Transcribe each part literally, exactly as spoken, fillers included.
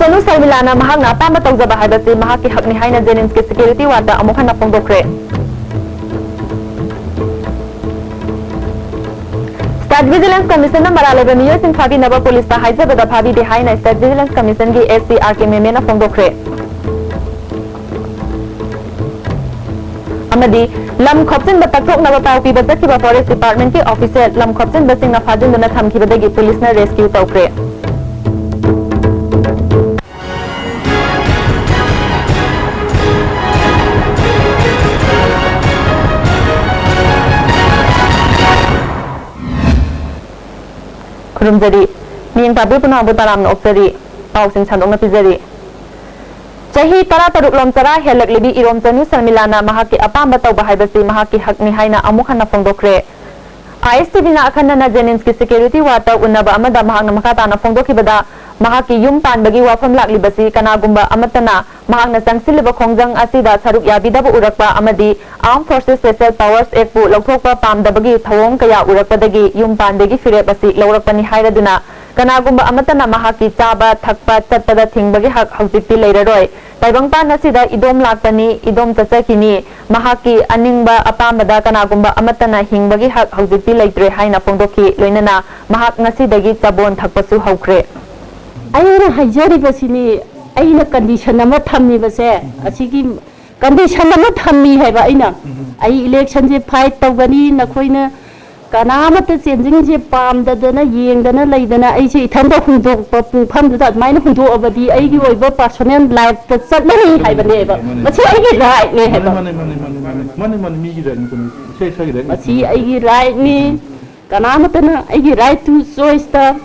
ꯁꯅꯨ ꯁꯔꯃꯤꯂꯥꯅ ꯃꯍꯥꯛꯅ ꯑꯄꯥꯝꯕ ꯇꯧꯖꯕ ꯍꯥꯏꯕꯁꯤ ꯃꯍꯥꯛꯀꯤ ꯍꯛꯅꯤ ꯍꯥꯏꯅ ꯖꯦꯅꯤꯝꯁꯀꯤ ꯁꯦꯀ꯭ꯌꯨꯔꯤꯇꯤ ꯋꯥꯔꯗꯇ ꯑꯃꯨꯛ ꯍꯟꯅ ꯐꯣꯡꯗꯣꯛꯈ꯭ꯔꯦ꯫ ꯁ꯭ꯇꯦꯠ ꯚꯤꯖꯤꯂꯦꯟꯁ ꯀꯃꯤꯁꯟꯅ ꯃꯔꯥꯜ ꯂꯩꯕ ꯃꯤꯑꯣꯏꯁꯤꯡ ꯐꯥꯕꯤꯅꯕ ꯄꯨꯂꯤꯁꯇ ꯍꯥꯏꯖꯕꯗ ꯐꯥꯕꯤꯗꯦ ꯍꯥꯏꯅ ꯁ꯭ꯇꯦꯠ ꯚꯤꯖꯤꯂꯦꯟꯁ ꯀꯃꯤꯁꯟꯒꯤ ꯑꯦꯁ ꯄꯤ ꯑꯥꯔ ꯀꯦ ꯃꯦꯃꯦꯅ ꯐꯣꯡꯗꯣꯛꯈ꯭ꯔꯦ꯫ ꯑꯃꯗꯤ ꯂꯝ ꯈꯣꯞꯆꯤꯟꯕ ꯇꯛꯊꯣꯛꯅꯕ ꯄꯥꯎ ꯄꯤꯕ ꯆꯠꯈꯤꯕ ꯐꯣꯔꯦꯁ ꯗꯤꯄꯥꯔꯠꯃꯦꯟꯠꯀꯤ ꯑꯣꯐꯤꯁꯤꯌꯦꯜ ꯂꯝ ꯈꯣꯞꯆꯤꯟꯕꯁꯤꯡꯅ ꯐꯥꯖꯤꯟꯗꯨꯅ ꯊꯝꯈꯤꯕꯗꯒꯤ ꯄꯨꯂꯤꯁꯅ ꯔꯦꯁꯀ꯭ꯌꯨ ꯇꯧꯈ꯭ꯔꯦ꯫ ꯈꯨꯔꯨꯝꯖꯔꯤ꯫ ꯃꯤꯠꯌꯦꯡ ꯄꯥꯕꯤ ꯄꯨꯝꯅꯃꯛꯄꯨ ꯇꯔꯥꯝꯅ ꯑꯣꯛꯆꯔꯤ꯫ ꯄꯥꯎꯁꯤꯡ ꯁꯟꯗꯣꯛꯅ ꯄꯤꯖꯔꯤ꯫ ꯆꯍꯤ ꯇꯔꯥꯇꯔꯨꯛ ꯂꯣꯝ ꯆꯔꯥ ꯍꯦꯜꯂꯛꯂꯤꯕꯤ ꯏꯔꯣꯝꯆꯅꯨ ꯁꯔꯃꯤꯂꯥꯅ ꯃꯍꯥꯛꯀꯤ ꯑꯄꯥꯝꯕ ꯇꯧꯕ ꯍꯥꯏꯕꯁꯤ ꯃꯍꯥꯛꯀꯤ ꯍꯛꯅꯤ ꯍꯥꯏꯅ ꯑꯃꯨꯛ ꯍꯟꯅ ꯐꯣꯡꯗꯣꯛꯈ꯭ꯔꯦ꯫ ꯑꯥꯏ ꯑꯦꯁ ꯇꯤ ꯚꯤꯅ ꯑꯈꯟꯅꯅ ꯖꯦꯅꯤꯝꯁꯀꯤ ꯁꯦꯀ꯭ꯌꯨꯔꯤꯇꯤ ꯋꯥꯔꯗꯇ ꯎꯅꯕ ꯑꯃꯗ ꯃꯍꯥꯛꯅ ꯃꯈꯥ ꯇꯥꯅ ꯐꯣꯡꯗꯣꯛꯈꯤꯕꯗ, ꯃꯍꯥꯛꯀꯤ ꯌꯨꯝ ꯄꯥꯟꯕꯒꯤ ꯋꯥꯐꯝ ꯂꯥꯛꯂꯤꯕꯁꯤ ꯀꯅꯥꯒꯨꯝꯕ ꯑꯃꯠꯇꯅ ꯃꯍꯥꯛꯅ ꯆꯪꯁꯤꯜꯂꯤꯕ ꯈꯣꯡꯖꯪ ꯑꯁꯤꯗ ꯁꯔꯨꯛ ꯌꯥꯕꯤꯗꯕ ꯎꯔꯛꯄ ꯑꯃꯗꯤ Armed Forces Special Powers Actꯄꯨ ꯂꯧꯊꯣꯛꯄ ꯄꯥꯝꯗꯕꯒꯤ ꯊꯧꯑꯣꯡ ꯀꯌꯥ ꯎꯔꯛꯄꯗꯒꯤ ꯌꯨꯝ ꯄꯥꯟꯕꯒꯤ ꯐꯤꯔꯦꯞ ꯑꯁꯤ ꯂꯧꯔꯛꯄꯅꯤ ꯍꯥꯏꯔꯗꯨꯅ, ꯀꯅꯥꯒꯨꯝꯕ ꯑꯃꯠꯇꯅ ꯃꯍꯥꯛꯀꯤ ꯆꯥꯕ ꯊꯛꯄ ꯆꯠꯄꯗ ꯊꯤꯡꯕꯒꯤ ꯍꯛ ꯍꯧꯖꯤꯛꯇꯤ ꯂꯩꯔꯔꯣꯏ꯫ ꯇꯥꯏꯕꯪꯄꯥꯟ ꯑꯁꯤꯗ ꯏꯗꯣꯝ ꯂꯥꯛꯄꯅꯤ, ꯏꯗꯣꯝ ꯆꯠꯆꯈꯤꯅꯤ꯫ ꯃꯍꯥꯛꯀꯤ ꯑꯅꯤꯡꯕ ꯑꯄꯥꯝꯕꯗ ꯀꯅꯥꯒꯨꯝꯕ ꯑꯃꯠꯇꯅ ꯍꯤꯡꯕꯒꯤ ꯍꯛ ꯍꯧꯖꯤꯛꯇꯤ ꯂꯩꯇ꯭ꯔꯦ ꯍꯥꯏꯅ ꯐꯣꯡꯗꯣꯛꯈꯤ꯫ ꯂꯣꯏꯅꯅ ꯃꯍꯥꯛ ꯉꯁꯤꯗꯒꯤ ꯆꯕꯣꯟ ꯊꯛꯄꯁꯨ ꯍꯧꯈ꯭ꯔꯦ꯫ ꯑꯩꯅ ꯍꯥꯏꯖꯔꯤꯕꯁꯤꯅꯤ, ꯑꯩꯅ ꯀꯟꯗꯤꯁꯟ ꯑꯃ ꯊꯝꯃꯤꯕꯁꯦ, ꯑꯁꯤꯒꯤ ꯀꯟꯗꯤꯁꯟ ꯑꯃ ꯊꯝꯃꯤ ꯍꯥꯏꯕ ꯑꯩꯅ꯫ ꯑꯩ ꯏꯂꯦꯛꯁꯟꯁꯦ ꯐꯥꯏꯠ ꯇꯧꯒꯅꯤ, ꯅꯈꯣꯏꯅ ꯀꯅꯥꯃꯠꯇ ꯆꯦꯟꯖꯤꯡꯁꯦ ꯄꯥꯝꯗꯗꯅ, ꯌꯦꯡꯗꯅ ꯂꯩꯗꯅ, ꯑꯩꯁꯦ ꯏꯊꯟꯇ ꯍꯨꯟꯗꯣꯛꯄ ꯄꯨꯡꯐꯝꯗꯨꯗ ꯑꯗꯨꯃꯥꯏꯅ ꯍꯨꯟꯗꯣꯛꯑꯕꯗꯤ ꯑꯩꯒꯤ ꯑꯣꯏꯕ ꯄꯔꯁꯣꯅꯦꯜ ꯂꯥꯏꯐꯇ ꯆꯠꯂꯅꯤ ꯍꯥꯏꯕꯅꯦꯕ꯫ ꯃꯁꯤ ꯑꯩꯒꯤ ꯔꯥꯏꯠꯅꯦ ꯍꯥꯏꯕ꯫ ꯃꯥꯅꯦ, ꯃꯥꯅꯦ, ꯃꯥꯅꯦ, ꯃꯥꯅꯦ, ꯃꯥꯅꯦ, ꯃꯥꯅꯦ, ꯃꯤꯒꯤ ꯔꯥꯏꯠꯅꯤ, ꯆꯨꯝꯃꯤ꯫ ꯏꯁꯥ ꯏꯁꯥꯒꯤ ꯔꯥꯏꯠꯅꯤ, ꯃꯁꯤ ꯆꯨꯝꯃꯤ꯫ ꯑꯩꯒꯤ ꯔꯥꯏꯠꯅꯤ꯫ ꯀꯅꯥꯃꯠꯇꯅ ꯑꯩꯒꯤ ꯔꯥꯏꯠ ꯇꯨ ꯆꯣꯏꯁꯇ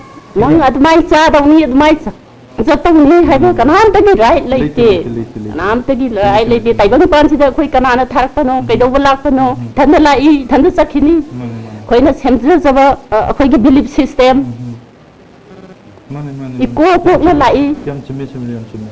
ꯅꯪ ꯑꯗꯨꯃꯥꯏꯅ ꯆꯥꯗꯧꯅꯤ, ꯑꯗꯨꯃꯥꯏꯅ ꯆ-, ꯆꯠꯇꯧꯅꯤ ꯍꯥꯏꯕ ꯀꯅꯥꯝꯇꯒꯤ ꯔꯥꯏꯠ ꯂꯩꯇꯦ, ꯂꯩꯇꯦ꯫ ꯂꯩꯇꯦ, ꯂꯩꯇꯦ, ꯂꯩꯇꯦ꯫ ꯀꯅꯥꯝꯇꯒꯤ ꯔꯥꯏꯠ ꯂꯩꯇꯦ꯫ ꯂꯩꯇꯦ꯫ ꯇꯥꯏꯕꯪ ꯄꯥꯟꯁꯤꯗ ꯑꯩꯈꯣꯏ ꯀꯅꯥꯅ ꯊꯥꯔꯛꯄꯅꯣ, ꯎꯝ꯫ ꯀꯩꯗꯧꯕ ꯂꯥꯛꯄꯅꯣ? ꯎꯝ꯫ ꯏꯊꯟꯗ ꯂꯥꯛꯏ, ꯏꯊꯟꯗ ꯆꯠꯈꯤꯅꯤ꯫ ꯃꯥꯅꯦ, ꯃꯥꯅꯦ꯫ ꯑꯩꯈꯣꯏꯅ ꯁꯦꯝꯖꯖꯕ, ꯑ, ꯑꯩꯈꯣꯏꯒꯤ ꯕꯤꯂꯤꯐ ꯁꯤꯁꯇꯦꯝ ꯎꯝ꯫ ꯃꯥꯅꯦ, ꯃꯥꯅꯦ, ꯃꯥꯅꯦ꯫ ꯏꯀꯣꯛ ꯀꯣꯛꯅ ꯂꯥꯛꯏ꯫ ꯌꯥꯝ ꯆꯨꯝꯃꯦ, ꯆꯨꯝꯃꯦ, ꯌꯥꯝ ꯆꯨꯝꯃꯦ꯫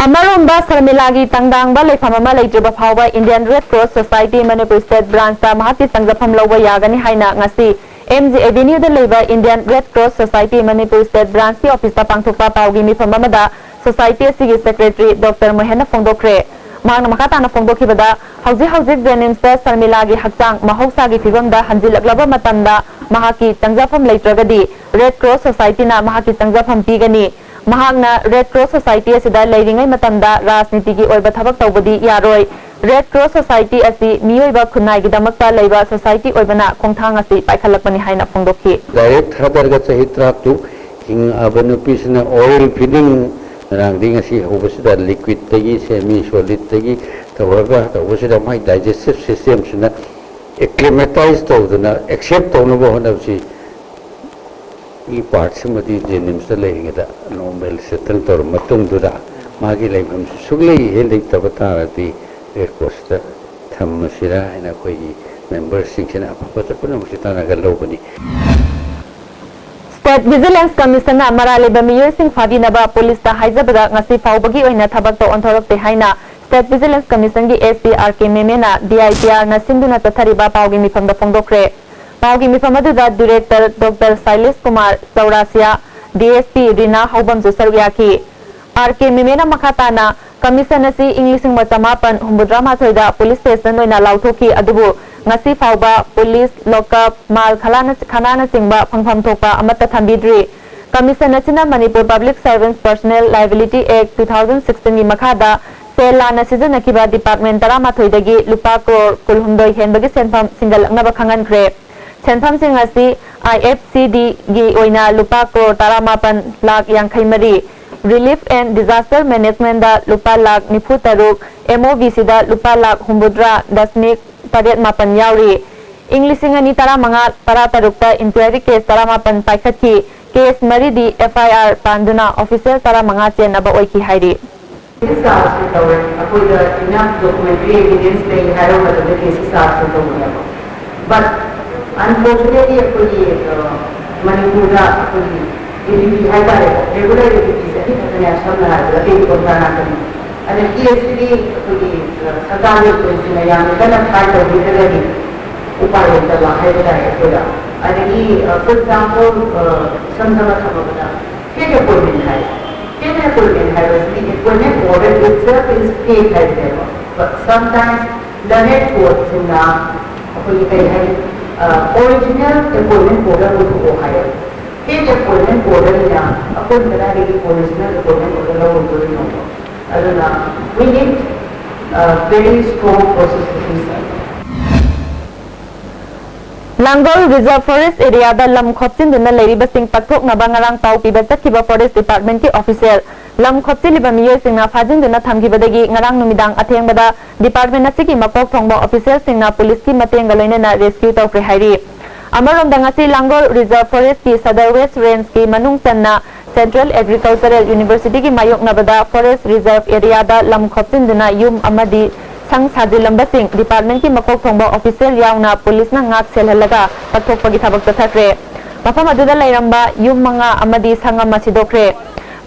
ꯑꯃꯔꯣꯝꯗ ꯁꯔꯃꯤꯂꯥꯒꯤ ꯇꯪꯗꯥꯡꯕ ꯂꯩꯐꯝ ꯑꯃ ꯂꯩꯇ꯭ꯔꯤꯕ ꯐꯥꯎꯕ Indian Red Cross Society Manipur State Branchꯇ ꯃꯍꯥꯛꯀꯤ ꯆꯪꯖꯐꯝ ꯂꯧꯕ ꯌꯥꯒꯅꯤ ꯍꯥꯏꯅ ꯉꯁꯤ ꯑꯦꯝ ꯖꯤ ꯑꯦꯚꯦꯅ꯭ꯌꯨꯗ ꯂꯩꯕ Indian Red Cross Society Manipur State Branchꯀꯤ ꯑꯣꯐꯤꯁꯇ ꯄꯥꯡꯊꯣꯛꯄ ꯄꯥꯎꯒꯤ ꯃꯤꯐꯝ ꯑꯃꯗ ꯁꯣꯁꯥꯏꯇꯤ ꯑꯁꯤꯒꯤ ꯁꯦꯀ꯭ꯔꯦꯇꯔꯤ ꯗꯣꯛꯇꯔ ꯃꯣꯍꯦꯟꯅ ꯐꯣꯡꯗꯣꯛꯈ꯭ꯔꯦ꯫ ꯃꯍꯥꯛꯅ ꯃꯈꯥ ꯇꯥꯅ ꯐꯣꯡꯗꯣꯛꯈꯤꯕꯗ, ꯍꯧꯖꯤꯛ ꯍꯧꯖꯤꯛ ꯖꯦꯅꯤꯝꯁꯇ ꯁꯔꯃꯤꯂꯥꯒꯤ ꯍꯛꯆꯥꯡ ꯃꯍꯧꯁꯥꯒꯤ ꯐꯤꯕꯝꯗ ꯍꯟꯖꯤꯜꯂꯛꯂꯕ ꯃꯇꯝꯗ ꯃꯍꯥꯛꯀꯤ ꯆꯪꯖꯐꯝ ꯂꯩꯇ꯭ꯔꯒꯗꯤ ꯔꯦꯗ ꯀ꯭ꯔꯣꯁ ꯁꯣꯁꯥꯏꯇꯤꯅ ꯃꯍꯥꯛꯀꯤ ꯆꯪꯖꯐꯝ ꯄꯤꯒꯅꯤ꯫ ꯃꯍꯥꯛꯅ ꯔꯦꯗ ꯀ꯭ꯔꯣꯁ ꯁꯣꯁꯥꯏꯇꯤ ꯑꯁꯤꯗ ꯂꯩꯔꯤꯉꯩ ꯃꯇꯝꯗ ꯔꯥꯖꯅꯤꯇꯤꯒꯤ ꯑꯣꯏꯕ ꯊꯕꯛ ꯇꯧꯕꯗꯤ ꯌꯥꯔꯣꯏ꯫ ꯔꯦꯗ ꯀ꯭ꯔꯣꯁ ꯁꯣꯁꯥꯏꯇꯤ ꯑꯁꯤ ꯃꯤꯑꯣꯏꯕ ꯈꯨꯟꯅꯥꯏꯒꯤꯗꯃꯛꯇ ꯂꯩꯕ ꯁꯣꯁꯥꯏꯇꯤ ꯑꯣꯏꯕꯅ ꯈꯣꯡꯊꯥꯡ ꯑꯁꯤ ꯄꯥꯏꯈꯠꯂꯛꯄꯅꯤ ꯍꯥꯏꯅ ꯐꯣꯡꯗꯣꯛꯈꯤ꯫ ꯗꯥꯏꯔꯦꯛ ꯊꯥꯗꯔꯒ ꯆꯍꯤ ꯇꯔꯥꯇꯔꯨꯛ ꯍꯤꯡꯉꯛꯑꯕ ꯅꯨꯄꯤꯁꯤꯅ ꯑꯣꯏꯜ ꯐꯤꯗꯤꯡ, ꯉꯔꯥꯡꯗꯒꯤ ꯉꯁꯤ ꯍꯧꯕꯁꯤꯗ ꯂꯤꯀ꯭ꯋꯤꯠꯇꯒꯤ, ꯁꯦꯃꯤ ꯁꯣꯂꯤꯠꯇꯒꯤ ꯇꯧꯔꯒ ꯇꯧꯕꯁꯤꯗ ꯃꯥꯏ ꯗꯥꯏꯖꯦꯁꯇꯤꯞ ꯁꯤꯁꯇꯦꯝꯁꯤꯅ ꯑꯦꯀ꯭ꯂꯤꯃꯦꯇꯥꯏꯁ ꯇꯧꯗꯅ ꯑꯦꯛꯁꯦꯞ ꯇꯧꯅꯕ ꯍꯣꯠꯅꯕꯁꯤ ꯃꯤ ꯄꯥꯔꯠꯁꯤꯃꯗꯤ ꯖꯦꯅꯤꯝꯁꯇ ꯂꯩꯔꯤꯉꯩꯗ ꯅꯣꯔꯃꯦꯜ ꯁꯦꯇꯜ ꯇꯧꯔꯕ ꯃꯇꯨꯡꯗꯨꯗ ꯃꯥꯒꯤ ꯂꯩꯐꯝꯁꯤ ꯁꯨꯛꯂꯩ ꯍꯦꯛ ꯂꯩꯇꯕ ꯇꯥꯔꯗꯤ ꯔꯦꯗ ꯀ꯭ꯔꯣꯁꯇ ꯊꯝꯃꯁꯤꯔꯥ ꯍꯥꯏꯅ ꯑꯩꯈꯣꯏꯒꯤ ꯃꯦꯝꯕꯔꯁꯤꯡꯁꯤꯅ ꯑꯐꯕ ꯄꯨꯝꯅꯃꯛꯁꯤ ꯇꯥꯟꯅꯒꯗꯧꯕꯅꯤ꯫ State Vigilance Commissionꯅ ꯃꯔꯥꯜ ꯂꯩꯕ ꯃꯤꯑꯣꯏꯁꯤꯡ ꯐꯥꯕꯤꯅꯕ ꯄꯨꯂꯤꯁꯇ ꯍꯥꯏꯖꯕꯗ ꯉꯁꯤ ꯐꯥꯎꯕꯒꯤ ꯑꯣꯏꯅ ꯊꯕꯛꯇ ꯑꯣꯟꯊꯣꯔꯛꯇꯦ ꯍꯥꯏꯅ State Vigilance Commissionꯒꯤ S P R K ꯃꯦꯃꯦꯅ D I P Rꯅ ꯁꯤꯟꯗꯨꯅ ꯆꯠꯊꯔꯤꯕ ꯄꯥꯎꯒꯤ ꯃꯤꯐꯝꯗ ꯐꯣꯡꯗꯣꯛꯈ꯭ꯔꯦ꯫ ꯄꯥꯎꯒꯤ ꯃꯤꯐꯝ ꯑꯗꯨꯗ director doctor Shailesh Kumar Chaurasia, D S P ꯔꯤꯅꯥ ꯍꯧꯕꯝꯁꯨ ꯁꯔꯨꯛ ꯌꯥꯈꯤ꯫ R K ꯃꯦꯃꯦꯅ ꯃꯈꯥ ꯇꯥꯅ, ꯀꯃꯤꯁꯟ ꯑꯁꯤ ꯏꯪ ꯂꯤꯁꯤꯡ ꯑꯃ ꯆꯃꯥꯄꯟ ꯍꯨꯝꯐꯨꯇꯔꯥ ꯃꯥꯊꯣꯏꯗ ꯄꯨꯂꯤꯁ ꯁ꯭ꯇꯦꯁꯟ ꯑꯣꯏꯅ ꯂꯥꯎꯊꯣꯛꯈꯤ, ꯑꯗꯨꯕꯨ ꯉꯁꯤ ꯐꯥꯎꯕ ꯄꯨꯂꯤꯁ, ꯂꯣꯀꯞ, ꯃꯥꯜ ꯈꯂꯥꯅ-, ꯈꯅꯥꯅꯆꯤꯡꯕ ꯐꯪꯐꯝ ꯊꯣꯛꯄ ꯑꯃꯠꯇ ꯊꯝꯕꯤꯗ꯭ꯔꯤ꯫ ꯀꯃꯤꯁꯟ ꯑꯁꯤꯅ Manipur Public Servants Personnel Liability Act two thousand sixteenꯒꯤ ꯃꯈꯥꯗ ꯁꯦꯜ ꯂꯥꯟꯅ ꯁꯤꯖꯤꯟꯅꯈꯤꯕ ꯗꯤꯄꯥꯔꯠꯃꯦꯟ ꯇꯔꯥꯃꯥꯊꯣꯏꯗꯒꯤ ꯂꯨꯄꯥ ꯀ꯭ꯔꯣꯔ ꯀꯨꯟꯍꯨꯝꯗꯣꯏ ꯍꯦꯟꯕꯒꯤ ꯁꯦꯟꯐꯝ ꯁꯤꯡꯒꯠꯂꯛꯅꯕ ꯈꯪꯍꯟꯈ꯭ꯔꯦ꯫ ꯁꯦꯟꯐꯝꯁꯤꯡ ꯑꯁꯤ I F C Dꯒꯤ ꯑꯣꯏꯅ ꯂꯨꯄꯥ ꯀ꯭ꯔꯣꯔ ꯇꯔꯥꯃꯥꯄꯟ ꯂꯥꯈ ꯌꯥꯡꯈꯩ ꯃꯔꯤ, Relief and Disaster Managementꯗ ꯂꯨꯄꯥ ꯂꯥꯈ ꯅꯤꯐꯨ ꯇꯔꯨꯛ, M O B Cꯗ ꯂꯨꯄꯥ ꯂꯥꯈ ꯍꯨꯝꯐꯨꯇꯔꯥ ꯗꯁꯃꯤꯛ ꯇꯔꯦꯠ ꯃꯥꯄꯟ ꯌꯥꯎꯔꯤ꯫ ꯏꯪ ꯂꯤꯁꯤꯡ ꯑꯅꯤ ꯇꯔꯥꯃꯉꯥ ꯇꯔꯥꯇꯔꯨꯛꯇ inquiry case ꯇꯔꯥꯃꯥꯄꯟ ꯄꯥꯏꯈꯠꯈꯤ꯫ Case ꯃꯔꯤꯗꯤ F I R ꯄꯥꯟꯗꯨꯅ official ꯇꯔꯥꯃꯉꯥ ꯆꯦꯟꯅꯕ ꯑꯣꯏꯈꯤ ꯍꯥꯏꯔꯤ꯫ Charge ꯇꯧꯔꯦ꯫ ꯑꯩꯈꯣꯏꯗ enough documentary evidence ꯂꯩ ꯍꯥꯏꯔ ꯃꯇꯝꯗ case charge ꯇꯧꯕꯅꯦꯕ꯫ But unfortunately ꯑꯩꯈꯣꯏꯒꯤ, ꯑ, ꯃꯅꯤꯄꯨꯔꯗ ꯑꯩꯈꯣꯏꯒꯤ A D P ꯍꯥꯏꯇꯥꯔꯦꯀꯣ, regular A D P ꯁꯦ ꯑꯅꯤꯈꯛꯇꯅꯦ, ꯁꯝꯅ ꯍꯥꯏꯔꯕꯗ ꯑꯇꯩꯗꯤ ꯀꯣꯟꯊꯥ ꯉꯥꯛꯇꯅꯤ꯫ ꯑꯗ case ꯁꯤꯗꯤ ꯑꯩꯈꯣꯏꯒꯤ, ꯑ, ꯁꯔꯀꯥꯔꯒꯤ ꯑꯣꯏꯅ ꯌꯥꯝꯅ ꯀꯟꯅ fight ꯇꯧꯕꯤꯗ꯭ꯔꯒꯗꯤ ꯎꯄꯥꯏ ꯂꯩꯇꯕ ꯍꯥꯏꯕ ꯇꯥꯔꯦ ꯑꯩꯈꯣꯏꯗ꯫ ꯑꯗꯒꯤ, for example, ꯏꯁꯝ ꯁꯝꯅ ꯊꯝꯃꯕꯗ, fake appointment ꯍꯥꯏ꯫ Fake appointment ꯍꯥꯏꯕꯁꯤꯗꯤ appointment order itself is fake ꯍꯥꯏꯕꯅꯦꯕ꯫ But sometimes learned courtꯁꯤꯡꯅ ꯑꯩꯈꯣꯏꯒꯤ ꯀꯔꯤ ꯍꯥꯏ, original appointment order ꯑꯣꯏꯊꯣꯛꯑꯣ ꯍꯥꯏꯌꯦ꯫ Fake appointment orderꯅꯤꯅ ꯑꯩꯈꯣꯏꯅ ꯀꯗꯥꯏꯗꯒꯤ original appointment order ꯂꯧꯔꯨꯗꯣꯔꯤꯅꯣ? ꯑꯗꯨꯅ we need very strong process to be set. Langol Reserve Forest Areaꯗ ꯂꯝ ꯈꯣꯞꯆꯤꯟꯗꯨꯅ ꯂꯩꯔꯤꯕꯁꯤꯡ ꯄꯛꯊꯣꯛꯅꯕ ꯉꯔꯥꯡ ꯄꯥꯎ ꯄꯤꯕ ꯆꯠꯈꯤꯕ Forest Departmentꯀꯤ official꯫ ꯂꯝ ꯈꯣꯞꯆꯤꯜꯂꯤꯕ ꯃꯤꯑꯣꯏꯁꯤꯡꯅ ꯐꯥꯖꯤꯟꯗꯨꯅ ꯊꯝꯈꯤꯕꯗꯒꯤ ꯉꯔꯥꯡ ꯅꯨꯃꯤꯗꯥꯡ ꯑꯊꯦꯡꯕꯗ department ꯑꯁꯤꯒꯤ ꯃꯀꯣꯛ ꯊꯣꯡꯕ officialꯁꯤꯡꯅ policeꯀꯤ ꯃꯇꯦꯡꯒ ꯂꯣꯏꯅꯅ rescue ꯇꯧꯈ꯭ꯔꯦ ꯍꯥꯏꯔꯤ꯫ ꯑꯃꯔꯣꯝꯗ ꯉꯁꯤ ꯂꯥꯡꯒꯣꯜ Reserve Forestꯀꯤ Sadar West Rangeꯀꯤ ꯃꯅꯨꯡ ꯆꯟꯅ Central Agricultural Universityꯒꯤ ꯃꯥꯌꯣꯛꯅꯕꯗ Forest Reserve Areaꯗ ꯂꯝ ꯈꯣꯞꯆꯤꯟꯗꯨꯅ ꯌꯨꯝ ꯑꯃꯗꯤ ꯁꯪ ꯁꯥꯖꯤꯜꯂꯝꯕꯁꯤꯡ departmentꯀꯤ ꯃꯀꯣꯛ ꯊꯣꯡꯕ official ꯌꯥꯎꯅ policeꯅ ꯉꯥꯛ ꯁꯦꯜꯍꯜꯂꯒ ꯀꯠꯊꯣꯛꯄꯒꯤ ꯊꯕꯛ ꯆꯠꯊꯈ꯭ꯔꯦ꯫ ꯃꯐꯝ ꯑꯗꯨꯗ ꯂꯩꯔꯝꯕ ꯌꯨꯝ ꯃꯉꯥ ꯑꯃꯗꯤ ꯁꯪ ꯑꯃ ꯁꯤꯗꯣꯛꯈ꯭ꯔꯦ꯫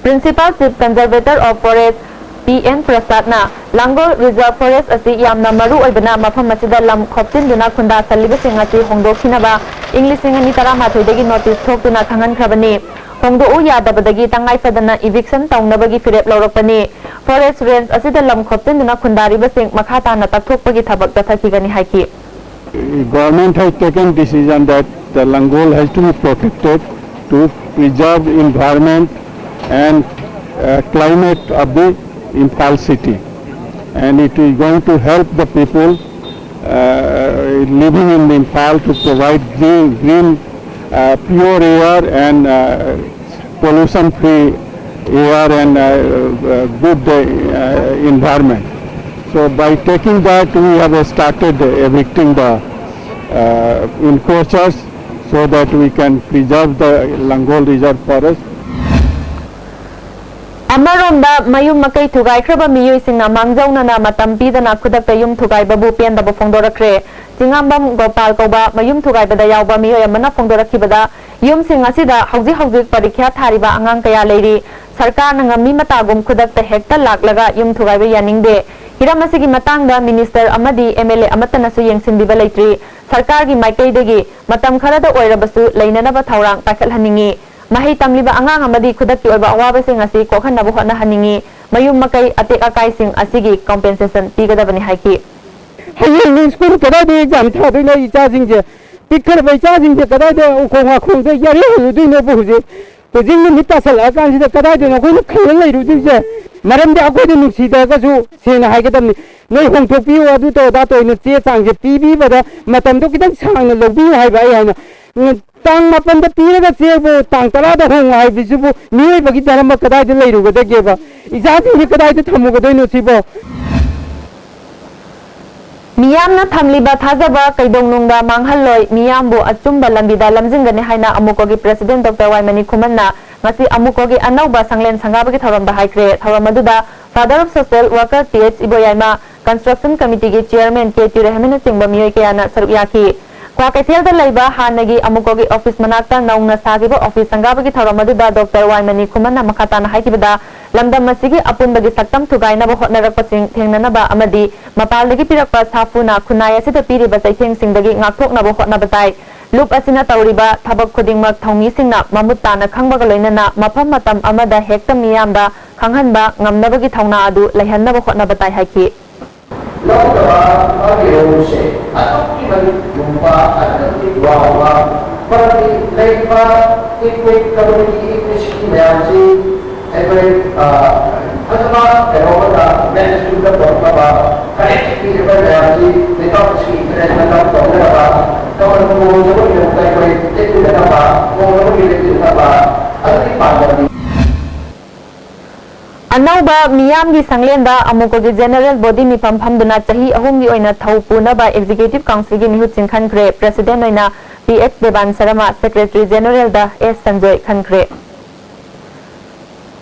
Principal Chief Conservator of Forest P N ꯄ꯭ꯔꯁꯥꯗꯅ ꯂꯥꯡꯒꯣꯜ Reserve Forest ꯑꯁꯤ ꯌꯥꯝꯅ ꯃꯔꯨ ꯑꯣꯏꯕꯅ ꯃꯐꯝ ꯑꯁꯤꯗ ꯂꯝ ꯈꯣꯞꯆꯤꯟꯗꯨꯅ ꯈꯨꯟꯗꯥꯁꯜꯂꯤꯕꯁꯤꯡ ꯑꯁꯤ ꯍꯣꯡꯗꯣꯛꯈꯤꯅꯕ ꯏꯪ ꯂꯤꯁꯤꯡ ꯑꯅꯤ ꯇꯔꯥꯃꯥꯊꯣꯏꯗꯒꯤ notice ꯊꯣꯛꯇꯨꯅ ꯈꯪꯍꯟꯈ꯭ꯔꯕꯅꯤ꯫ ꯍꯣꯡꯗꯣꯛꯎ ꯌꯥꯗꯕꯗꯒꯤ ꯇꯉꯥꯏ ꯐꯗꯅ eviction ꯇꯧꯅꯕꯒꯤ ꯐꯤꯔꯦꯞ ꯂꯧꯔꯛꯄꯅꯤ꯫ Forest Range ꯑꯁꯤꯗ ꯂꯝ ꯈꯣꯞꯆꯤꯟꯗꯨꯅ ꯈꯨꯟꯗꯥꯔꯤꯕꯁꯤꯡ ꯃꯈꯥ ꯇꯥꯅ ꯀꯛꯊꯣꯛꯄꯒꯤ ꯊꯕꯛ ꯆꯠꯊꯈꯤꯒꯅꯤ ꯍꯥꯏꯈꯤ꯫ Government has taken decision that the Langol has to be protected to preserve environment and uh, climate of the Imphal city, and it is going to help the people uh, living in Imphal to provide green, green uh, pure air and uh, pollution-free air and uh, uh, good uh, environment. So by taking that, we have started evicting the uh, encroachers so that we can preserve the Langol Reserve Forest. ꯑꯃꯔꯣꯝꯗ ꯃꯌꯨꯝ ꯃꯀꯩ ꯊꯨꯒꯥꯏꯈ꯭ꯔꯕ ꯃꯤꯑꯣꯏꯁꯤꯡꯅ ꯃꯥꯡꯖꯧꯅꯅ ꯃꯇꯝ ꯄꯤꯗꯅ ꯈꯨꯗꯛꯇ ꯌꯨꯝ ꯊꯨꯒꯥꯏꯕꯕꯨ ꯄꯦꯟꯗꯕ ꯐꯣꯡꯗꯣꯔꯛꯈ꯭ꯔꯦ꯫ ꯆꯤꯉꯥꯝꯕꯝ ꯒꯣꯄꯥꯜ ꯀꯧꯕ ꯃꯌꯨꯝ ꯊꯨꯒꯥꯏꯕꯗ ꯌꯥꯎꯕ ꯃꯤꯑꯣꯏ ꯑꯃꯅ ꯐꯣꯡꯗꯣꯔꯛꯈꯤꯕꯗ, ꯌꯨꯝꯁꯤꯡ ꯑꯁꯤꯗ ꯍꯧꯖꯤꯛ ꯍꯧꯖꯤꯛ ꯄꯔꯤꯈ꯭ꯌꯥ ꯊꯥꯔꯤꯕ ꯑꯉꯥꯡ ꯀꯌꯥ ꯂꯩꯔꯤ꯫ ꯁꯔꯀꯥꯔꯅ ꯉꯝꯃꯤ ꯃꯇꯥꯒꯨꯝ ꯈꯨꯗꯛꯇ ꯍꯦꯛꯇ ꯂꯥꯛꯂꯒ ꯌꯨꯝ ꯊꯨꯒꯥꯏꯕ ꯌꯥꯅꯤꯡꯗꯦ꯫ ꯍꯤꯔꯝ ꯑꯁꯤꯒꯤ ꯃꯇꯥꯡꯗ ꯃꯤꯅꯤꯁꯇꯔ ꯑꯃꯗꯤ ꯑꯦꯝ ꯑꯦꯜ ꯑꯦ ꯑꯃꯠꯇꯅꯁꯨ ꯌꯦꯡꯁꯤꯟꯕꯤꯕ ꯂꯩꯇ꯭ꯔꯤ꯫ ꯁꯔꯀꯥꯔꯒꯤ ꯃꯥꯏꯀꯩꯗꯒꯤ ꯃꯇꯝ ꯈꯔꯗ ꯑꯣꯏꯔꯕꯁꯨ ꯂꯩꯅꯅꯕ ꯊꯧꯔꯥꯡ ꯄꯥꯏꯈꯠꯍꯟꯅꯤꯡꯏ꯫ ꯃꯍꯩ ꯇꯝꯂꯤꯕ ꯑꯉꯥꯡ ꯑꯃꯗꯤ ꯈꯨꯗꯛꯀꯤ ꯑꯣꯏꯕ ꯑꯋꯥꯕꯁꯤꯡ ꯑꯁꯤ ꯀꯣꯛꯍꯟꯅꯕ ꯍꯣꯠꯅꯍꯟꯅꯤꯡꯏ꯫ ꯃꯌꯨꯝ ꯃꯀꯩ ꯑꯇꯦꯛ ꯑꯀꯥꯏꯁꯤꯡ ꯑꯁꯤꯒꯤ compensation ꯄꯤꯒꯗꯕꯅꯤ ꯍꯥꯏꯈꯤ꯫ ꯍꯌꯦꯡ ꯁ꯭ꯀꯨꯜ ꯀꯗꯥꯏꯗ exam ꯊꯥꯗꯣꯏꯅꯣ? ꯑꯩ ꯏꯆꯥꯁꯤꯡꯁꯦ, ꯄꯤꯛꯈ꯭ꯔꯕ ꯏꯆꯥꯁꯤꯡꯁꯦ ꯀꯗꯥꯏꯗ ꯎꯈꯣꯡ ꯋꯥꯈꯣꯡꯗ ꯌꯥꯔꯦ ꯍꯜꯂꯨꯗꯣꯏꯅꯣꯕ? ꯍꯧꯖꯤꯛ, ꯍꯧꯖꯤꯛ ꯅꯨꯃꯤꯠ ꯇꯥꯁꯜꯂꯛꯑꯀꯥꯟꯁꯤꯗ ꯀꯗꯥꯏꯗꯅꯣ ꯑꯩꯈꯣꯏꯅ ꯈꯜꯂ ꯂꯩꯔꯨꯗꯣꯏꯁꯦ? ꯃꯔꯝꯗꯤ ꯑꯩꯈꯣꯏꯗ ꯅꯨꯡꯁꯤꯗ꯭ꯔꯒꯁꯨ, ꯁꯦꯡꯅ ꯍꯥꯏꯒꯗꯕꯅꯤ, ꯅꯣꯏ ꯍꯣꯡꯗꯣꯛꯄꯤꯌꯨ, ꯑꯗꯨ ꯇꯧ, ꯑꯗꯥ ꯇꯧ, ꯑꯩꯅ ꯆꯦ ꯆꯥꯡꯁꯦ ꯄꯤꯕꯤꯕꯗ ꯃꯇꯝꯗꯣ ꯈꯤꯇꯪ ꯁꯥꯡꯅ ꯂꯧꯕꯤꯌꯨ ꯍꯥꯏꯕ꯫ ꯑꯩ ꯍꯥꯏꯅ, ꯎꯝ, ꯇꯥꯡ ꯃꯥꯄꯟꯗ ꯄꯤꯔꯒ ꯆꯦꯕꯨ ꯇꯥꯡ ꯇꯔꯥꯗ ꯍꯣꯡꯉꯨ ꯍꯥꯏꯕꯁꯤꯕꯨ ꯃꯤꯑꯣꯏꯕꯒꯤ ꯙꯔꯃ ꯀꯗꯥꯏꯗ ꯂꯩꯔꯨꯒꯗꯒꯦꯕ? ꯏꯆꯥꯁꯤꯡꯁꯦ ꯀꯗꯥꯏꯗ ꯊꯝꯃꯨꯒꯗꯣꯏꯅꯣ ꯁꯤꯕꯣ? ꯃꯤꯌꯥꯝꯅ ꯊꯝꯂꯤꯕ ꯊꯥꯖꯕ ꯀꯩꯗꯧꯅꯨꯡꯗ ꯃꯥꯡꯍꯜꯂꯣꯏ, ꯃꯤꯌꯥꯝꯕꯨ ꯑꯆꯨꯝꯕ ꯂꯝꯕꯤꯗ ꯂꯝꯖꯤꯡꯒꯅꯤ ꯍꯥꯏꯅ ꯑꯃꯨꯀꯣꯒꯤ President Doctor ꯋꯥꯏꯃꯅꯤ ꯈꯨꯃꯟꯅ ꯉꯁꯤ ꯑꯃꯨꯀꯣꯒꯤ ꯑꯅꯧꯕ ꯁꯪꯂꯦꯟ ꯁꯪꯒꯥꯕꯒꯤ ꯊꯧꯔꯝꯗ ꯍꯥꯏꯈ꯭ꯔꯦ꯫ ꯊꯧꯔꯝ ꯑꯗꯨꯗ Father of Social Worker T H Iboyaima, Construction Committeeꯒꯤ Chairman ꯀꯦ ꯇꯤ ꯔꯦꯍꯃꯤꯅꯆꯤꯡꯕ ꯃꯤꯑꯣꯏ ꯀꯌꯥꯅ ꯁꯔꯨꯛ ꯌꯥꯈꯤ꯫ ꯀ꯭ꯋꯥꯀꯩꯊꯦꯜꯗ ꯂꯩꯕ ꯍꯥꯟꯅꯒꯤ ꯑꯃꯨꯀꯣꯒꯤ office ꯃꯅꯥꯛꯇ ꯅꯧꯅ ꯁꯥꯈꯤꯕ office ꯁꯪꯒꯥꯕꯒꯤ ꯊꯧꯔꯝ ꯑꯗꯨꯗ Doctor ꯋꯥꯏꯃꯅꯤ ꯈꯨꯃꯟꯅ ꯃꯈꯥ ꯇꯥꯅ ꯍꯥꯏꯈꯤꯕꯗ, ꯂꯝꯗꯝ ꯑꯁꯤꯒꯤ ꯑꯄꯨꯟꯕꯒꯤ ꯁꯛꯇꯝ ꯊꯨꯒꯥꯏꯅꯕ ꯍꯣꯠꯅꯔꯛꯄꯁꯤꯡ ꯊꯦꯡꯅꯅꯕ ꯑꯃꯗꯤ ꯃꯄꯥꯟꯗꯒꯤ ꯄꯤꯔꯛꯄ ꯁꯥꯐꯨꯅ ꯈꯨꯟꯅꯥꯏ ꯑꯁꯤꯗ ꯄꯤꯔꯤꯕ ꯆꯩꯊꯦꯡꯁꯤꯡꯗꯒꯤ ꯉꯥꯛꯊꯣꯛꯅꯕ ꯍꯣꯠꯅꯕ ꯇꯥꯏ꯫ ꯂꯨꯞ ꯑꯁꯤꯅ ꯇꯧꯔꯤꯕ ꯊꯕꯛ ꯈꯨꯗꯤꯡꯃꯛ ꯊꯧꯃꯤꯁꯤꯡꯅ ꯃꯃꯨꯠ ꯇꯥꯅ ꯈꯪꯕꯒ ꯂꯣꯏꯅꯅ ꯃꯐꯝ ꯃꯇꯝ ꯑꯃꯗ ꯍꯦꯛꯇ ꯃꯤꯌꯥꯝꯗ ꯈꯪꯍꯟꯕ ꯉꯝꯅꯕꯒꯤ ꯊꯧꯅꯥ ꯑꯗꯨ ꯂꯩꯍꯟꯅꯕ ꯍꯣꯠꯅꯕ ꯇꯥꯏ ꯍꯥꯏꯈꯤ꯫ ꯂꯧꯗꯕ ꯑꯃꯒꯤ ꯔꯣꯜꯁꯦ ꯑꯗꯨꯛꯀꯤ ꯃꯇꯤꯛ ꯂꯨꯕ, ꯑꯗꯨꯛꯀꯤ ꯃꯇꯤꯛ ꯋꯥꯕ, ꯃꯔꯝꯗꯤ ꯂꯩꯔꯤꯕ equity, community equity ꯃꯌꯥꯝꯁꯤ ꯑꯩꯈꯣꯏ, ꯑ, ꯐꯖꯕ ꯀꯩꯅꯣ ꯑꯃꯗ management ꯇꯧꯅꯕ, connectivity ꯑꯩꯈꯣꯏ ꯃꯌꯥꯝꯁꯤ ꯂꯩꯕꯥꯛ ꯑꯁꯤꯒꯤ interest ꯇꯧꯅꯅꯕ, ꯇꯧꯍꯟꯕ ꯉꯝꯅꯕꯒꯤꯗꯃꯛꯇ ꯑꯩꯈꯣꯏ ꯂꯦꯞꯃꯤꯟꯅꯅꯕ, ꯉꯝꯅꯕꯒꯤ ꯂꯦꯞꯃꯤꯟꯅꯅꯕ, ꯑꯗꯨꯒꯤ ꯄꯥꯟꯗꯝꯅꯤ꯫ ꯑꯅꯧꯕ ꯃꯤꯌꯥꯝꯒꯤ ꯁꯪꯂꯦꯟꯗ ꯑꯃꯨꯀꯣꯒꯤ General Body ꯃꯤꯐꯝ ꯐꯝꯗꯨꯅ ꯆꯍꯤ ꯑꯍꯨꯝꯒꯤ ꯑꯣꯏꯅ ꯊꯧ ꯄꯨꯅꯕ Executive Councilꯒꯤ ꯃꯤꯍꯨꯠꯁꯤꯡ ꯈꯟꯈ꯭ꯔꯦ꯫ President ꯑꯣꯏꯅ ꯄꯤ ꯑꯦꯆ ꯗꯦꯕꯥꯟ ꯁꯔꯃ, Secretary Generalꯗ ꯑꯦꯁ ꯁꯟꯖꯣꯏ ꯈꯟꯈ꯭ꯔꯦ꯫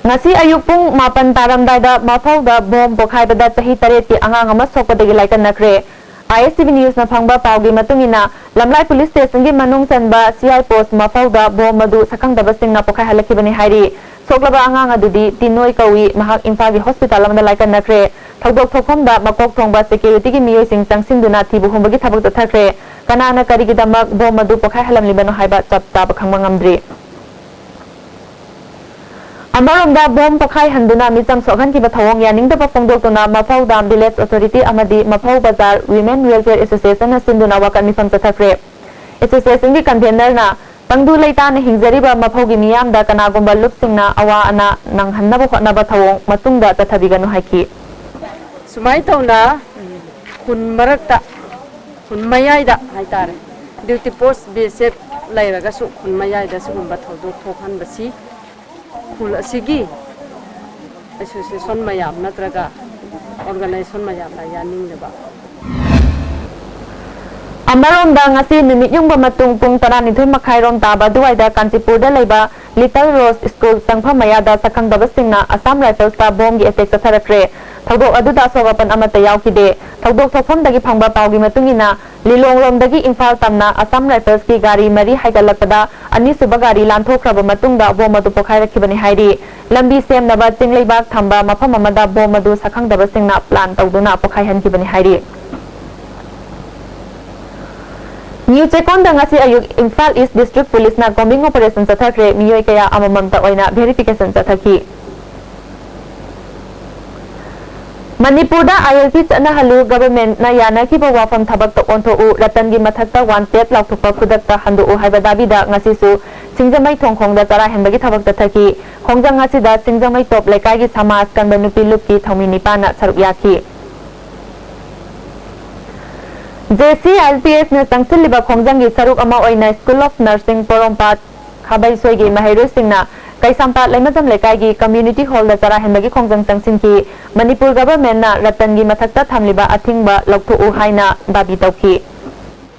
ꯉꯁꯤ ꯑꯌꯨꯛ ꯄꯨꯡ ꯃꯥꯄꯟ ꯇꯥꯔꯝꯗꯥꯏꯗ ꯃꯐꯧꯗ ꯕꯣꯝ ꯄꯣꯈꯥꯏꯕꯗ ꯆꯍꯤ ꯇꯔꯦꯠꯀꯤ ꯑꯉꯥꯡ ꯑꯃ ꯁꯣꯛꯄꯗꯒꯤ ꯂꯥꯏꯀꯠꯅꯈ꯭ꯔꯦ꯫ ꯑꯥꯏ ꯑꯦꯁ ꯇꯤ ꯚꯤ Newsꯅ ꯐꯪꯕ ꯄꯥꯎꯒꯤ ꯃꯇꯨꯡ ꯏꯟꯅ, ꯂꯝꯂꯥꯏ Police Stationꯒꯤ ꯃꯅꯨꯡ ꯆꯟꯕ ꯁꯤ ꯑꯥꯏ Post ꯃꯐꯧꯗ ꯕꯣꯝ ꯑꯗꯨ ꯁꯛꯈꯪꯗꯕꯁꯤꯡꯅ ꯄꯣꯈꯥꯏꯍꯜꯂꯛꯈꯤꯕꯅꯤ ꯍꯥꯏꯔꯤ꯫ ꯁꯣꯛꯂꯕ ꯑꯉꯥꯡ ꯑꯗꯨꯗꯤ ꯇꯤꯅꯣꯏ ꯀꯧꯏ, ꯃꯍꯥꯛ ꯏꯝꯐꯥꯜꯒꯤ hospital ꯑꯃꯗ ꯂꯥꯏꯀꯠꯅꯈ꯭ꯔꯦ꯫ ꯊꯧꯗꯣꯛ ꯊꯣꯛꯐꯝꯗ ꯃꯀꯣꯛ ꯊꯣꯡꯕ ꯁꯦꯀ꯭ꯌꯨꯔꯤꯇꯤꯒꯤ ꯃꯤꯑꯣꯏꯁꯤꯡ ꯆꯪꯁꯤꯟꯗꯨꯅ ꯊꯤꯕ ꯍꯨꯝꯕꯒꯤ ꯊꯕꯛ ꯆꯠꯊꯈ꯭ꯔꯦ꯫ ꯀꯅꯥꯅ ꯀꯔꯤꯒꯤꯗꯃꯛ ꯕꯣꯝ ꯑꯗꯨ ꯄꯣꯈꯥꯏꯍꯜꯂꯝꯂꯤꯕꯅꯣ ꯍꯥꯏꯕ ꯆꯞ ꯆꯥꯕ ꯈꯪꯕ ꯉꯝꯗ꯭ꯔꯤ꯫ ꯑꯃꯔꯣꯝꯗ, ꯕꯣꯝ ꯄꯣꯈꯥꯏꯍꯟꯗꯨꯅ ꯃꯤꯆꯝ ꯁꯣꯛꯍꯟꯈꯤꯕ ꯊꯧꯑꯣꯡ ꯌꯥꯅꯤꯡꯗꯕ ꯐꯣꯡꯗꯣꯛꯇꯨꯅ ꯃꯐꯧ ꯗꯥꯝ ꯚꯤꯂꯦꯖ ꯑꯣꯊꯣꯔꯤꯇꯤ ꯑꯃꯗꯤ ꯃꯐꯧ ꯕꯖꯥꯔ ꯋꯤꯃꯦꯟ ꯋꯦꯜꯐꯤꯌꯔ ꯑꯦꯁꯣꯁꯤꯌꯦꯁꯟꯅ ꯁꯤꯟꯗꯨꯅ ꯋꯥꯀꯠ ꯃꯤꯐꯝ ꯆꯠꯊꯈ꯭ꯔꯦ꯫ ꯑꯦꯁꯣꯁꯤꯌꯦꯁꯟꯒꯤ ꯀꯟꯚꯦꯅꯔꯅ ꯇꯪꯗꯨ ꯂꯩꯇꯥꯅ ꯍꯤꯡꯖꯔꯤꯕ ꯃꯐꯧꯒꯤ ꯃꯤꯌꯥꯝꯗ ꯀꯅꯥꯒꯨꯝꯕ ꯂꯨꯞꯁꯤꯡꯅ ꯑꯋꯥ ꯑꯅꯥ ꯅꯪꯍꯟꯅꯕ ꯍꯣꯠꯅꯕ ꯊꯧꯑꯣꯡ ꯃꯇꯨꯡꯗ ꯆꯠꯊꯕꯤꯒꯅꯨ ꯍꯥꯏꯈꯤ꯫ ꯁꯨꯃꯥꯏꯅ ꯇꯧꯅ ꯈꯨꯟ ꯃꯔꯛꯇ, ꯈꯨꯟ ꯃꯌꯥꯏꯗ ꯍꯥꯏꯇꯥꯔꯦ, ꯗ꯭ꯌꯨꯇꯤ ꯄꯣꯁ ꯕꯤ ꯑꯦꯁ ꯑꯦꯐ ꯂꯩꯔꯒꯁꯨ ꯈꯨꯟ ꯃꯌꯥꯏꯗ ꯁꯤꯒꯨꯝꯕ ꯊꯧꯗꯣꯛ ꯊꯣꯛꯍꯟꯕꯁꯤ ꯈꯨꯜ ꯑꯁꯤꯒꯤ ꯑꯦꯁꯣꯁꯤꯌꯦꯁꯟ ꯃꯌꯥꯝ ꯅꯠꯇ꯭ꯔꯒ ꯑꯣꯔꯒꯅꯥꯏꯖꯦꯁꯟ ꯃꯌꯥꯝꯅ ꯌꯥꯅꯤꯡꯗꯕ꯫ ꯑꯃꯔꯣꯝꯗ, ꯉꯁꯤ ꯅꯨꯃꯤꯠ ꯌꯨꯡꯕ ꯃꯇꯨꯡ ꯄꯨꯡ ꯇꯔꯥꯅꯤꯊꯣꯏ ꯃꯈꯥꯏꯔꯣꯝ ꯇꯥꯕ ꯑꯗꯨꯋꯥꯏꯗ ꯀꯥꯟꯆꯤꯄꯨꯔꯗ ꯂꯩꯕ ꯂꯤꯇꯜ ꯔꯣꯁ ꯁ꯭ꯀꯨꯜ ꯆꯪꯐꯝ ꯃꯌꯥꯗ ꯁꯛꯈꯪꯗꯕꯁꯤꯡꯅ ꯑꯁꯥꯝ ꯔꯥꯏꯐꯜꯁꯇ ꯕꯣꯝꯒꯤ ꯑꯦꯇꯦꯛ ꯆꯠꯊꯔꯛꯈ꯭ꯔꯦ꯫ ꯊꯧꯗꯣꯛ ꯑꯗꯨꯗ ꯑꯁꯣꯛ ꯑꯄꯟ ꯑꯃꯠꯇ ꯌꯥꯎꯈꯤꯗꯦ꯫ ꯊꯧꯗꯣꯛ ꯊꯣꯛꯐꯝꯗꯒꯤ ꯐꯪꯕ ꯄꯥꯎꯒꯤ ꯃꯇꯨꯡ ꯏꯟꯅ, ꯂꯤꯂꯣꯡꯂꯣꯝꯗꯒꯤ ꯏꯝꯐꯥꯜ ꯇꯝꯅ ꯑꯁꯥꯝ ꯔꯥꯏꯐꯜꯁꯀꯤ ꯒꯥꯔꯤ ꯃꯔꯤ ꯍꯥꯏꯒꯠꯂꯛꯄꯗ, ꯑꯅꯤꯁꯨꯕ ꯒꯥꯔꯤ ꯂꯥꯟꯊꯣꯛꯈ꯭ꯔꯕ ꯃꯇꯨꯡꯗ ꯕꯣꯝ ꯑꯗꯨ ꯄꯣꯈꯥꯏꯔꯛꯈꯤꯕꯅꯤ ꯍꯥꯏꯔꯤ꯫ ꯂꯝꯕꯤ ꯁꯦꯝꯅꯕ ꯆꯤꯡ ꯂꯩꯕꯥꯛ ꯊꯝꯕ ꯃꯐꯝ ꯑꯃꯗ ꯕꯣꯝ ꯑꯗꯨ ꯁꯛꯈꯪꯗꯕꯁꯤꯡꯅ ꯄ꯭ꯂꯥꯟ ꯇꯧꯗꯨꯅ ꯄꯣꯈꯥꯏꯍꯟꯈꯤꯕꯅꯤ ꯍꯥꯏꯔꯤ꯫ ꯅ꯭ꯌꯨ ꯆꯦꯛꯀꯣꯟꯗ ꯉꯁꯤ ꯑꯌꯨꯛ ꯏꯝꯐꯥꯜ ꯏꯁ ꯗꯤꯁꯇ꯭ꯔꯤꯛ ꯄꯨꯂꯤꯁꯅ ꯀꯣꯝꯕꯤꯡ ꯑꯣꯄꯔꯦꯁꯟ ꯆꯠꯊꯈ꯭ꯔꯦ꯫ ꯃꯤꯑꯣꯏ ꯀꯌꯥ ꯑꯃꯃꯝꯇ ꯑꯣꯏꯅ ꯚꯦꯔꯤꯐꯤꯀꯦꯁꯟ ꯆꯠꯊꯈꯤ꯫ ꯃꯅꯤꯄꯨꯔꯗ ꯑꯥꯏ ꯑꯦꯜ ꯄꯤ ꯆꯠꯅꯍꯜꯂꯨ, ꯒꯚꯔꯟꯃꯦꯟꯠꯅ ꯌꯥꯅꯈꯤꯕ ꯋꯥꯐꯝ ꯊꯕꯛꯇ ꯑꯣꯟꯊꯣꯛꯎ, ꯔꯇꯟꯒꯤ ꯃꯊꯛꯇ ꯋꯥꯟꯇꯦꯗ ꯂꯥꯎꯊꯣꯛꯄ ꯈꯨꯗꯛꯇ ꯍꯟꯗꯣꯛꯎ ꯍꯥꯏꯕ ꯗꯥꯕꯤꯗ ꯉꯁꯤꯁꯨ ꯁꯤꯡꯖꯃꯩ ꯊꯣꯡꯈꯣꯡꯗ ꯆꯔꯥ ꯍꯦꯟꯕꯒꯤ ꯊꯕꯛ ꯆꯠꯊꯈꯤ꯫ ꯈꯣꯡꯖꯪ ꯑꯁꯤꯗ ꯁꯤꯡꯖꯃꯩ ꯇꯣꯞ ꯂꯩꯀꯥꯏꯒꯤ ꯁꯃꯥꯖ ꯀꯟꯕ ꯅꯨꯄꯤ ꯂꯨꯞꯀꯤ ꯊꯧꯃꯤ ꯅꯤꯄꯥꯅ ꯁꯔꯨꯛ ꯌꯥꯈꯤ꯫ J C I L P ꯑꯦꯁꯅ ꯆꯪꯁꯤꯜꯂꯤꯕ ꯈꯣꯡꯖꯪꯒꯤ ꯁꯔꯨꯛ ꯑꯃ ꯑꯣꯏꯅ ꯁ꯭ꯀꯨꯜ ꯑꯣꯐ ꯅꯔꯁꯤꯡ ꯄꯣꯔꯣꯝꯄꯥꯠ ꯈꯥꯕꯩꯁꯣꯏꯒꯤ ꯃꯍꯩꯔꯣꯏꯁꯤꯡꯅ ꯀꯩꯁꯥꯝꯄꯥꯠ ꯂꯩꯃꯖꯝ ꯂꯩꯀꯥꯏꯒꯤ ꯀꯝꯃ꯭ꯌꯨꯅꯤꯇꯤ ꯍꯣꯜꯗ ꯆꯔꯥ ꯍꯦꯟꯕꯒꯤ ꯈꯣꯡꯖꯪ ꯆꯪꯁꯤꯟꯈꯤ꯫ ꯃꯅꯤꯄꯨꯔ ꯒꯚꯔꯟꯃꯦꯟꯠꯅ ꯔꯇꯟꯒꯤ ꯃꯊꯛꯇ ꯊꯝꯂꯤꯕ ꯑꯊꯤꯡꯕ ꯂꯧꯊꯣꯛꯎ ꯍꯥꯏꯅ ꯗꯥꯕꯤ ꯇꯧꯈꯤ꯫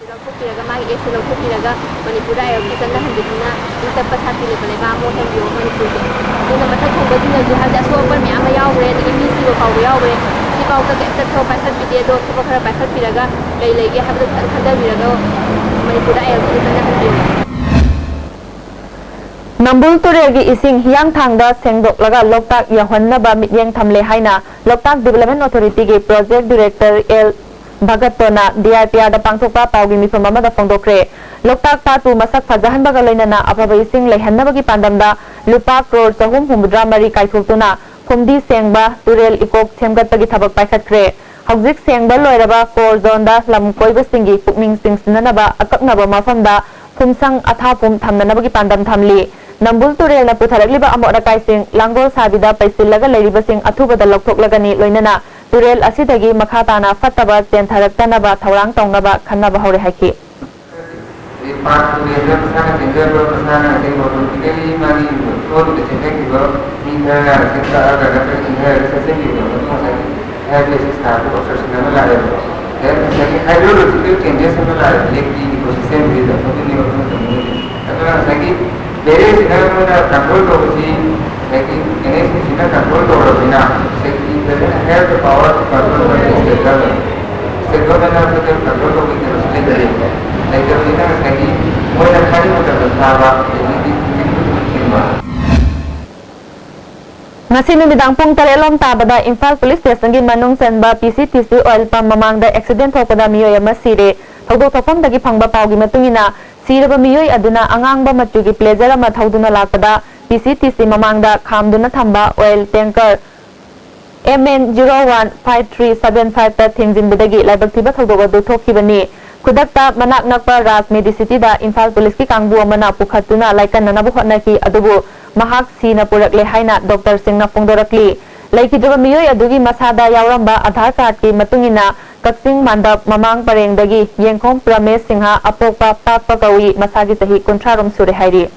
ꯂꯧꯊꯣꯛꯄꯤꯔꯒ, ꯃꯥꯒꯤ ꯑꯦꯁꯁꯦ ꯂꯧꯊꯣꯛꯄꯤꯔꯒ ꯃꯅꯤꯄꯨꯔꯗ ꯑꯥꯏ ꯑꯦꯜ ꯄꯤ ꯆꯠꯅꯍꯟꯕꯤꯗꯨꯅ ꯏꯪ ꯇꯞꯄ ꯁꯥꯇ꯭ꯔ ꯂꯩꯕ ꯂꯩꯕꯥꯛ ꯑꯃ ꯑꯣꯏꯍꯟꯕꯤꯌꯣ ꯃꯅꯤꯄꯨꯔꯒꯤ꯫ ꯑꯗꯨꯅ ꯃꯊꯛ ꯊꯣꯡꯕꯁꯤꯡꯅꯁꯨ, ꯍꯥꯏꯕꯗꯤ ꯑꯁꯣꯛ ꯑꯄꯟ ꯃꯌꯥꯝ ꯑꯃ ꯌꯥꯎꯈ꯭ꯔꯦ, ꯑꯗꯒꯤ ꯃꯤ ꯁꯤꯕ ꯐꯥꯎꯕ ꯌꯥꯎꯈ꯭ꯔꯦ, ꯁꯤ ꯐꯥꯎꯗ ꯀꯩꯝꯇ ꯊꯕꯛ ꯄꯥꯏꯈꯠꯄꯤꯗꯦ꯫ ꯑꯗꯣ ꯊꯕꯛ ꯈꯔ ꯄꯥꯏꯈꯠꯄꯤꯔꯒ ꯀꯩ ꯂꯩꯒꯦ ꯍꯥꯏꯕꯗꯣ ꯈꯤꯇꯪ ꯈꯟꯊꯕꯤꯔꯒ ꯃꯅꯤꯄꯨꯔꯗ ꯑꯥꯏ ꯑꯦꯜ ꯄꯤ ꯆꯠꯅꯍꯟꯕꯤꯌꯣ꯫ ꯅꯝꯕꯨꯜ ꯇꯨꯔꯦꯜꯒꯤ ꯏꯁꯤꯡ ꯍꯤꯌꯥꯡꯊꯥꯡꯗ ꯁꯦꯡꯗꯣꯛꯂꯒ ꯂꯣꯛꯇꯥꯛ ꯌꯧꯍꯟꯅꯕ ꯃꯤꯠꯌꯦꯡ ꯊꯝꯂꯦ ꯍꯥꯏꯅ ꯂꯣꯛꯇꯥꯛ Development Authority ꯒꯤ Project Director ꯑꯦꯜ ꯚꯒꯠꯇꯣꯅ D R P R ꯗ ꯄꯥꯡꯊꯣꯛꯄ ꯄꯥꯎꯒꯤ ꯃꯤꯐꯝ ꯑꯃꯗ ꯐꯣꯡꯗꯣꯛꯈ꯭ꯔꯦ꯫ ꯂꯣꯛꯇꯥꯛ ꯄꯥꯠꯄꯨ ꯃꯁꯛ ꯐꯖꯍꯟꯕꯒ ꯂꯣꯏꯅꯅ ꯑꯐꯕ ꯏꯁꯤꯡ ꯂꯩꯍꯟꯅꯕꯒꯤ ꯄꯥꯟꯗꯝꯗ ꯂꯨꯄꯥ ꯀ꯭ꯔꯣꯔ ꯆꯍꯨꯝ ꯍꯨꯝꯐꯨꯇꯔꯥ ꯃꯔꯤ ꯀꯥꯏꯊꯣꯛꯇꯨꯅ ꯐꯨꯝꯗꯤ ꯁꯦꯡꯕ, ꯇꯨꯔꯦꯜ ꯏꯀꯣꯛ ꯁꯦꯝꯒꯠꯄꯒꯤ ꯊꯕꯛ ꯄꯥꯏꯈꯠꯈ꯭ꯔꯦ꯫ ꯍꯧꯖꯤꯛ ꯁꯦꯡꯕ ꯂꯣꯏꯔꯕ ꯀꯣꯔ ꯖꯣꯟꯗ ꯂꯝ ꯀꯣꯏꯕꯁꯤꯡꯒꯤ ꯄꯨꯛꯅꯤꯡ ꯆꯤꯡꯁꯤꯟꯅꯅꯕ ꯑꯀꯛꯅꯕ ꯃꯐꯝꯗ ꯐꯨꯝꯁꯪ ꯑꯊꯥꯐꯨꯝ ꯊꯝꯅꯅꯕꯒꯤ ꯄꯥꯟꯗꯝ ꯊꯝꯂꯤ꯫ ꯅꯝꯕꯨꯜ ꯇꯨꯔꯦꯜꯅ ꯄꯨꯊꯔꯛꯂꯤꯕ ꯑꯃꯣꯠ ꯑꯀꯥꯏꯁꯤꯡ ꯂꯥꯡꯒꯣꯜ ꯁꯥꯕꯤꯗ ꯄꯩꯁꯤꯜꯂꯒ ꯂꯩꯔꯤꯕꯁꯤꯡ ꯑꯊꯨꯕꯗ ꯂꯧꯊꯣꯛꯂꯒꯅꯤ, ꯂꯣꯏꯅꯅ ꯇꯨꯔꯦꯜ ꯑꯁꯤꯗꯒꯤ ꯃꯈꯥ ꯇꯥꯅ ꯐꯠꯇꯕ ꯆꯦꯟꯊꯔꯛꯇꯅꯕ ꯊꯧꯔꯥꯡ ꯇꯧꯅꯕ ꯈꯟꯅꯕ ꯍꯧꯔꯦ ꯍꯥꯏꯈꯤ꯫ ꯄꯥꯠ ꯇꯨꯔꯦꯜꯗ ꯃꯁꯥꯅ ꯆꯦꯟꯖꯕ, ꯃꯁꯥꯅ ꯑꯇꯦꯡꯕ ꯑꯣꯇꯣꯃꯦꯇꯤꯀꯦꯂꯤ ꯃꯥꯒꯤ ꯐ꯭ꯂꯣꯗꯨꯗ ꯆꯦꯟꯊꯈꯤꯕ ꯃꯤ ꯈꯔ ꯆꯦꯟꯊꯔꯛꯑꯒ ꯅꯠꯇ꯭ꯔꯒ ꯏꯟꯊꯔꯒ ꯆꯠꯁꯤꯟꯈꯤꯕꯗꯣ ꯃꯗꯨ ꯉꯁꯥꯏꯒꯤ ꯍꯥꯏꯋꯦꯁꯤ ꯁꯥꯕꯗ ꯑꯣꯕꯁꯇ꯭ꯔꯛꯁꯟ ꯑꯃ ꯂꯥꯛꯑꯦꯕꯀꯣ꯫ ꯉꯁꯥꯏꯒꯤ ꯍꯥꯏꯗ꯭ꯔꯣꯂꯣꯖꯤꯀꯦꯜ ꯆꯦꯟꯖꯦꯁ ꯑꯃ ꯂꯥꯛꯑꯦꯕ ꯂꯦꯛꯀꯤ ꯏꯀꯣꯁꯤꯁꯇꯦꯝꯁꯤꯗ, ꯃꯗꯨꯅꯦꯕ ꯑꯩꯈꯣꯏꯅ ꯇꯧꯅꯤꯡꯉꯤꯁꯦ꯫ ꯑꯗꯨꯅ ꯉꯁꯥꯏꯒꯤ ꯕꯦꯔꯤꯌꯔꯁꯤꯅ ꯃꯣꯏꯅ ꯀꯟꯇ꯭ꯔꯣꯜ ꯇꯧꯕꯁꯤ ꯉꯁꯥꯏꯒꯤ ꯑꯦꯟ ꯑꯦꯁ ꯄꯤ ꯁꯤꯅ ꯀꯟꯇ꯭ꯔꯣꯜ ꯇꯧꯔꯕꯅꯤꯅ ꯉꯁꯥꯏꯒꯤ doesn't have the power to control by the state government. State government ꯅ ꯑꯩꯈꯣꯏꯗ ꯀꯟꯇ꯭ꯔꯣꯜ ꯇꯧꯕꯒꯤ ꯀꯩꯅꯣꯁꯨ ꯂꯩꯇ꯭ꯔꯦ꯫ ꯂꯩꯇꯕꯅꯤꯅ ꯉꯁꯥꯏꯒꯤ ꯃꯣꯏꯅ ꯊꯥꯅꯤꯡ ꯃꯇꯝꯗ ꯊꯥꯕ, ꯑꯗꯒꯤꯗꯤ ꯊꯤꯡꯅꯤꯡ ꯃꯇꯝꯗ ꯊꯤꯡꯕ꯫ ꯉꯁꯤ ꯅꯨꯃꯤꯗꯥꯡ ꯄꯨꯡ ꯇꯔꯦꯠ ꯂꯣꯝ ꯇꯥꯕꯗ ꯏꯝꯐꯥꯜ ꯄꯨꯂꯤꯁ ꯁ꯭ꯇꯦꯁꯟꯒꯤ ꯃꯅꯨꯡ ꯆꯟꯕ P C T C oil pump ꯃꯃꯥꯡꯗ ꯑꯦꯛꯁꯤꯗꯦꯟ ꯊꯣꯛꯄꯗ ꯃꯤꯑꯣꯏ ꯑꯃ ꯁꯤꯔꯦ꯫ ꯊꯧꯗꯣꯛ ꯊꯣꯛꯐꯝꯗꯒꯤ ꯐꯪꯕ ꯄꯥꯎꯒꯤ ꯃꯇꯨꯡ ꯏꯟꯅ, ꯁꯤꯔꯕ ꯃꯤꯑꯣꯏ ꯑꯗꯨꯅ ꯑꯉꯥꯡꯕ ꯃꯆꯨꯒꯤ Pleasure ꯑꯃ ꯊꯧꯗꯨꯅ ꯂꯥꯛꯄꯗ P C T C ꯃꯃꯥꯡꯗ ꯈꯥꯝꯗꯨꯅ ꯊꯝꯕ oil tanker M N zero one five three seven five ꯇ ꯊꯦꯡꯖꯤꯟꯕꯗꯒꯤ ꯂꯥꯏꯕꯛ ꯊꯤꯕ ꯊꯧꯗꯣꯛ ꯑꯗꯨ ꯊꯣꯛꯈꯤꯕꯅꯤ꯫ ꯈꯨꯗꯛꯇ ꯃꯅꯥꯛ ꯅꯛꯄ ꯔꯥꯖ ꯃꯦꯗꯤꯁꯤꯇꯤꯗ ꯏꯝꯐꯥꯜ ꯄꯨꯂꯤꯁꯀꯤ ꯀꯥꯡꯕꯨ ꯑꯃꯅ ꯄꯨꯈꯠꯇꯨꯅ ꯂꯥꯏꯀꯠꯅꯅꯕ ꯍꯣꯠꯅꯈꯤ, ꯑꯗꯨꯕꯨ ꯃꯍꯥꯛ ꯁꯤꯅ ꯄꯨꯔꯛꯂꯦ ꯍꯥꯏꯅ ꯗꯣꯛꯇꯔꯁꯤꯡꯅ ꯐꯣꯡꯗꯣꯔꯛꯂꯤ꯫ ꯂꯩꯈꯤꯗ꯭ꯔꯕ ꯃꯤꯑꯣꯏ ꯑꯗꯨꯒꯤ ꯃꯁꯥꯗ ꯌꯥꯎꯔꯝꯕ ꯑꯙꯥꯔ ꯀꯥꯔꯗꯀꯤ ꯃꯇꯨꯡ ꯏꯟꯅ, ꯀꯛꯆꯤꯡ ꯃꯥꯟꯗꯞ ꯃꯃꯥꯡ ꯄꯔꯦꯡꯗꯒꯤ ꯌꯦꯡꯈꯣꯝ ꯄ꯭ꯔꯃꯦꯁ ꯁꯤꯡꯍ, ꯑꯄꯣꯛꯄ ꯄꯥꯛꯄ ꯀꯧꯏ, ꯃꯁꯥꯒꯤ ꯆꯍꯤ ꯀꯨꯟꯊ꯭ꯔꯥ ꯔꯣꯝ ꯁꯨꯔꯦ ꯍꯥꯏꯔꯤ꯫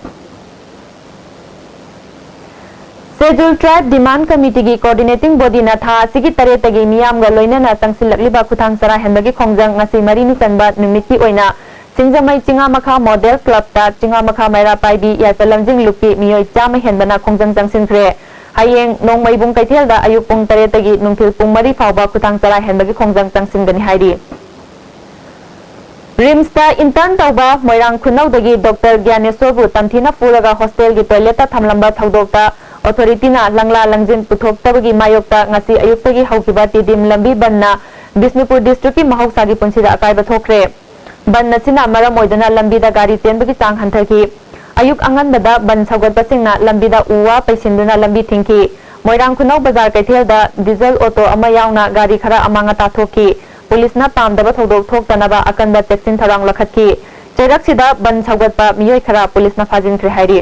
Scheduled Tribe Demand Committee ꯒꯤ Coordinating Body ꯅ ꯊꯥ ꯑꯁꯤꯒꯤ ꯇꯔꯦꯠꯇꯒꯤ ꯃꯤꯌꯥꯝꯒ ꯂꯣꯏꯅꯅ ꯆꯪꯁꯤꯜꯂꯛꯂꯤꯕ ꯈꯨꯊꯥꯡ ꯆꯔꯥ ꯍꯦꯟꯕꯒꯤ ꯈꯣꯡꯖꯪ ꯉꯁꯤ ꯃꯔꯤꯅꯤ ꯆꯟꯕ ꯅꯨꯃꯤꯠꯀꯤ ꯑꯣꯏꯅ ꯁꯤꯡꯖꯃꯩ ꯆꯤꯉꯥꯃꯈꯥ Model Club ꯇ ꯆꯤꯉꯥꯃꯈꯥ ꯃꯩꯔꯥ ꯄꯥꯏꯕꯤ ꯌꯥꯏꯐ ꯂꯝꯖꯤꯡ ꯂꯨꯞꯀꯤ ꯃꯤꯑꯣꯏ ꯆꯥꯝꯃ ꯍꯦꯟꯕꯅ ꯈꯣꯡꯖꯪ ꯆꯪꯁꯤꯟꯈ꯭ꯔꯦ꯫ ꯍꯌꯦꯡ ꯅꯣꯡꯃꯩꯕꯨꯡ ꯀꯩꯊꯦꯜꯗ ꯑꯌꯨꯛ ꯄꯨꯡ ꯇꯔꯦꯠꯇꯒꯤ ꯅꯨꯡꯊꯤꯜ ꯄꯨꯡ ꯃꯔꯤ ꯐꯥꯎꯕ ꯈꯨꯊꯥꯡ ꯆꯔꯥ ꯍꯦꯟꯕꯒꯤ ꯈꯣꯡꯖꯪ ꯆꯪꯁꯤꯟꯒꯅꯤ ꯍꯥꯏꯔꯤ꯫ ꯔꯤꯝꯁꯇ ꯏꯟꯇꯔꯟ ꯇꯧꯕ ꯃꯣꯏꯔꯥꯡ ꯈꯨꯅꯧꯗꯒꯤ ꯗꯣꯛꯇꯔ ꯒ꯭ꯌꯥꯅꯦꯁꯣꯔꯕꯨ ꯇꯝꯊꯤꯅ ꯐꯨꯔꯒ ꯍꯣꯁꯇꯦꯜꯒꯤ ꯇꯣꯏꯂꯦꯠꯇ ꯊꯝꯂꯝꯕ ꯊꯧꯗꯣꯛꯇ ꯑꯣꯊꯣꯔꯤꯇꯤꯅ ꯂꯪꯂꯥ ꯂꯪꯖꯤꯟ ꯄꯨꯊꯣꯛꯇꯕꯒꯤ ꯃꯥꯌꯣꯛꯇ ꯉꯁꯤ ꯑꯌꯨꯛꯇꯒꯤ ꯍꯧꯈꯤꯕ ꯇꯤꯗꯤꯝ ꯂꯝꯕꯤ ꯕꯟꯅ ꯕꯤꯁꯅꯨꯄꯨꯔ ꯗꯤꯁꯇ꯭ꯔꯤꯛꯀꯤ ꯃꯍꯧꯁꯥꯒꯤ ꯄꯨꯟꯁꯤꯗ ꯑꯀꯥꯏꯕ ꯊꯣꯛꯈ꯭ꯔꯦ꯫ ꯕꯟ ꯑꯁꯤꯅ ꯃꯔꯝ ꯑꯣꯏꯗꯨꯅ ꯂꯝꯕꯤꯗ ꯒꯥꯔꯤ ꯆꯦꯟꯕꯒꯤ ꯆꯥꯡ ꯍꯟꯊꯈꯤ꯫ ꯑꯌꯨꯛ ꯑꯉꯟꯕꯗ ꯕꯟ ꯁꯧꯒꯠꯄꯁꯤꯡꯅ ꯂꯝꯕꯤꯗ ꯎ ꯋꯥ ꯄꯩꯁꯤꯟꯗꯨꯅ ꯂꯝꯕꯤ ꯊꯤꯡꯈꯤ꯫ ꯃꯣꯏꯔꯥꯡ ꯈꯨꯅꯧ ꯕꯖꯥꯔ ꯀꯩꯊꯦꯜꯗ ꯗꯤꯖꯜ ꯑꯣꯇꯣ ꯑꯃ ꯌꯥꯎꯅ ꯒꯥꯔꯤ ꯈꯔ ꯑꯃꯥꯡ ꯑꯇꯥ ꯊꯣꯛꯈꯤ꯫ ꯄꯨꯂꯤꯁꯅ ꯄꯥꯝꯗꯕ ꯊꯧꯗꯣꯛ ꯊꯣꯛꯇꯅꯕ ꯑꯀꯟꯕ ꯆꯦꯛꯁꯤꯟ ꯊꯧꯔꯥꯡ ꯂꯧꯈꯠꯈꯤ꯫ ꯆꯩꯔꯛꯁꯤꯗ ꯕꯟ ꯁꯧꯒꯠꯄ ꯃꯤꯑꯣꯏ ꯈꯔ ꯄꯨꯂꯤꯁꯅ ꯐꯥꯖꯤꯟꯈ꯭ꯔꯦ ꯍꯥꯏꯔꯤ꯫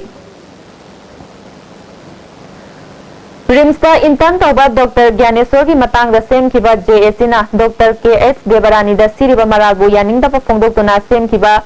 ꯔꯤꯝꯁꯇ ꯏꯟꯇꯔꯟ ꯇꯧꯕ ꯗꯣꯛꯇꯔ ꯒ꯭ꯌꯥꯅꯦꯁꯣꯔꯒꯤ ꯃꯇꯥꯡꯗ ꯁꯦꯝꯈꯤꯕ ꯖꯦ ꯑꯦ ꯁꯤꯅ ꯗꯣꯛꯇꯔ ꯀꯦ ꯑꯩꯆ ꯗꯦꯕꯔꯥꯅꯤꯗ ꯁꯤꯔꯤꯕ ꯃꯔꯥꯜꯕꯨ ꯌꯥꯅꯤꯡꯗꯕ ꯐꯣꯡꯗꯣꯛꯇꯨꯅ ꯁꯦꯝꯈꯤꯕ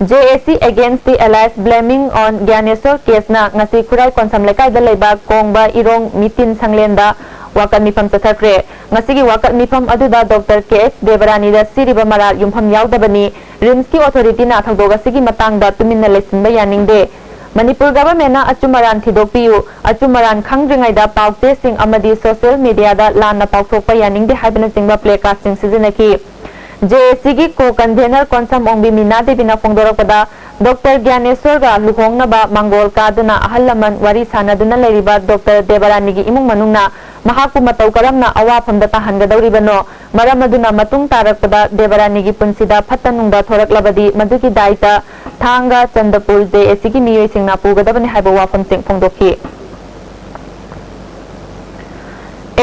J A C Against the Allies Blaming on Gyaneswar caseꯅ ꯉꯁꯤ ꯈꯨꯔꯥꯏ ꯀꯣꯟꯁꯝ ꯂꯩꯀꯥꯏꯗ ꯂꯩꯕ ꯀꯣꯡꯕ ꯏꯔꯣꯡ ꯃꯤꯇꯤꯟ ꯁꯪꯂꯦꯟꯗ ꯋꯥꯀꯠ ꯃꯤꯐꯝ ꯆꯠꯊꯈ꯭ꯔꯦ꯫ ꯉꯁꯤꯒꯤ ꯋꯥꯀꯠ ꯃꯤꯐꯝ ꯑꯗꯨꯗ ꯗꯣꯛꯇꯔ ꯀꯦ ꯑꯩꯆ ꯗꯦꯕꯔꯥꯅꯤꯗ ꯁꯤꯔꯤꯕ ꯃꯔꯥꯜ ꯌꯨꯝꯐꯝ ꯌꯥꯎꯗꯕꯅꯤ꯫ ꯔꯤꯝꯁꯀꯤ ꯑꯣꯊꯣꯔꯤꯇꯤꯅ ꯊꯧꯗꯣꯛ ꯑꯁꯤꯒꯤ ꯃꯇꯥꯡꯗ ꯇꯨꯃꯤꯟꯅ ꯂꯩꯁꯤꯟꯕ ꯌꯥꯅꯤꯡꯗꯦ꯫ ꯃꯅꯤꯄꯨꯔ ꯒꯚꯔꯟꯃꯦꯟꯠꯅ ꯑꯆꯨꯝ ꯑꯔꯥꯟ ꯊꯤꯗꯣꯛꯄꯤꯌꯨ, ꯑꯆꯨꯝ ꯑꯔꯥꯟ ꯈꯪꯗ꯭ꯔꯤꯉꯩꯗ ꯄꯥꯎ ꯆꯦꯁꯤꯡ ꯑꯃꯗꯤ ꯁꯣꯁꯤꯌꯦꯜ ꯃꯤꯗꯤꯌꯥꯗ ꯂꯥꯟꯅ ꯄꯥꯎꯊꯣꯛꯄ ꯌꯥꯅꯤꯡꯗꯦ ꯍꯥꯏꯕꯅꯆꯤꯡꯕ ꯄ꯭ꯂꯦ ꯀꯥꯔꯗꯁꯤꯡ ꯁꯤꯖꯤꯟꯅꯈꯤ꯫ J A Cꯒꯤ ꯀꯣ ꯀꯟꯚꯦꯅꯔ ꯀꯣꯟꯁꯝ ꯑꯣꯡꯕꯤ ꯃꯤꯅꯥ ꯗꯦꯕꯤꯅ ꯐꯣꯡꯗꯣꯔꯛꯄꯗ, ꯗꯣꯛꯇꯔ ꯒ꯭ꯌꯥꯅꯦꯁꯣꯔꯒ ꯂꯨꯍꯣꯡꯅꯕ ꯃꯥꯡꯒꯣꯜ ꯀꯥꯗꯨꯅ ꯑꯍꯜ ꯂꯃꯟ ꯋꯥꯔꯤ ꯁꯥꯟꯅꯗꯨꯅ ꯂꯩꯔꯤꯕ ꯗꯣꯛꯇꯔ ꯗꯦꯕꯔꯥꯅꯤꯒꯤ ꯏꯃꯨꯡ ꯃꯅꯨꯡꯅ ꯃꯍꯥꯛꯄꯨ ꯃꯇꯧ ꯀꯔꯝꯅ ꯑꯋꯥꯐꯝꯗ ꯇꯥꯍꯟꯒꯗꯧꯔꯤꯕꯅꯣ? ꯃꯔꯝ ꯑꯗꯨꯅ ꯃꯇꯨꯡ ꯇꯥꯔꯛꯄꯗ ꯗꯦꯕꯔꯥꯅꯤꯒꯤ ꯄꯨꯟꯁꯤꯗ ꯐꯠꯇ ꯅꯨꯡꯗ ꯊꯣꯔꯛꯂꯕꯗꯤ ꯃꯗꯨꯒꯤ ꯗꯥꯏꯇ ꯊꯥꯡꯒ, ꯆꯟꯗꯄꯨꯔ J A Cꯒꯤ ꯃꯤꯑꯣꯏꯁꯤꯡꯅ ꯄꯨꯒꯗꯕꯅꯤ ꯍꯥꯏꯕ ꯋꯥꯐꯝꯁꯤꯡ ꯐꯣꯡꯗꯣꯛꯈꯤ꯫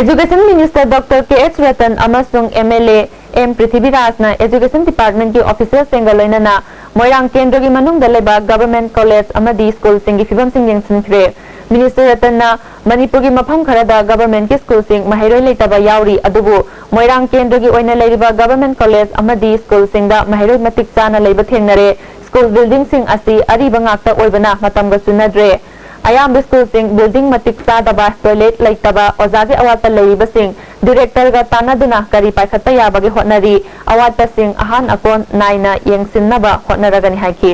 Education Minister Doctor K H Ratan ꯑꯃꯁꯨꯡ M L A M ꯄ꯭ꯔꯤꯊꯤꯕꯤꯔꯥꯖꯅ Education Departmentꯀꯤ officialꯁꯤꯡꯒ ꯂꯣꯏꯅꯅ ꯃꯣꯏꯔꯥꯡ ꯀꯦꯟꯗ꯭ꯔꯒꯤ ꯃꯅꯨꯡꯗ ꯂꯩꯕ government college ꯑꯃꯗꯤ schoolꯁꯤꯡꯒꯤ ꯐꯤꯕꯝꯁꯤꯡ ꯌꯦꯡꯁꯤꯟꯈ꯭ꯔꯦ꯫ Minister ꯔꯇꯟꯅ ꯃꯅꯤꯄꯨꯔꯒꯤ ꯃꯐꯝ ꯈꯔꯗ governmentꯀꯤ schoolꯁꯤꯡ ꯃꯍꯩꯔꯣꯏ ꯂꯩꯇꯕ ꯌꯥꯎꯔꯤ, ꯑꯗꯨꯕꯨ ꯃꯣꯏꯔꯥꯡ ꯀꯦꯟꯗ꯭ꯔꯒꯤ ꯑꯣꯏꯅ ꯂꯩꯔꯤꯕ government college ꯑꯃꯗꯤ schoolꯁꯤꯡꯗ ꯃꯍꯩꯔꯣꯏ ꯃꯇꯤꯛ ꯆꯥꯅ ꯂꯩꯕ ꯊꯦꯡꯅꯔꯦ꯫ School buildingꯁꯤꯡ ꯑꯁꯤ ꯑꯔꯤꯕ ꯉꯥꯛꯇ ꯑꯣꯏꯕꯅ ꯃꯇꯝꯒ ꯆꯨꯅꯗ꯭ꯔꯦ꯫ ꯑꯌꯥꯝꯕ schoolꯁꯤꯡ building ꯃꯇꯤꯛ ꯆꯥꯗꯕ, toilet ꯂꯩꯇꯕ, ꯑꯣꯖꯥꯒꯤ ꯑꯋꯥꯠꯄ ꯂꯩꯔꯤꯕꯁꯤꯡ directorꯒ ꯇꯥꯟꯅꯗꯨꯅ ꯀꯔꯤ ꯄꯥꯏꯈꯠꯄ ꯌꯥꯕꯒꯦ ꯍꯣꯠꯅꯔꯤ꯫ ꯑꯋꯥꯠꯄꯁꯤꯡ ꯑꯍꯥꯟ ꯑꯀꯣꯟ ꯅꯥꯏꯅ ꯌꯦꯡꯁꯤꯟꯅꯕ ꯍꯣꯠꯅꯔꯒꯅꯤ ꯍꯥꯏꯈꯤ꯫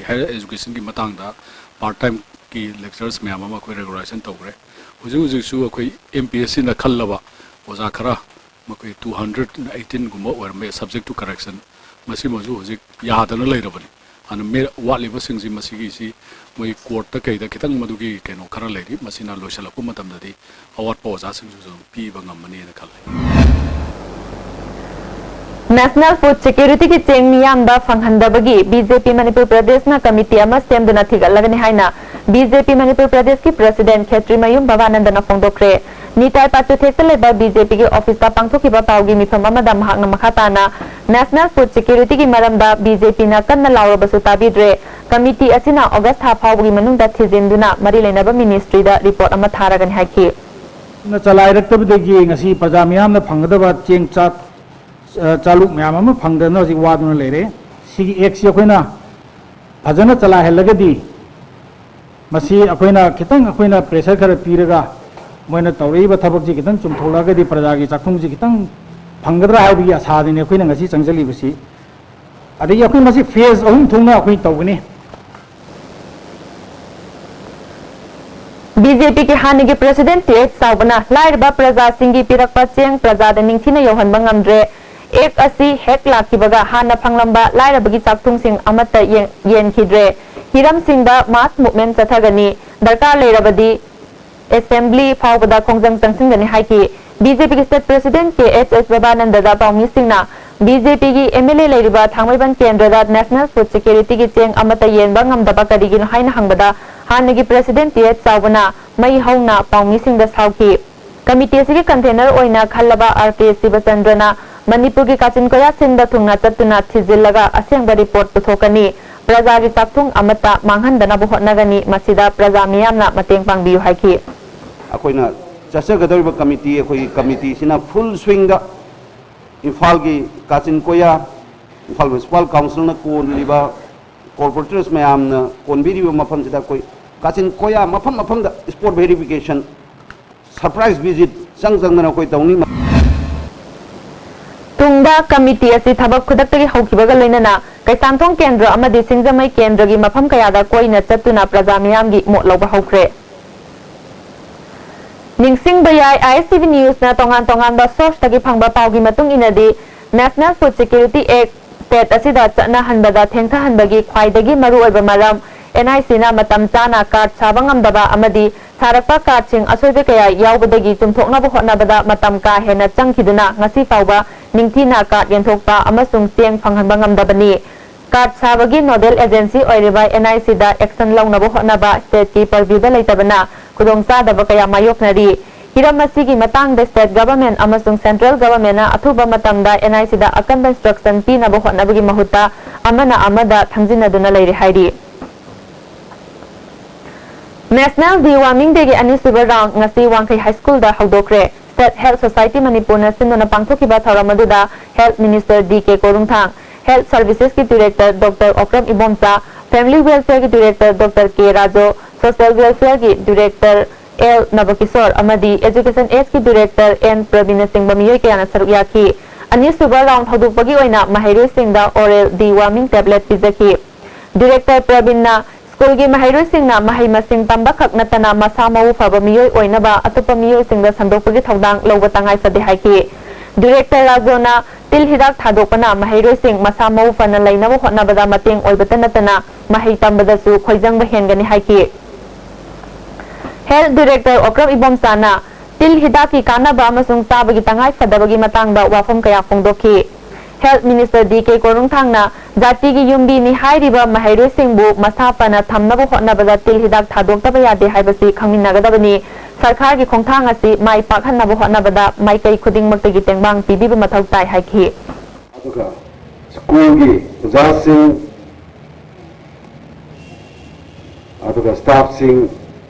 Higher educationꯒꯤ ꯃꯇꯥꯡꯗ part timeꯀꯤ lecturers ꯃꯌꯥꯝ ꯑꯃ ꯑꯩꯈꯣꯏ regularization ꯇꯧꯈ꯭ꯔꯦ꯫ ꯍꯧꯖꯤꯛ ꯍꯧꯖꯤꯛꯁꯨ ꯑꯩꯈꯣꯏ M P S Cꯅ ꯈꯜꯂꯕ ꯑꯣꯖꯥ ꯈꯔ, ꯃꯈꯣꯏ two hundred eighteenꯒꯨꯝꯕ ꯑꯣꯏꯔꯝꯕ ꯌꯥꯏ, subject to correction꯫ ꯃꯁꯤꯃꯁꯨ ꯍꯧꯖꯤꯛ ꯌꯥꯗꯅ ꯂꯩꯔꯕꯅꯤ꯫ ꯑꯗꯨꯅ ꯃꯦ-, ꯋꯥꯠꯂꯤꯕꯁꯤꯡꯁꯤ, ꯃꯁꯤꯒꯤꯁꯤ ꯃꯣꯏ ꯀꯣꯔꯠꯇ ꯀꯩꯗ ꯈꯤꯇꯪ ꯃꯗꯨꯒꯤ ꯀꯩꯅꯣ ꯈꯔ ꯂꯩꯔꯤ, ꯃꯁꯤꯅ ꯂꯣꯏꯁꯤꯜꯂꯛꯄ ꯃꯇꯝꯗꯗꯤ ꯑꯋꯥꯠꯄ ꯑꯣꯖꯥꯁꯤꯡꯁꯤꯁꯨ ꯑꯗꯨꯝ ꯄꯤꯕ ꯉꯝꯃꯅꯤꯅ ꯈꯜꯂꯤ꯫ National Food Security ꯒꯤ ꯆꯦꯡ ꯃꯤꯌꯥꯝꯗ ꯐꯪꯍꯟꯗꯕꯒꯤ ꯕꯤ ꯖꯦ ꯄꯤ ꯃꯅꯤꯄꯨꯔ ꯄ꯭ꯔꯗꯦꯁꯅ ꯀꯃꯤꯇꯤ ꯑꯃ ꯁꯦꯝꯗꯨꯅ ꯊꯤꯒꯠꯂꯒꯅꯤ ꯍꯥꯏꯅ ꯕꯤ ꯖꯦ ꯄꯤ ꯃꯅꯤꯄꯨꯔ ꯄ꯭ꯔꯗꯦꯁꯀꯤ ꯄ꯭ꯔꯁꯤꯗꯦꯟ ꯈꯦꯇ꯭ꯔꯤꯃꯌꯨꯝ ꯚꯕꯥꯅꯟꯗꯅ ꯐꯣꯡꯗꯣꯛꯈ꯭ꯔꯦ꯫ ꯅꯤꯇꯥꯏ ꯄꯥꯆꯨꯊꯦꯛꯇ ꯂꯩꯕ ꯕꯤ ꯖꯦ ꯄꯤ ꯒꯤ ꯑꯣꯐꯤꯁꯇ ꯄꯥꯡꯊꯣꯛꯈꯤꯕ ꯄꯥꯎꯒꯤ ꯃꯤꯐꯝ ꯑꯃꯗ ꯃꯍꯥꯛꯅ ꯃꯈꯥ ꯇꯥꯅ National Food Security ꯒꯤ ꯃꯔꯝꯗ ꯕꯤ ꯖꯦ ꯄꯤ ꯅ ꯀꯟꯅ ꯂꯥꯎꯔꯕꯁꯨ ꯇꯥꯕꯤꯗ꯭ꯔꯦ꯫ ꯀꯃꯤꯇꯤ ꯑꯁꯤꯅ ꯑꯣꯒꯁ ꯊꯥ ꯐꯥꯎꯕꯒꯤ ꯃꯅꯨꯡꯗ ꯊꯤꯖꯤꯟꯗꯨꯅ ꯃꯔꯤ ꯂꯩꯅꯕ ꯃꯤꯅꯤꯁꯇ꯭ꯔꯤꯗ ꯔꯤꯄꯣꯔꯠ ꯑꯃ ꯊꯥꯔꯒꯅꯤ ꯍꯥꯏꯈꯤ꯫ ꯅ ꯆꯂꯥꯏꯔꯛꯇꯕꯗꯒꯤ ꯉꯁꯤ ꯄ꯭ꯔꯖꯥ ꯃꯤꯌꯥꯝꯅ ꯐꯪꯒꯗꯕ ꯆꯦꯡ ꯆꯥꯛ, ꯑ, ꯆꯥꯂꯨꯛ ꯃꯌꯥꯝ ꯑꯃ ꯐꯪꯗꯗꯅ ꯍꯧꯖꯤꯛ ꯋꯥꯗꯨꯅ ꯂꯩꯔꯦ꯫ ꯁꯤꯒꯤ ꯑꯦꯛꯁꯤ ꯑꯩꯈꯣꯏꯅ ꯐꯖꯅ ꯆꯂꯥꯏꯍꯜꯂꯒꯗꯤ ꯃꯁꯤ ꯑꯩꯈꯣꯏꯅ ꯈꯤꯇꯪ ꯑꯩꯈꯣꯏꯅ ꯄ꯭ꯔꯦꯁꯔ ꯈꯔ ꯄꯤꯔꯒ ꯃꯣꯏꯅ ꯇꯧꯔꯛꯏꯕ ꯊꯕꯛꯁꯤ ꯈꯤꯇꯪ ꯆꯨꯝꯊꯣꯛꯂꯛꯑꯒꯗꯤ ꯄ꯭ꯔꯖꯥꯒꯤ ꯆꯥꯛꯈꯨꯝꯁꯤ ꯈꯤꯇꯪ ꯐꯪꯒꯗ꯭ꯔꯥ ꯍꯥꯏꯕꯒꯤ ꯑꯁꯥꯗꯅꯤ ꯑꯩꯈꯣꯏꯅ ꯉꯁꯤ ꯆꯪꯁꯤꯜꯂꯤꯕꯁꯤ꯫ ꯑꯗꯒꯤ ꯑꯩꯈꯣꯏ ꯃꯁꯤ ꯐꯦꯁ ꯑꯍꯨꯝ ꯊꯣꯛꯅ ꯑꯩꯈꯣꯏ ꯇꯧꯒꯅꯤ꯫ ꯕꯤ ꯖꯦ ꯄꯤ ꯒꯤ ꯍꯥꯟꯅꯒꯤ ꯄ꯭ꯔꯁꯤꯗꯦꯟ ꯇꯤ ꯑꯩꯆ ꯆꯥꯎꯕꯅ ꯂꯥꯏꯔꯕ ꯄ꯭ꯔꯖꯥꯁꯤꯡꯒꯤ ꯄꯤꯔꯛꯄ ꯆꯦꯡ ꯄ꯭ꯔꯖꯥꯗ ꯅꯤꯡꯊꯤꯅ ꯌꯧꯍꯟꯕ ꯉꯝꯗ꯭ꯔꯦ꯫ ꯑꯦꯛ ꯑꯁꯤ ꯍꯦꯛ ꯂꯥꯛꯈꯤꯕꯒ ꯍꯥꯟꯅ ꯐꯪꯂꯝꯕ ꯂꯥꯏꯔꯕꯒꯤ ꯆꯥꯛꯊꯨꯡꯁꯤꯡ ꯑꯃꯠꯇ ꯌꯦꯟ-, ꯌꯦꯟꯈꯤꯗ꯭ꯔꯦ꯫ ꯍꯤꯔꯝꯁꯤꯡꯗ ꯃꯥꯁ ꯃꯨꯚꯃꯦꯟꯠ ꯆꯠꯊꯒꯅꯤ꯫ ꯗꯔꯀꯥꯔ ꯂꯩꯔꯕꯗꯤ ꯑꯦꯁꯦꯝꯕ꯭ꯂꯤ ꯐꯥꯎꯕꯗ ꯈꯣꯡꯖꯪ ꯆꯪꯁꯤꯟꯒꯅꯤ ꯍꯥꯏꯈꯤ꯫ ꯕꯤ ꯖꯦ ꯄꯤ ꯒꯤ ꯁ꯭ꯇꯦꯠ ꯄ꯭ꯔꯁꯤꯗꯦꯟ ꯀꯦ ꯑꯦꯆ ꯑꯦꯁ ꯕꯕꯥꯅꯟꯗꯗ ꯄꯥꯎꯃꯤꯁꯤꯡꯅ ꯕꯤ ꯖꯦ ꯄꯤ ꯒꯤ ꯑꯦꯝ ꯑꯦꯜ ꯑꯦ ꯂꯩꯔꯤꯕ ꯊꯥꯡꯃꯩꯕꯟ ꯀꯦꯟꯗ꯭ꯔꯗ National Food Security ꯒꯤ ꯆꯦꯡ ꯑꯃꯠꯇ ꯌꯦꯟꯕ ꯉꯝꯗꯕ ꯀꯔꯤꯒꯤꯅꯣ ꯍꯥꯏꯅ ꯍꯪꯕꯗ ꯍꯥꯟꯅꯒꯤ ꯄ꯭ꯔꯁꯤꯗꯦꯟ ꯇꯤ ꯑꯦꯆ ꯆꯥꯎꯕꯅ ꯃꯩ ꯍꯧꯅ ꯄꯥꯎꯃꯤꯁꯤꯡꯗ ꯁꯥꯎꯈꯤ꯫ ꯀꯃꯤꯇꯤ ꯑꯁꯤꯒꯤ ꯀꯟꯚꯦꯅꯔ ꯑꯣꯏꯅ ꯈꯜꯂꯕ ꯑꯥꯔ ꯀꯦ ꯁꯤꯕꯆꯟꯗ꯭ꯔꯅ ꯃꯅꯤꯄꯨꯔꯒꯤ ꯀꯥꯆꯤꯟ ꯀꯣꯌꯥ ꯁꯤꯟꯕ ꯊꯨꯡꯅ ꯆꯠꯇꯨꯅ ꯊꯤꯖꯤꯜꯂꯒ ꯑꯁꯦꯡꯕ ꯔꯤꯄꯣꯔꯠ ꯄꯨꯊꯣꯛꯀꯅꯤ꯫ ꯄ꯭ꯔꯖꯥꯒꯤ ꯆꯥꯛꯊꯨꯡ ꯑꯃꯠꯇ ꯃꯥꯡꯍꯟꯗꯅꯕ ꯍꯣꯠꯅꯒꯅꯤ꯫ ꯃꯁꯤꯗ ꯄ꯭ꯔꯖꯥ ꯃꯤꯌꯥꯝꯅ ꯃꯇꯦꯡ ꯄꯥꯡꯕꯤꯌꯨ ꯍꯥꯏꯈꯤ꯫ ꯑꯩꯈꯣꯏꯅ ꯆꯠꯆꯒꯗꯧꯔꯤꯕ ꯀꯃꯤꯇꯤ, ꯑꯩꯈꯣꯏꯒꯤ ꯀꯃꯤꯇꯤꯁꯤꯅ ꯐꯨꯜ ꯁ꯭ꯋꯤꯡꯗ ꯏꯝꯐꯥꯜꯒꯤ ꯀꯥꯆꯤꯟ ꯀꯣꯌꯥ, ꯏꯝꯐꯥꯜ ꯃ꯭ꯌꯨꯅꯤꯁꯤꯄꯥꯜ ꯀꯥꯎꯟꯁꯤꯜꯅ ꯀꯣꯜꯂꯤꯕ, ꯀꯣꯔꯄꯣꯔꯦꯇꯔꯁ ꯃꯌꯥꯝꯅ ꯀꯣꯟꯕꯤꯔꯤꯕ ꯃꯐꯝꯁꯤꯗ ꯑꯩꯈꯣꯏ ꯀꯥꯆꯤꯟ ꯀꯣꯌꯥ ꯃꯐꯝ ꯃꯐꯝꯗ ꯁ꯭ꯄꯣꯠ ꯚꯦꯔꯤꯐꯤꯀꯦꯁꯟ, ꯁꯔꯄ꯭ꯔꯥꯏꯖ ꯚꯤꯖꯤꯠ ꯆꯪ ꯆꯪꯗꯅ ꯑꯩꯈꯣꯏ ꯇꯧꯅꯤ꯫ ꯇꯨꯡꯗ ꯀꯃꯤꯇꯤ ꯑꯁꯤ ꯊꯕꯛ ꯈꯨꯗꯛꯇꯒꯤ ꯍꯧꯈꯤꯕꯒ ꯂꯣꯏꯅꯅ ꯀꯩꯁꯥꯝꯊꯣꯡ ꯀꯦꯟꯗ꯭ꯔ ꯑꯃꯗꯤ ꯁꯤꯡꯖꯃꯩ ꯀꯦꯟꯗ꯭ꯔꯒꯤ ꯃꯐꯝ ꯀꯌꯥꯗ ꯀꯣꯏꯅ ꯆꯠꯇꯨꯅ ꯄ꯭ꯔꯖꯥ ꯃꯤꯌꯥꯝꯒꯤ ꯃꯣꯠ ꯂꯧꯕ ꯍꯧꯈ꯭ꯔꯦ꯫ ꯅꯤꯡꯁꯤꯡꯕ ꯌꯥꯏ, ꯑꯥꯏ ꯑꯦꯁ ꯇꯤ ꯚꯤ ꯅ꯭ꯌꯨꯁꯅ ꯇꯣꯉꯥꯟ ꯇꯣꯉꯥꯟꯕ ꯁꯣꯔꯁꯇꯒꯤ ꯐꯪꯕ ꯄꯥꯎꯒꯤ ꯃꯇꯨꯡ ꯏꯟꯅꯗꯤ, National Food Security Act state ꯑꯁꯤꯗ ꯆꯠꯅꯍꯟꯕꯗ ꯊꯦꯡꯊꯍꯟꯕꯒꯤ ꯈ꯭ꯋꯥꯏꯗꯒꯤ ꯃꯔꯨꯑꯣꯏꯕ ꯃꯔꯝ, ꯑꯦꯟ ꯑꯥꯏ ꯁꯤꯅ ꯃꯇꯝ ꯆꯥꯅ ꯀꯥꯔꯗ ꯁꯥꯕ ꯉꯝꯗꯕ ꯑꯃꯗꯤ ꯁꯥꯔꯛꯄ ꯀꯥꯔꯗꯁꯤꯡ ꯑꯁꯣꯏꯕ ꯀꯌꯥ ꯌꯥꯎꯕꯗꯒꯤ ꯆꯨꯝꯊꯣꯛꯅꯕ ꯍꯣꯠꯅꯕꯗ ꯃꯇꯝ ꯀꯥ ꯍꯦꯟꯅ ꯆꯪꯈꯤꯗꯨꯅ ꯉꯁꯤ ꯐꯥꯎꯕ ꯅꯤꯡꯊꯤꯅ ꯀꯥꯔꯗ ꯌꯦꯟꯊꯣꯛꯄ ꯑꯃꯁꯨꯡ ꯆꯦꯡ ꯐꯪꯍꯟꯕ ꯉꯝꯗꯕꯅꯤ꯫ ꯀꯥꯔꯗ ꯁꯥꯕꯒꯤ ꯅꯣꯗꯦꯜ ꯑꯦꯖꯦꯟꯁꯤ ꯑꯣꯏꯔꯤꯕ ꯑꯦꯟ ꯑꯥꯏ ꯁꯤꯗ ꯑꯦꯛꯁꯟ ꯂꯧꯅꯕ ꯍꯣꯠꯅꯕ ꯁ꯭ꯇꯦꯠꯀꯤ ꯄꯔꯚ꯭ꯌꯨꯗ ꯂꯩꯇꯕꯅ ꯈꯨꯗꯣꯡꯆꯥꯗꯕ ꯀꯌꯥ ꯃꯥꯌꯣꯛꯅꯔꯤ꯫ ꯍꯤꯔꯝ ꯑꯁꯤꯒꯤ ꯃꯇꯥꯡꯗ ꯁ꯭ꯇꯦꯠ ꯒꯚꯔꯟꯃꯦꯟꯠ ꯑꯃꯁꯨꯡ ꯁꯦꯟꯇ꯭ꯔꯦꯜ ꯒꯚꯔꯟꯃꯦꯟꯠꯅ ꯑꯊꯨꯕ ꯃꯇꯝꯗ ꯑꯦꯟ ꯑꯥꯏ ꯁꯤꯗ ꯑꯀꯟꯕ ꯏꯟꯁꯇ꯭ꯔꯛꯁꯟ ꯄꯤꯅꯕ ꯍꯣꯠꯅꯕꯒꯤ ꯃꯍꯨꯠꯇ ꯑꯃꯅ ꯑꯃꯗ ꯊꯪꯖꯤꯟꯅꯗꯨꯅ ꯂꯩꯔꯦ ꯍꯥꯏꯔꯤ꯫ ꯅꯦꯁꯅꯦꯜ ꯗꯤ ꯋꯥꯔꯃꯤꯡ ꯗꯦꯒꯤ ꯑꯅꯤꯁꯨꯕ ꯔꯥꯎꯟ ꯉꯁꯤ ꯋꯥꯡꯈꯩ ꯍꯥꯏ ꯁ꯭ꯀꯨꯜꯗ ꯍꯧꯗꯣꯛꯈ꯭ꯔꯦ꯫ ꯁ꯭ꯇꯦꯠ ꯍꯦꯜꯊ ꯁꯣꯁꯥꯏꯇꯤ ꯃꯅꯤꯄꯨꯔꯅ ꯁꯤꯟꯗꯨꯅ ꯄꯥꯡꯊꯣꯛꯈꯤꯕ ꯊꯧꯔꯝ ꯑꯗꯨꯗ health minister D K Korungthang, health ꯁꯔꯚꯤꯁꯦꯁꯀꯤ director doctor Okram Ibomcha, family ꯋꯦꯜꯐꯤꯌꯔꯒꯤ director doctor K Raju, social ꯋꯦꯜꯐꯤꯌꯔꯒꯤ ꯗꯤꯔꯦꯛꯇꯔ ꯑꯦꯜ ꯅꯕꯀꯤꯁꯣꯔ ꯑꯃꯗꯤ ꯑꯦꯖꯨꯀꯦꯁꯟ ꯑꯦꯖꯀꯤ ꯗꯤꯔꯦꯛꯇꯔ ꯑꯦꯟ ꯄ꯭ꯔꯕꯤꯟꯅꯆꯤꯡꯕ ꯃꯤꯑꯣꯏ ꯀꯌꯥꯅ ꯁꯔꯨꯛ ꯌꯥꯈꯤ꯫ ꯑꯅꯤꯁꯨꯕ ꯔꯥꯎꯟ ꯍꯧꯗꯣꯛꯄꯒꯤ ꯑꯣꯏꯅ ꯃꯍꯩꯔꯣꯏꯁꯤꯡꯗ ꯑꯣꯔꯦꯜ ꯗꯤ ꯋꯥꯔꯃꯤꯡ ꯇꯦꯕ꯭ꯂꯦꯠ ꯄꯤꯖꯈꯤ꯫ ꯗꯤꯔꯦꯛꯇꯔ ꯄ꯭ꯔꯕꯤꯟꯅ ꯁ꯭ꯀꯨꯜꯒꯤ ꯃꯍꯩꯔꯣꯏꯁꯤꯡꯅ ꯃꯍꯩ ꯃꯁꯤꯡ ꯇꯝꯕ ꯈꯛ ꯅꯠꯇꯅ ꯃꯁꯥ ꯃꯎ ꯐꯕ ꯃꯤꯑꯣꯏ ꯑꯣꯏꯅꯕ ꯑꯇꯣꯞꯄ ꯃꯤꯑꯣꯏꯁꯤꯡꯗ ꯁꯟꯗꯣꯛꯄꯒꯤ ꯊꯧꯗꯥꯡ ꯂꯧꯕ ꯇꯉꯥꯏ ꯐꯗꯦ ꯍꯥꯏꯈꯤ꯫ ꯗꯤꯔꯦꯛꯇꯔ ꯔꯥꯖꯣꯅ ꯇꯤꯜ ꯍꯤꯗꯥꯛ ꯊꯥꯗꯣꯛꯄꯅ ꯃꯍꯩꯔꯣꯏꯁꯤꯡ ꯃꯁꯥ ꯃꯎ ꯐꯅ ꯂꯩꯅꯕ ꯍꯣꯠꯅꯕꯗ ꯃꯇꯦꯡ ꯑꯣꯏꯕꯇ ꯅꯠꯇꯅ ꯃꯍꯩ ꯇꯝꯕꯗꯁꯨ ꯈꯣꯏꯖꯪꯕ ꯍꯦꯟꯒꯅꯤ ꯍꯥꯏꯈꯤ꯫ ꯍꯦꯜꯊ ꯗꯤꯔꯦꯛꯇꯔ ꯑꯣꯀ꯭ꯔꯝ ꯏꯕꯣꯝꯆꯥꯅ ꯇꯤꯜ ꯍꯤꯗꯥꯛꯀꯤ ꯀꯥꯟꯅꯕ ꯑꯃꯁꯨꯡ ꯆꯥꯕꯒꯤ ꯇꯉꯥꯏ ꯐꯗꯕꯒꯤ ꯃꯇꯥꯡꯗ ꯋꯥꯐꯝ ꯀꯌꯥ ꯐꯣꯡꯗꯣꯛꯈꯤ꯫ ꯍꯦꯜꯊ ꯃꯤꯅꯤꯁꯇꯔ ꯗꯤ ꯀꯦ ꯀꯣꯔꯨꯡꯊꯥꯡꯅ ꯖꯥꯇꯤꯒꯤ ꯌꯨꯝꯕꯤꯅꯤ ꯍꯥꯏꯔꯤꯕ ꯃꯍꯩꯔꯣꯏꯁꯤꯡꯕꯨ ꯃꯁꯥ ꯐꯅ ꯊꯝꯅꯕ ꯍꯣꯠꯅꯕꯗ ꯇꯤꯜ ꯍꯤꯗꯥꯛ ꯊꯥꯗꯣꯛꯇꯕ ꯌꯥꯗꯦ ꯍꯥꯏꯕꯁꯤ ꯈꯪꯃꯤꯟꯅꯒꯗꯕꯅꯤ꯫ ꯁꯔꯀꯥꯔꯒꯤ ꯈꯣꯡꯊꯥꯡ ꯑꯁꯤ ꯃꯥꯏ ꯄꯥꯛꯍꯟꯅꯕ ꯍꯣꯠꯅꯕꯗ ꯃꯥꯏꯀꯩ ꯈꯨꯗꯤꯡꯃꯛꯇꯒꯤ ꯇꯦꯡꯕꯥꯡ ꯄꯤꯕꯤꯕ ꯃꯊꯧ ꯇꯥꯏ ꯍꯥꯏꯈꯤ꯫ ꯑꯗꯨꯒ ꯁ꯭ꯀꯨꯜꯒꯤ ꯑꯣꯖꯥꯁꯤꯡ, ꯑꯗꯨꯒ ꯁ꯭ꯇꯥꯐꯁꯤꯡ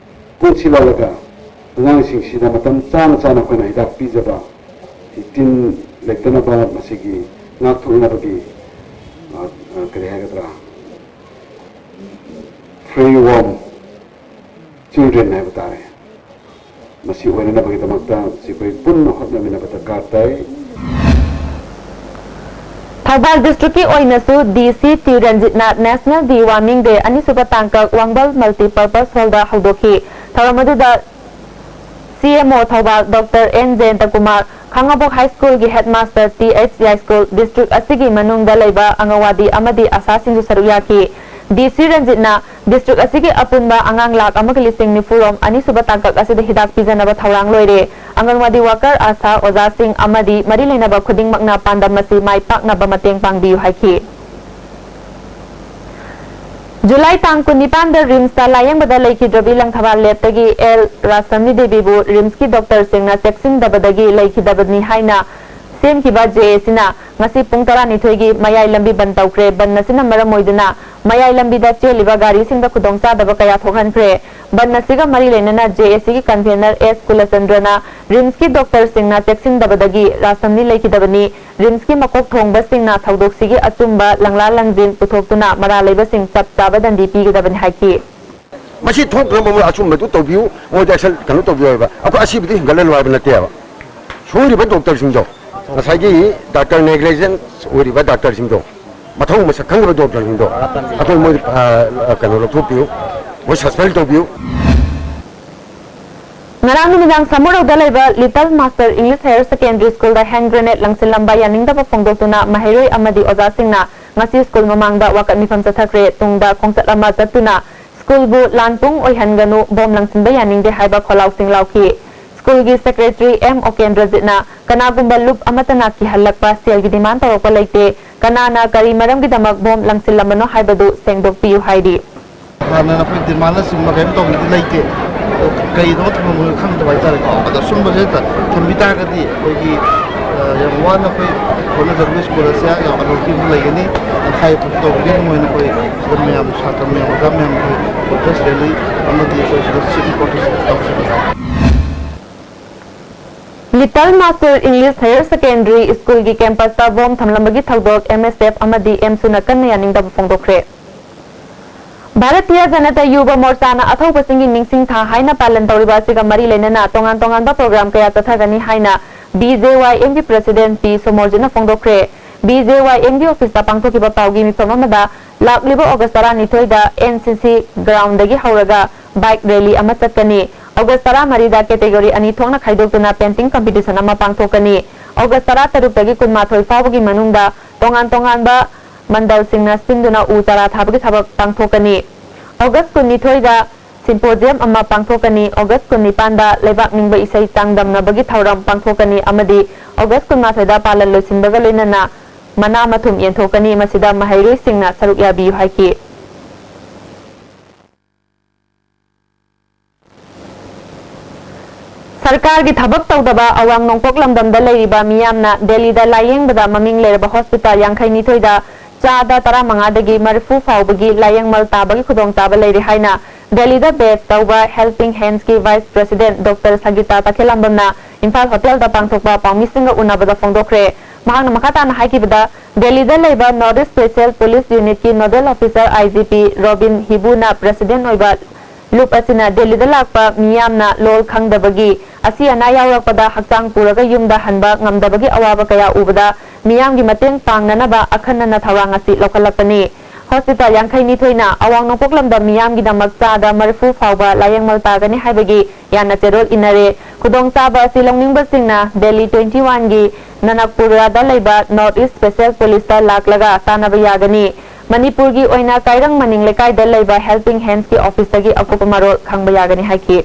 ꯄꯨꯟꯁꯤꯜꯍꯜꯂꯒ ꯑꯉꯥꯡꯁꯤꯡꯁꯤꯗ ꯃꯇꯝ ꯆꯥꯅ ꯆꯥꯅ ꯑꯩꯈꯣꯏꯅ ꯍꯤꯗꯥꯛ ꯄꯤꯖꯕ, ꯇꯤꯟ ꯂꯩꯇꯅꯕ ꯃꯁꯤꯒꯤ ꯉꯥꯛꯊꯣꯛꯅꯕꯒꯤ, ꯑ, ꯑ, ꯀꯔꯤ ꯍꯥꯏꯒꯗ꯭ꯔꯥ, ꯐ꯭ꯔꯤ ꯋꯥꯔꯝ ꯆꯤꯜꯗ꯭ꯔꯦꯟ ꯍꯥꯏꯕ ꯇꯥꯔꯦ꯫ ꯃꯁꯤ ꯑꯣꯏꯅꯅꯕꯒꯤꯗꯃꯛꯇ ꯑꯩꯈꯣꯏ ꯄꯨꯟꯅ ꯍꯣꯠꯅꯃꯤꯟꯅꯕ ꯗꯔꯀꯥꯔ ꯇꯥꯏ꯫ ꯊꯧꯕꯥꯜ ꯗꯤꯁꯇ꯭ꯔꯤꯛꯀꯤ ꯑꯣꯏꯅꯁꯨ ꯗꯤ ꯁꯤ ꯇ꯭ꯌꯨ ꯔꯟꯖꯤꯠꯅ ꯅꯦꯁꯅꯦꯜ ꯗꯤ ꯋꯥꯔꯃꯤꯡ ꯗꯦ ꯑꯅꯤꯁꯨꯕ ꯇꯥꯡꯀꯛ ꯋꯥꯡꯕꯜ ꯃꯜꯇꯤꯄꯔꯄꯁ ꯍꯣꯜꯗ ꯍꯧꯗꯣꯛꯈꯤ꯫ ꯊꯧꯔꯝ ꯑꯗꯨꯗ ꯁꯤ M O Thoubal doctor and ꯖꯌꯟꯇꯀꯨꯃꯥꯔ, ꯈꯥꯉꯕꯣꯛ ꯍꯥꯏ ꯁ꯭ꯀꯨꯜꯒꯤ ꯍꯦꯗꯃꯥꯁꯇꯔ ꯇꯤ ꯑꯩꯆ ꯌꯥꯏꯁ꯭ꯀꯨꯜ, ꯗꯤꯁꯇ꯭ꯔꯤꯛ ꯑꯁꯤꯒꯤ ꯃꯅꯨꯡꯗ ꯂꯩꯕ ꯑꯪꯒꯟꯋꯥꯗꯤ ꯑꯃꯗꯤ ꯑꯥꯁꯥꯁꯤꯡꯁꯨ ꯁꯔꯨꯛ ꯌꯥꯈꯤ꯫ ꯗꯤ ꯁꯤ ꯔꯟꯖꯤꯠꯅ ꯗꯤꯁꯇ꯭ꯔꯤꯛ ꯑꯁꯤꯒꯤ ꯑꯄꯨꯟꯕ ꯑꯉꯥꯡ ꯂꯥꯈ ꯑꯃꯒ ꯂꯤꯁꯤꯡ ꯅꯤꯐꯨꯔꯣꯝ ꯑꯅꯤꯁꯨꯕ ꯇꯥꯡꯀꯛ ꯑꯁꯤꯗ ꯍꯤꯗꯥꯛ ꯄꯤꯖꯅꯕ ꯊꯧꯔꯥꯡ ꯂꯣꯏꯔꯦ꯫ ꯑꯪꯒꯟꯋꯥꯗꯤ ꯋꯥꯀꯔ, ꯑꯥꯁꯥ, ꯑꯣꯖꯥꯁꯤꯡ ꯑꯃꯗꯤ ꯃꯔꯤ ꯂꯩꯅꯕ ꯈꯨꯗꯤꯡꯃꯛꯅ ꯄꯥꯟꯗꯝ ꯑꯁꯤ ꯃꯥꯏ ꯄꯥꯛꯅꯕ ꯃꯇꯦꯡ ꯄꯥꯡꯕꯤꯌꯨ ꯍꯥꯏꯈꯤ꯫ ꯖꯨꯂꯥꯏ ꯇꯥꯡ ꯀꯨꯟꯅꯤꯄꯥꯟꯗ ꯔꯤꯝꯁꯇ ꯂꯥꯌꯦꯡꯕꯗ ꯂꯩꯈꯤꯗ꯭ꯔꯕꯤ ꯂꯪꯊꯕꯥꯜ ꯂꯦꯞꯇꯒꯤ ꯑꯦꯜ ꯔꯥꯁꯝꯅꯤ ꯗꯦꯕꯤꯕꯨ ꯔꯤꯝꯁꯀꯤ ꯗꯣꯛꯇꯔꯁꯤꯡꯅ ꯆꯦꯛꯁꯤꯟꯗꯕꯗꯒꯤ ꯂꯩꯈꯤꯗꯕꯅꯤ ꯍꯥꯏꯅ ꯁꯦꯝꯈꯤꯕ ꯖꯦ ꯑꯦ ꯁꯤꯅ ꯉꯁꯤ ꯄꯨꯡ ꯇꯔꯥꯅꯤꯊꯣꯏꯒꯤ ꯃꯌꯥꯏ ꯂꯝꯕꯤ ꯕꯟ ꯇꯧꯈ꯭ꯔꯦ꯫ ꯕꯟ ꯑꯁꯤꯅ ꯃꯔꯝ ꯑꯣꯏꯗꯨꯅ ꯃꯌꯥꯏ ꯂꯝꯕꯤꯗ ꯆꯦꯜꯂꯤꯕ ꯒꯥꯔꯤꯁꯤꯡꯗ ꯈꯨꯗꯣꯡꯆꯥꯗꯕ ꯀꯌꯥ ꯊꯣꯛꯍꯟꯈ꯭ꯔꯦ꯫ ꯕꯟ ꯑꯁꯤꯒ ꯃꯔꯤ ꯂꯩꯅꯅ ꯖꯦ ꯑꯦ ꯁꯤꯒꯤ ꯀꯟꯚꯦꯅꯔ ꯑꯦꯁ ꯀꯨꯂꯆꯟꯗ꯭ꯔꯅ ꯔꯤꯝꯁꯀꯤ ꯗꯣꯛꯇꯔꯁꯤꯡꯅ ꯆꯦꯛꯁꯤꯟꯗꯕꯗꯒꯤ ꯔꯥꯁꯝꯅꯤ ꯂꯩꯈꯤꯗꯕꯅꯤ꯫ ꯔꯤꯝꯁꯀꯤ ꯃꯀꯣꯛ ꯊꯣꯡꯕꯁꯤꯡꯅ ꯊꯧꯗꯣꯛꯁꯤꯒꯤ ꯑꯆꯨꯝꯕ ꯂꯪꯂꯥ ꯂꯪꯖꯤꯟ ꯄꯨꯊꯣꯛꯇꯨꯅ ꯃꯔꯥꯜ ꯂꯩꯕꯁꯤꯡ ꯆꯞ ꯆꯥꯕ ꯗꯟꯗꯤ ꯄꯤꯒꯗꯕꯅꯤ ꯍꯥꯏꯈꯤ꯫ ꯃꯁꯤ ꯊꯣꯛꯅꯕ ꯃꯣꯏ ꯑꯆꯨꯝꯕꯗꯨ ꯇꯧꯕꯤꯌꯨ, ꯃꯣꯏꯗ ꯑꯦꯛꯁꯟ ꯀꯩꯅꯣ ꯇꯧꯕꯤꯌꯨ ꯍꯥꯏꯕ꯫ ꯑꯩꯈꯣꯏ ꯑꯁꯤꯕꯗꯤ ꯍꯦꯟꯒꯠꯍꯜꯂꯨ ꯍꯥꯏꯕ ꯅꯠꯇꯦꯕ꯫ ꯁꯣꯏꯔꯤꯕ ꯗꯣꯛꯇꯔꯁꯤꯡꯗꯣ, ꯉꯁꯥꯏꯒꯤ ꯗꯥꯛꯇꯔ ꯅꯦꯒ꯭ꯂꯤꯖꯦꯟꯁ ꯑꯣꯏꯔꯤꯕ ꯗꯥꯛꯇꯔꯁꯤꯡꯗꯣ, ꯃꯊꯧ ꯃꯁꯛ ꯈꯪꯗꯕ ꯗꯣꯛꯇꯔꯁꯤꯡꯗꯣ, ꯑꯩꯈꯣꯏ ꯃꯣꯏ, ꯑ, ꯀꯩꯅꯣ ꯂꯧꯊꯣꯛꯄꯤꯌꯨ, ꯃꯣꯏ ꯁꯁꯄꯦꯟ ꯇꯧꯕꯤꯌꯨ꯫ ꯉꯔꯥꯡ ꯅꯨꯃꯤꯗꯥꯡ ꯁꯃꯨꯔꯧꯗ ꯂꯩꯕ little master English higher secondary ꯁ꯭ꯀꯨꯜꯗ ꯍꯦꯟ ꯒ꯭ꯔꯦꯅꯦꯗ ꯂꯪꯁꯤꯜꯂꯝꯕ ꯌꯥꯅꯤꯡꯗꯕ ꯐꯣꯡꯗꯣꯛꯇꯨꯅ ꯃꯍꯩꯔꯣꯏ ꯑꯃꯗꯤ ꯑꯣꯖꯥꯁꯤꯡꯅ ꯉꯁꯤ ꯁ꯭ꯀꯨꯜ ꯃꯃꯥꯡꯗ ꯋꯥꯀꯠ ꯃꯤꯐꯝ ꯆꯠꯊꯈ꯭ꯔꯦ꯫ ꯇꯨꯡꯗ ꯈꯣꯡꯆꯠ ꯑꯃ ꯆꯠꯇꯨꯅ ꯁ꯭ꯀꯨꯜꯕꯨ ꯂꯥꯟ ꯄꯨꯡ ꯑꯣꯏꯍꯟꯒꯅꯨ, ꯕꯣꯝ ꯂꯪꯁꯤꯟꯕ ꯌꯥꯅꯤꯡꯗꯦ ꯍꯥꯏꯕ ꯈꯣꯜꯂꯥꯎꯁꯤꯡ ꯂꯥꯎꯈꯤ꯫ ꯁ꯭ꯀꯨꯜꯒꯤ ꯁꯦꯀ꯭ꯔꯦꯇꯔꯤ ꯑꯦꯝ ꯑꯣꯀꯦꯟꯗ꯭ꯔꯖꯤꯠꯅ ꯀꯅꯥꯒꯨꯝꯕ ꯂꯨꯞ ꯑꯃꯠꯇꯅ ꯀꯤꯍꯜꯂꯛꯄ, ꯁꯦꯜꯒꯤ ꯗꯤꯃꯥꯟ ꯇꯧꯔꯛꯄ ꯂꯩꯇꯦ, ꯀꯅꯥꯅ ꯀꯔꯤ ꯃꯔꯝꯒꯤꯗꯃꯛ ꯕꯣꯝ ꯂꯪꯁꯤꯜꯂꯝꯕꯅꯣ ꯍꯥꯏꯕꯗꯨ ꯁꯦꯡꯗꯣꯛꯄꯤꯌꯨ ꯍꯥꯏꯔꯤ꯫ ꯍꯥꯟꯅ ꯑꯩꯈꯣꯏ ꯗꯤꯃꯥꯟꯅꯆꯤꯡꯕ ꯀꯔꯤꯝ ꯇꯧꯕꯗꯤ ꯂꯩꯇꯦ꯫ ꯑꯗꯣ ꯀꯩꯗꯧꯕ ꯊꯝꯃꯝꯕꯅꯣ ꯈꯪꯗꯕ ꯍꯥꯏꯇꯥꯔꯦꯀꯣ꯫ ꯑꯗꯣ ꯁꯨꯝꯕꯁꯦ ꯍꯦꯛꯇ ꯊꯝꯕꯤ ꯇꯥꯔꯒꯗꯤ ꯑꯩꯈꯣꯏꯒꯤ, ꯑ, ꯌꯥꯝ ꯋꯥꯅ ꯑꯩꯈꯣꯏ ꯍꯣꯠꯅꯖꯔꯤꯕ ꯁ꯭ꯀꯨꯜ ꯑꯁꯦ ꯌꯥꯝ ꯑꯅꯣꯞꯄꯤ ꯑꯃ ꯂꯩꯒꯅꯤ꯫ ꯇꯪꯈꯥꯏ ꯐꯥꯎ ꯇꯧꯕꯒꯤ ꯑꯗꯨꯝ ꯑꯣꯏꯅ ꯑꯩꯈꯣꯏ ꯑꯗꯨꯝ ꯃꯌꯥꯝ, ꯁꯥꯇ꯭ꯔ ꯃꯌꯥꯝ, ꯑꯣꯖꯥ ꯃꯌꯥꯝ ꯑꯩꯈꯣꯏ ꯄ꯭ꯔꯣꯇꯦꯁ ꯔꯦꯂꯤ ꯑꯃꯗꯤ ꯑꯩꯈꯣꯏ ꯁꯤꯗ ꯁꯤꯠ ꯄ꯭ꯔꯣꯇꯦꯁ ꯇꯧꯁꯦ꯫ Little master English higher secondary ꯁ꯭ꯀꯨꯜꯒꯤ ꯀꯦꯝꯄꯁꯇ ꯕꯣꯝ ꯊꯝꯂꯝꯕꯒꯤ ꯊꯧꯗꯣꯛ ꯑꯦꯝ ꯑꯦꯁ ꯑꯦꯐ ꯑꯃꯗꯤ ꯑꯦꯝꯁꯨꯅ ꯀꯟꯅ ꯌꯥꯅꯤꯡꯗꯕ ꯐꯣꯡꯗꯣꯛꯈ꯭ꯔꯦ꯫ ꯚꯥꯔꯇꯤꯌ ꯖꯅꯇꯥ ꯌꯨꯕ ꯃꯣꯔꯆꯥꯅ ꯑꯊꯧꯕꯁꯤꯡꯒꯤ ꯅꯤꯡꯁꯤꯡ ꯊꯥ ꯍꯥꯏꯅ ꯄꯥꯂꯟ ꯇꯧꯔꯤꯕ ꯑꯁꯤꯒ ꯃꯔꯤ ꯂꯩꯅꯅ ꯇꯣꯉꯥꯟ ꯇꯣꯉꯥꯟꯕ ꯄ꯭ꯔꯣꯒ꯭ꯔꯥꯝ ꯀꯌꯥ ꯆꯠꯊꯒꯅꯤ ꯍꯥꯏꯅ ꯕꯤ ꯖꯦ ꯋꯥꯏ ꯑꯦꯝꯒꯤ ꯄ꯭ꯔꯦꯁꯤꯗꯦꯟꯠ ꯄꯤ ꯁꯣꯃꯣꯔꯖꯤꯠꯅ ꯐꯣꯡꯗꯣꯛꯈ꯭ꯔꯦ꯫ ꯕꯤ ꯖꯦ ꯋꯥꯏ ꯑꯦꯝꯒꯤ ꯑꯣꯐꯤꯁꯇ ꯄꯥꯡꯊꯣꯛꯈꯤꯕ ꯄꯥꯎꯒꯤ ꯃꯤꯐꯝ ꯑꯃꯗ ꯂꯥꯛꯂꯤꯕ ꯑꯣꯒꯁ ꯇꯔꯥꯅꯤꯊꯣꯏꯗ ꯑꯦꯟ ꯁꯤ ꯁꯤ ꯒ꯭ꯔꯥꯎꯟꯗꯒꯤ ꯍꯧꯔꯒ ꯕꯥꯏꯛ ꯔꯦꯂꯤ ꯑꯃ ꯆꯠꯀꯅꯤ꯫ ꯑꯣꯒꯁ ꯇꯔꯥꯃꯔꯤꯗ category ꯑꯅꯤ ꯊꯣꯛꯅ ꯈꯥꯏꯗꯣꯛꯇꯨꯅ painting competition ꯑꯃ ꯄꯥꯡꯊꯣꯛꯀꯅꯤ꯫ ꯑꯣꯒꯁ ꯇꯔꯥꯇꯔꯨꯛꯇꯒꯤ ꯀꯨꯟꯃꯥꯊꯣꯏ ꯐꯥꯎꯕꯒꯤ ꯃꯅꯨꯡꯗ ꯇꯣꯉꯥꯟ ꯇꯣꯉꯥꯟꯕ ꯃꯟꯗꯜꯁꯤꯡꯅ ꯁꯤꯟꯗꯨꯅ ꯎ ꯆꯥꯔꯥ ꯊꯥꯕꯒꯤ ꯊꯕꯛ ꯄꯥꯡꯊꯣꯛꯀꯅꯤ꯫ ꯑꯣꯒꯁ ꯀꯨꯟꯅꯤꯊꯣꯏꯗ symposium ꯑꯃ ꯄꯥꯡꯊꯣꯛꯀꯅꯤ꯫ ꯑꯣꯒꯁ ꯀꯨꯟꯅꯤꯄꯥꯟꯗ ꯂꯩꯕꯥꯛ ꯅꯤꯡꯕ ꯏꯁꯩ ꯆꯥꯡꯗꯝꯅꯕꯒꯤ ꯊꯧꯔꯝ ꯄꯥꯡꯊꯣꯛꯀꯅꯤ ꯑꯃꯗꯤ ꯑꯣꯒꯁ ꯀꯨꯟꯃꯥꯊꯣꯏꯗ ꯄꯥꯂꯟ ꯂꯣꯏꯁꯤꯟꯕꯒ ꯂꯣꯏꯅꯅ ꯃꯅꯥ ꯃꯊꯨꯝ ꯌꯦꯟꯊꯣꯛꯀꯅꯤ꯫ ꯃꯁꯤꯗ ꯃꯍꯩꯔꯣꯏꯁꯤꯡꯅ ꯁꯔꯨꯛ ꯌꯥꯕꯤꯌꯨ ꯍꯥꯏꯈꯤ꯫ ꯁꯔꯀꯥꯔꯒꯤ ꯊꯕꯛ ꯇꯧꯗꯕ ꯑꯋꯥꯡ ꯅꯣꯡꯄꯣꯛ ꯂꯝꯗꯝꯗ ꯂꯩꯔꯤꯕ ꯃꯤꯌꯥꯝꯅ ꯗꯦꯜꯂꯤꯗ ꯂꯥꯌꯦꯡꯕꯗ ꯃꯃꯤꯡ ꯂꯩꯔꯕ ꯍꯣꯁꯄꯤꯇꯥꯜ ꯌꯥꯡꯈꯩꯅꯤꯊꯣꯏꯗ ꯆꯥꯗ ꯇꯔꯥꯃꯉꯥꯗꯒꯤ ꯃꯔꯤꯐꯨ ꯐꯥꯎꯕꯒꯤ ꯂꯥꯌꯦꯡꯃꯜ ꯇꯥꯕꯒꯤ ꯈꯨꯗꯣꯡꯆꯥꯕ ꯂꯩꯔꯦ ꯍꯥꯏꯅ ꯗꯦꯜꯂꯤꯗ base ꯇꯧꯕ Helping Hands ꯀꯤ vice president Doctor ꯁꯪꯒꯤꯇꯥ ꯇꯈꯦꯜꯂꯝꯕꯝꯅ ꯏꯝꯐꯥꯜ ꯍꯣꯇꯦꯜꯗ ꯄꯥꯡꯊꯣꯛꯄ ꯄꯥꯎꯃꯤꯁꯤꯡꯒ ꯎꯅꯕꯗ ꯐꯣꯡꯗꯣꯛꯈ꯭ꯔꯦ꯫ ꯃꯍꯥꯛꯅ ꯃꯈꯥ ꯇꯥꯅ ꯍꯥꯏꯈꯤꯕꯗ, ꯗꯦꯜꯂꯤꯗ ꯂꯩꯕ North East Special Police Unit ꯀꯤ nodal officer I G P Robin ꯍꯤꯕꯨꯅ president ꯑꯣꯏꯕ ꯂꯨꯞ ꯑꯁꯤꯅ ꯗꯦꯜꯂꯤꯗ ꯂꯥꯛꯄ ꯃꯤꯌꯥꯝꯅ ꯂꯣꯜ ꯈꯪꯗꯕꯒꯤ, ꯑꯁꯤ ꯑꯅꯥ ꯌꯥꯎꯔꯛꯄꯗ ꯍꯛꯆꯥꯡ ꯄꯨꯔꯒ ꯌꯨꯝꯗ ꯍꯟꯕ ꯉꯝꯗꯕꯒꯤ ꯑꯋꯥꯕ ꯀꯌꯥ ꯎꯕꯗ ꯃꯤꯌꯥꯝꯒꯤ ꯃꯇꯦꯡ ꯄꯥꯡꯅꯅꯕ ꯑꯈꯟꯅꯅ ꯊꯧꯔꯥꯡ ꯑꯁꯤ ꯂꯧꯈꯠꯂꯛꯄꯅꯤ꯫ ꯍꯣꯁꯄꯤꯇꯥꯜ ꯌꯥꯡꯈꯩꯅꯤꯊꯣꯏꯅ ꯑꯋꯥꯡ ꯅꯣꯡꯄꯣꯛ ꯂꯝꯗꯝ ꯃꯤꯌꯥꯝꯒꯤꯗꯃꯛ ꯆꯥꯗ ꯃꯔꯤꯐꯨ ꯐꯥꯎꯕ ꯂꯥꯌꯦꯡꯃꯜ ꯇꯥꯒꯅꯤ ꯍꯥꯏꯕꯒꯤ ꯌꯥꯅ ꯆꯦꯔꯣꯜ ꯏꯟꯅꯔꯦ꯫ ꯈꯨꯗꯣꯡꯆꯥꯕ ꯑꯁꯤ ꯂꯧꯅꯤꯡꯕꯁꯤꯡꯅ ꯗꯦꯜꯂꯤ twenty one ꯒꯤ ꯅꯅꯛꯄꯨꯔꯥꯗ ꯂꯩꯕ North East Special Police ꯇ ꯂꯥꯛꯂꯒ ꯇꯥꯟꯅꯕ ꯌꯥꯒꯅꯤ꯫ ꯃꯅꯤꯄꯨꯔꯒꯤ ꯑꯣꯏꯅ ꯀꯥꯏꯔꯪ ꯃꯅꯤꯡ ꯂꯩꯀꯥꯏꯗ ꯂꯩꯕ Helping Hands ꯀꯤ office ꯇꯒꯤ ꯑꯀꯨꯞꯄ ꯃꯔꯣꯜ ꯈꯪꯕ ꯌꯥꯒꯅꯤ ꯍꯥꯏꯈꯤ꯫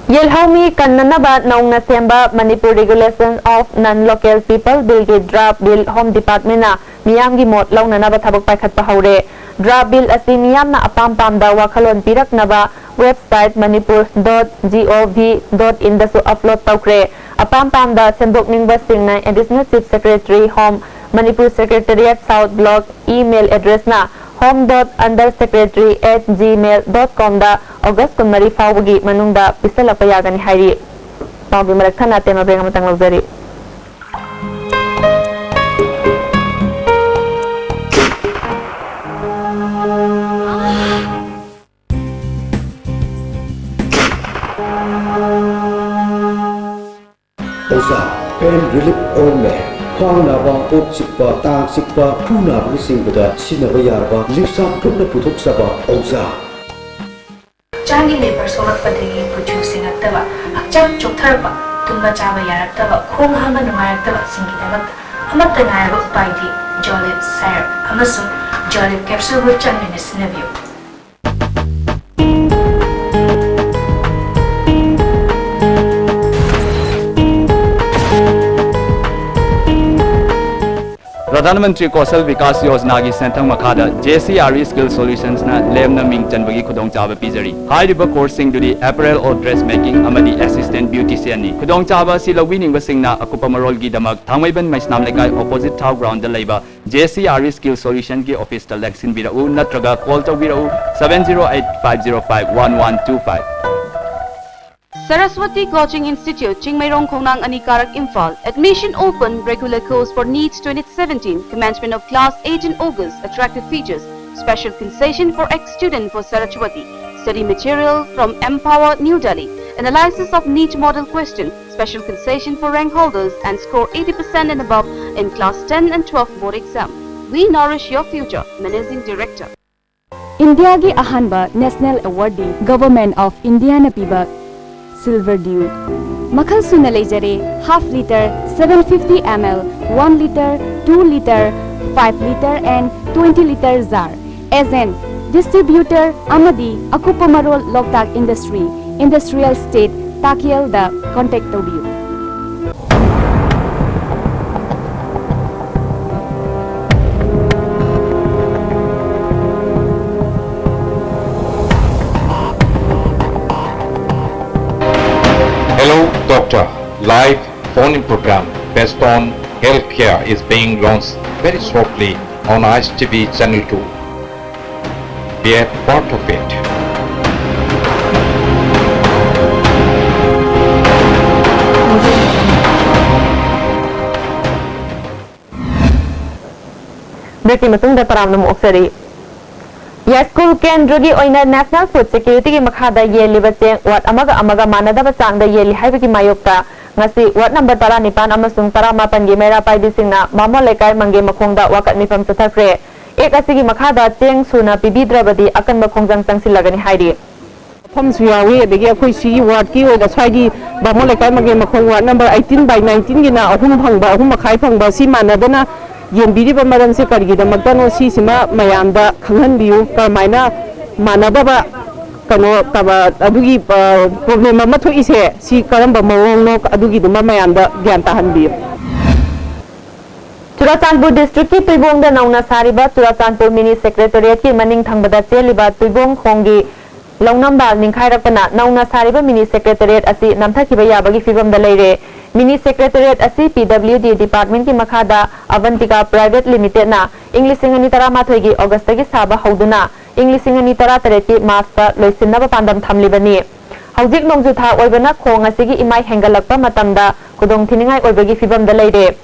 ꯌꯦꯜꯍꯧꯃꯤ ꯀꯟꯅꯅꯕ ꯅꯧꯅ ꯁꯦꯝꯕ Manipur Regulation of Non-Local People Bill ꯒꯤ draft bill Home Department ꯅ ꯃꯤꯌꯥꯝꯒꯤ ꯃꯣꯠ ꯂꯧꯅꯅꯕ ꯊꯕꯛ ꯄꯥꯏꯈꯠꯄ ꯍꯧꯔꯦ꯫ Draft bill ꯑꯁꯤ ꯃꯤꯌꯥꯝꯅ ꯑꯄꯥꯝ ꯄꯥꯝꯗ ꯋꯥꯈꯜꯂꯣꯟ ꯄꯤꯔꯛꯅꯕ website manipur dot gov dot in ꯗꯁꯨ upload ꯇꯧꯈ꯭ꯔꯦ꯫ ꯑꯄꯥꯝ ꯄꯥꯝꯗ ꯁꯦꯝꯗꯣꯛꯅꯤꯡꯕꯁꯤꯡꯅ Additional Chief Secretary Home, Manipur Secretariat South Block, email address ꯅ home dot undersecretary at gmail dot com the August ꯀꯨꯟꯃꯔꯤ ꯐꯥꯎꯕꯒꯤ ꯃꯅꯨꯡꯗ ꯄꯤꯁꯜꯂꯛꯄ ꯌꯥꯒꯅꯤ ꯍꯥꯏꯔꯤ꯫ ꯄꯥꯎꯒꯤ ꯃꯔꯛ ꯊꯠꯅ ꯑꯇꯦꯟꯕ break ꯑꯃꯇꯪ ꯂꯧꯖꯔꯤ꯫ ꯑꯣꯖꯥ, pain relief ointment, ꯈ꯭ꯋꯥꯡ ꯅꯥꯕ, ꯀꯣꯛ ꯆꯤꯛꯄ, ꯇꯥꯡ ꯆꯤꯛꯄ, ꯈꯨ ꯅꯥꯕꯅꯆꯤꯡꯕꯗ ꯁꯤꯖꯤꯟꯅꯕ ꯌꯥꯔꯕ ꯂꯤꯞꯁꯥꯞ ꯒ꯭ꯔꯨꯞꯅ ꯄꯨꯊꯣꯛꯆꯕ ꯑꯣꯖꯥ꯫ ꯍꯛꯆꯥꯡꯒꯤ ꯂꯦꯕꯔ ꯁꯣꯛꯂꯛꯄꯗꯒꯤ ꯀꯨꯆꯨ ꯁꯦꯡꯉꯛꯇꯕ, ꯍꯛꯆꯥꯡ ꯆꯣꯛꯊꯔꯛꯄ, ꯇꯨꯝꯕ ꯆꯥꯕ ꯌꯥꯔꯛꯇꯕ, ꯈꯣꯡ ꯍꯥꯝꯕ ꯅꯨꯡꯉꯥꯏꯔꯛꯇꯕꯁꯤꯡꯒꯤꯗꯃꯛꯇ ꯑꯃꯠꯇ ꯉꯥꯏꯔꯕ ꯎꯄꯥꯏꯗꯤ ꯖꯣꯂꯤꯞ ꯁꯥꯏꯔꯞ ꯑꯃꯁꯨꯡ ꯖꯣꯂꯤꯞ ꯀꯦꯞꯁꯨꯜꯕꯨ ꯆꯥꯡ ꯅꯥꯏꯅ ꯁꯤꯖꯤꯟꯅꯕꯤꯌꯨ꯫ ꯄ꯭ꯔꯙꯥꯟ ꯃꯟꯇ꯭ꯔꯤ ꯀꯧꯁꯜ ꯕꯤꯀꯥꯁ ꯌꯣꯖꯅꯥꯒꯤ ꯁꯦꯟꯊꯪ ꯃꯈꯥꯗ J C R E skill ꯁꯣꯂꯨꯁꯟꯁꯅ ꯂꯦꯝꯅ ꯃꯤꯡ ꯆꯟꯕꯒꯤ ꯈꯨꯗꯣꯡꯆꯥꯕ ꯄꯤꯖꯔꯤ꯫ ꯍꯥꯏꯔꯤꯕ ꯀꯣꯔꯁꯁꯤꯡꯗꯨꯗꯤ ꯑꯦꯄꯔꯦꯜ ꯑꯣꯔ ꯗ꯭ꯔꯦꯁ ꯃꯦꯀꯤꯡ ꯑꯃꯗꯤ ꯑꯦꯁꯤꯁꯇꯦꯟ ꯕ꯭ꯌꯨꯇꯤꯁꯤꯌꯟꯅꯤ꯫ ꯈꯨꯗꯣꯡꯆꯥꯕ ꯑꯁꯤ ꯂꯧꯕꯤꯅꯤꯡꯕꯁꯤꯡꯅ ꯑꯀꯨꯞꯄ ꯃꯔꯣꯜꯒꯤꯗꯃꯛ ꯊꯥꯡꯃꯩꯕꯟ ꯃꯩꯁꯅꯥꯝ ꯂꯩꯀꯥꯏ ꯑꯣꯄꯣꯖꯤꯠ ꯊꯥꯎ ꯒ꯭ꯔꯥꯎꯟꯗ ꯂꯩꯕ J C R E skill ꯁꯣꯂꯨꯁꯟꯒꯤ ꯑꯣꯐꯤꯁꯇ ꯂꯦꯡꯁꯤꯟꯕꯤꯔꯛꯎ ꯅꯠꯇ꯭ꯔꯒ ꯀꯣꯜ ꯇꯧꯕꯤꯔꯛꯎ seven zero eight five zero five one one two five꯫ Saraswati Coaching Institute, Chingmeirong Khongnang Anikarak, Imphal. Admission open, regular course for NEET twenty seventeen, commencement of class eight in August, attractive features, special concession for ex-student for Saraswati, study material from Empower New Delhi, analysis of NEET model question, special concession for rank holders and score eighty percent and above in class ten and twelve board exam. We nourish your future, Managing Director. ꯏꯟꯗꯤꯌꯥꯒꯤ ꯑꯍꯥꯟꯕ national ꯑꯦꯋꯥꯔꯗꯤ government of ꯏꯟꯗꯤꯌꯥꯅ ꯄꯤꯕ silver Diu ꯃꯈꯜ ꯁꯨꯅ ꯂꯩꯖꯔꯦ: half litre, seven fifty ml, one litre, two litre, five litre and twenty litre jar꯫ Agent, distributor ꯑꯃꯗꯤ ꯑꯀꯨꯞꯄ ꯃꯔꯣꯜ ꯂꯣꯛꯇꯥꯛ industry, industrial state, ꯇꯥꯀꯦꯜꯗ contact ꯇꯧꯕꯤꯌꯨ꯫ Hello, Doctor. Live phone-in program based on healthcare is being launched very shortly on I S T V Channel two. Be a part of it. ꯕ꯭ꯔꯦꯛꯀꯤ ꯃꯇꯨꯡꯗ ꯇꯔꯥꯝꯅ ꯑꯃꯨꯛ ꯑꯣꯛꯆꯔꯤ꯫ ꯌꯥꯏꯁ꯭ꯀꯨꯜ ꯀꯦꯟꯗ꯭ꯔꯒꯤ ꯑꯣꯏꯅ National Food Security-ꯒꯤ ꯃꯈꯥꯗ ꯌꯦꯜꯂꯤꯕ ꯆꯦꯡ ꯋꯥꯔꯗ ꯑꯃꯒ ꯑꯃꯒ ꯃꯥꯟꯅꯗꯕ ꯆꯥꯡꯗ ꯌꯦꯜꯂꯤ ꯍꯥꯏꯕꯒꯤ ꯃꯥꯌꯣꯛꯇ ꯉꯁꯤ ꯋꯥꯔꯗ ꯅꯝꯕꯔ ꯇꯔꯥꯅꯤꯄꯥꯟ ꯑꯃꯁꯨꯡ ꯇꯔꯥꯃꯥꯄꯟꯒꯤ ꯃꯩꯔꯥ ꯄꯥꯏꯕꯤꯁꯤꯡꯅ ꯕꯥꯃꯣꯟ ꯂꯩꯀꯥꯏ ꯃꯪꯒꯦ ꯃꯈꯣꯡꯗ ꯋꯥꯀꯠ ꯃꯤꯐꯝ ꯆꯠꯊꯈ꯭ꯔꯦ꯫ ꯑꯦꯛ ꯑꯁꯤꯒꯤ ꯃꯈꯥꯗ ꯆꯦꯡ ꯁꯨꯅ ꯄꯤꯕꯤꯗ꯭ꯔꯕꯗꯤ ꯑꯀꯟꯕ ꯈꯣꯡꯖꯪ ꯆꯪꯁꯤꯜꯂꯒꯅꯤ ꯍꯥꯏꯔꯤ꯫ ꯃꯐꯝꯁꯨ ꯌꯥꯎꯏ꯫ ꯑꯗꯒꯤ ꯑꯩꯈꯣꯏ ꯁꯤꯒꯤ ꯋꯥꯔꯗꯀꯤ ꯑꯣꯏꯅ ꯁ꯭ꯋꯥꯏꯒꯤ ꯕꯥꯃꯣꯟ ꯂꯩꯀꯥꯏ ꯃꯒꯦꯟ ꯃꯈꯣꯡ ꯋꯥꯔꯗ ꯅꯝꯕꯔ ꯑꯩꯠꯇꯤꯟ ꯕꯥꯏ ꯅꯥꯏꯟꯇꯤꯟꯒꯤꯅ ꯑꯍꯨꯝ ꯐꯪꯕ, ꯑꯍꯨꯝ ꯃꯈꯥꯏ ꯐꯪꯕ, ꯁꯤ ꯃꯥꯟꯅꯗꯅ ꯌꯦꯟꯕꯤꯔꯤꯕ ꯃꯔꯝꯁꯦ ꯀꯔꯤꯒꯤꯗꯃꯛꯇꯅꯣ, ꯁꯤꯁꯤꯃ ꯃꯌꯥꯝꯗ ꯈꯪꯍꯟꯕꯤꯌꯨ꯫ ꯀꯔꯝꯍꯥꯏꯅ ꯃꯥꯟꯅꯗꯕ ꯀꯩꯅꯣ ꯀꯕ-, ꯑꯗꯨꯒꯤ ꯄ꯭ꯔꯣꯕ꯭ꯂꯦꯝ ꯑꯃ ꯊꯣꯛꯏꯁꯦ, ꯁꯤ ꯀꯔꯝꯕ ꯃꯑꯣꯡꯅꯣ, ꯑꯗꯨꯒꯤꯗꯨꯃ ꯃꯌꯥꯝꯗ ꯒ꯭ꯌꯥꯟ ꯇꯥꯍꯟꯕꯤꯌꯨ꯫ ꯆꯨꯔꯥꯆꯥꯟꯄꯨꯔ ꯗꯤꯁꯇ꯭ꯔꯤꯛꯀꯤ ꯇꯨꯏꯕꯣꯡꯗ ꯅꯧꯅ ꯁꯥꯔꯤꯕ ꯆꯨꯔꯥꯆꯥꯟꯄꯨꯔ ꯃꯤꯅꯤ ꯁꯦꯀ꯭ꯔꯦꯇꯔꯤꯌꯦꯠꯀꯤ ꯃꯅꯤꯡ ꯊꯪꯕꯗ ꯆꯦꯜꯂꯤꯕ ꯇꯨꯏꯕꯣꯡ ꯈꯣꯡꯒꯤ ꯂꯧꯅꯝꯕꯥꯜ ꯅꯤꯡꯈꯥꯏꯔꯛꯄꯅ ꯅꯧꯅ ꯁꯥꯔꯤꯕ ꯃꯤꯅꯤ ꯁꯦꯀ꯭ꯔꯦꯇꯔꯤꯌꯦꯠ ꯑꯁꯤ ꯅꯝꯊꯈꯤꯕ ꯌꯥꯕꯒꯤ ꯐꯤꯕꯝꯗ ꯂꯩꯔꯦ꯫ ꯃꯤꯅꯤ ꯁꯦꯀ꯭ꯔꯦꯇꯔꯤꯌꯦꯠ ꯑꯁꯤ ꯄꯤ ꯗꯕ꯭ꯂꯤꯎ ꯗꯤ ꯗꯤꯄꯥꯔꯠꯃꯦꯟꯠꯀꯤ ꯃꯈꯥꯗ ꯑꯚꯟꯇꯤꯀꯥ ꯄ꯭ꯔꯥꯏꯚꯦꯠ ꯂꯤꯃꯤꯇꯦꯗꯅ ꯏꯪ ꯂꯤꯁꯤꯡ ꯑꯅꯤ ꯇꯔꯥꯃꯥꯊꯣꯏꯒꯤ ꯑꯣꯒꯁꯇꯒꯤ ꯁꯥꯕ ꯍꯧꯗꯨꯅ ꯏꯪ ꯂꯤꯁꯤꯡ ꯑꯅꯤ ꯇꯔꯥꯇꯔꯦꯠꯀꯤ ꯃꯥꯔꯆꯇ ꯂꯣꯏꯁꯤꯟꯅꯕ ꯄꯥꯟꯗꯝ ꯊꯝꯂꯤꯕꯅꯤ꯫ ꯍꯧꯖꯤꯛ ꯅꯣꯡꯖꯨ ꯊꯥ ꯑꯣꯏꯕꯅ ꯈꯣꯡ ꯑꯁꯤꯒꯤ ꯏꯃꯥꯏ ꯍꯦꯟꯒꯠꯂꯛꯄ ꯃꯇꯝꯗ ꯈꯨꯗꯣꯡꯊꯤꯅꯤꯡꯉꯥꯏ ꯑꯣꯏꯕꯒꯤ ꯐꯤꯕꯝꯗ ꯂꯩꯔꯦ꯫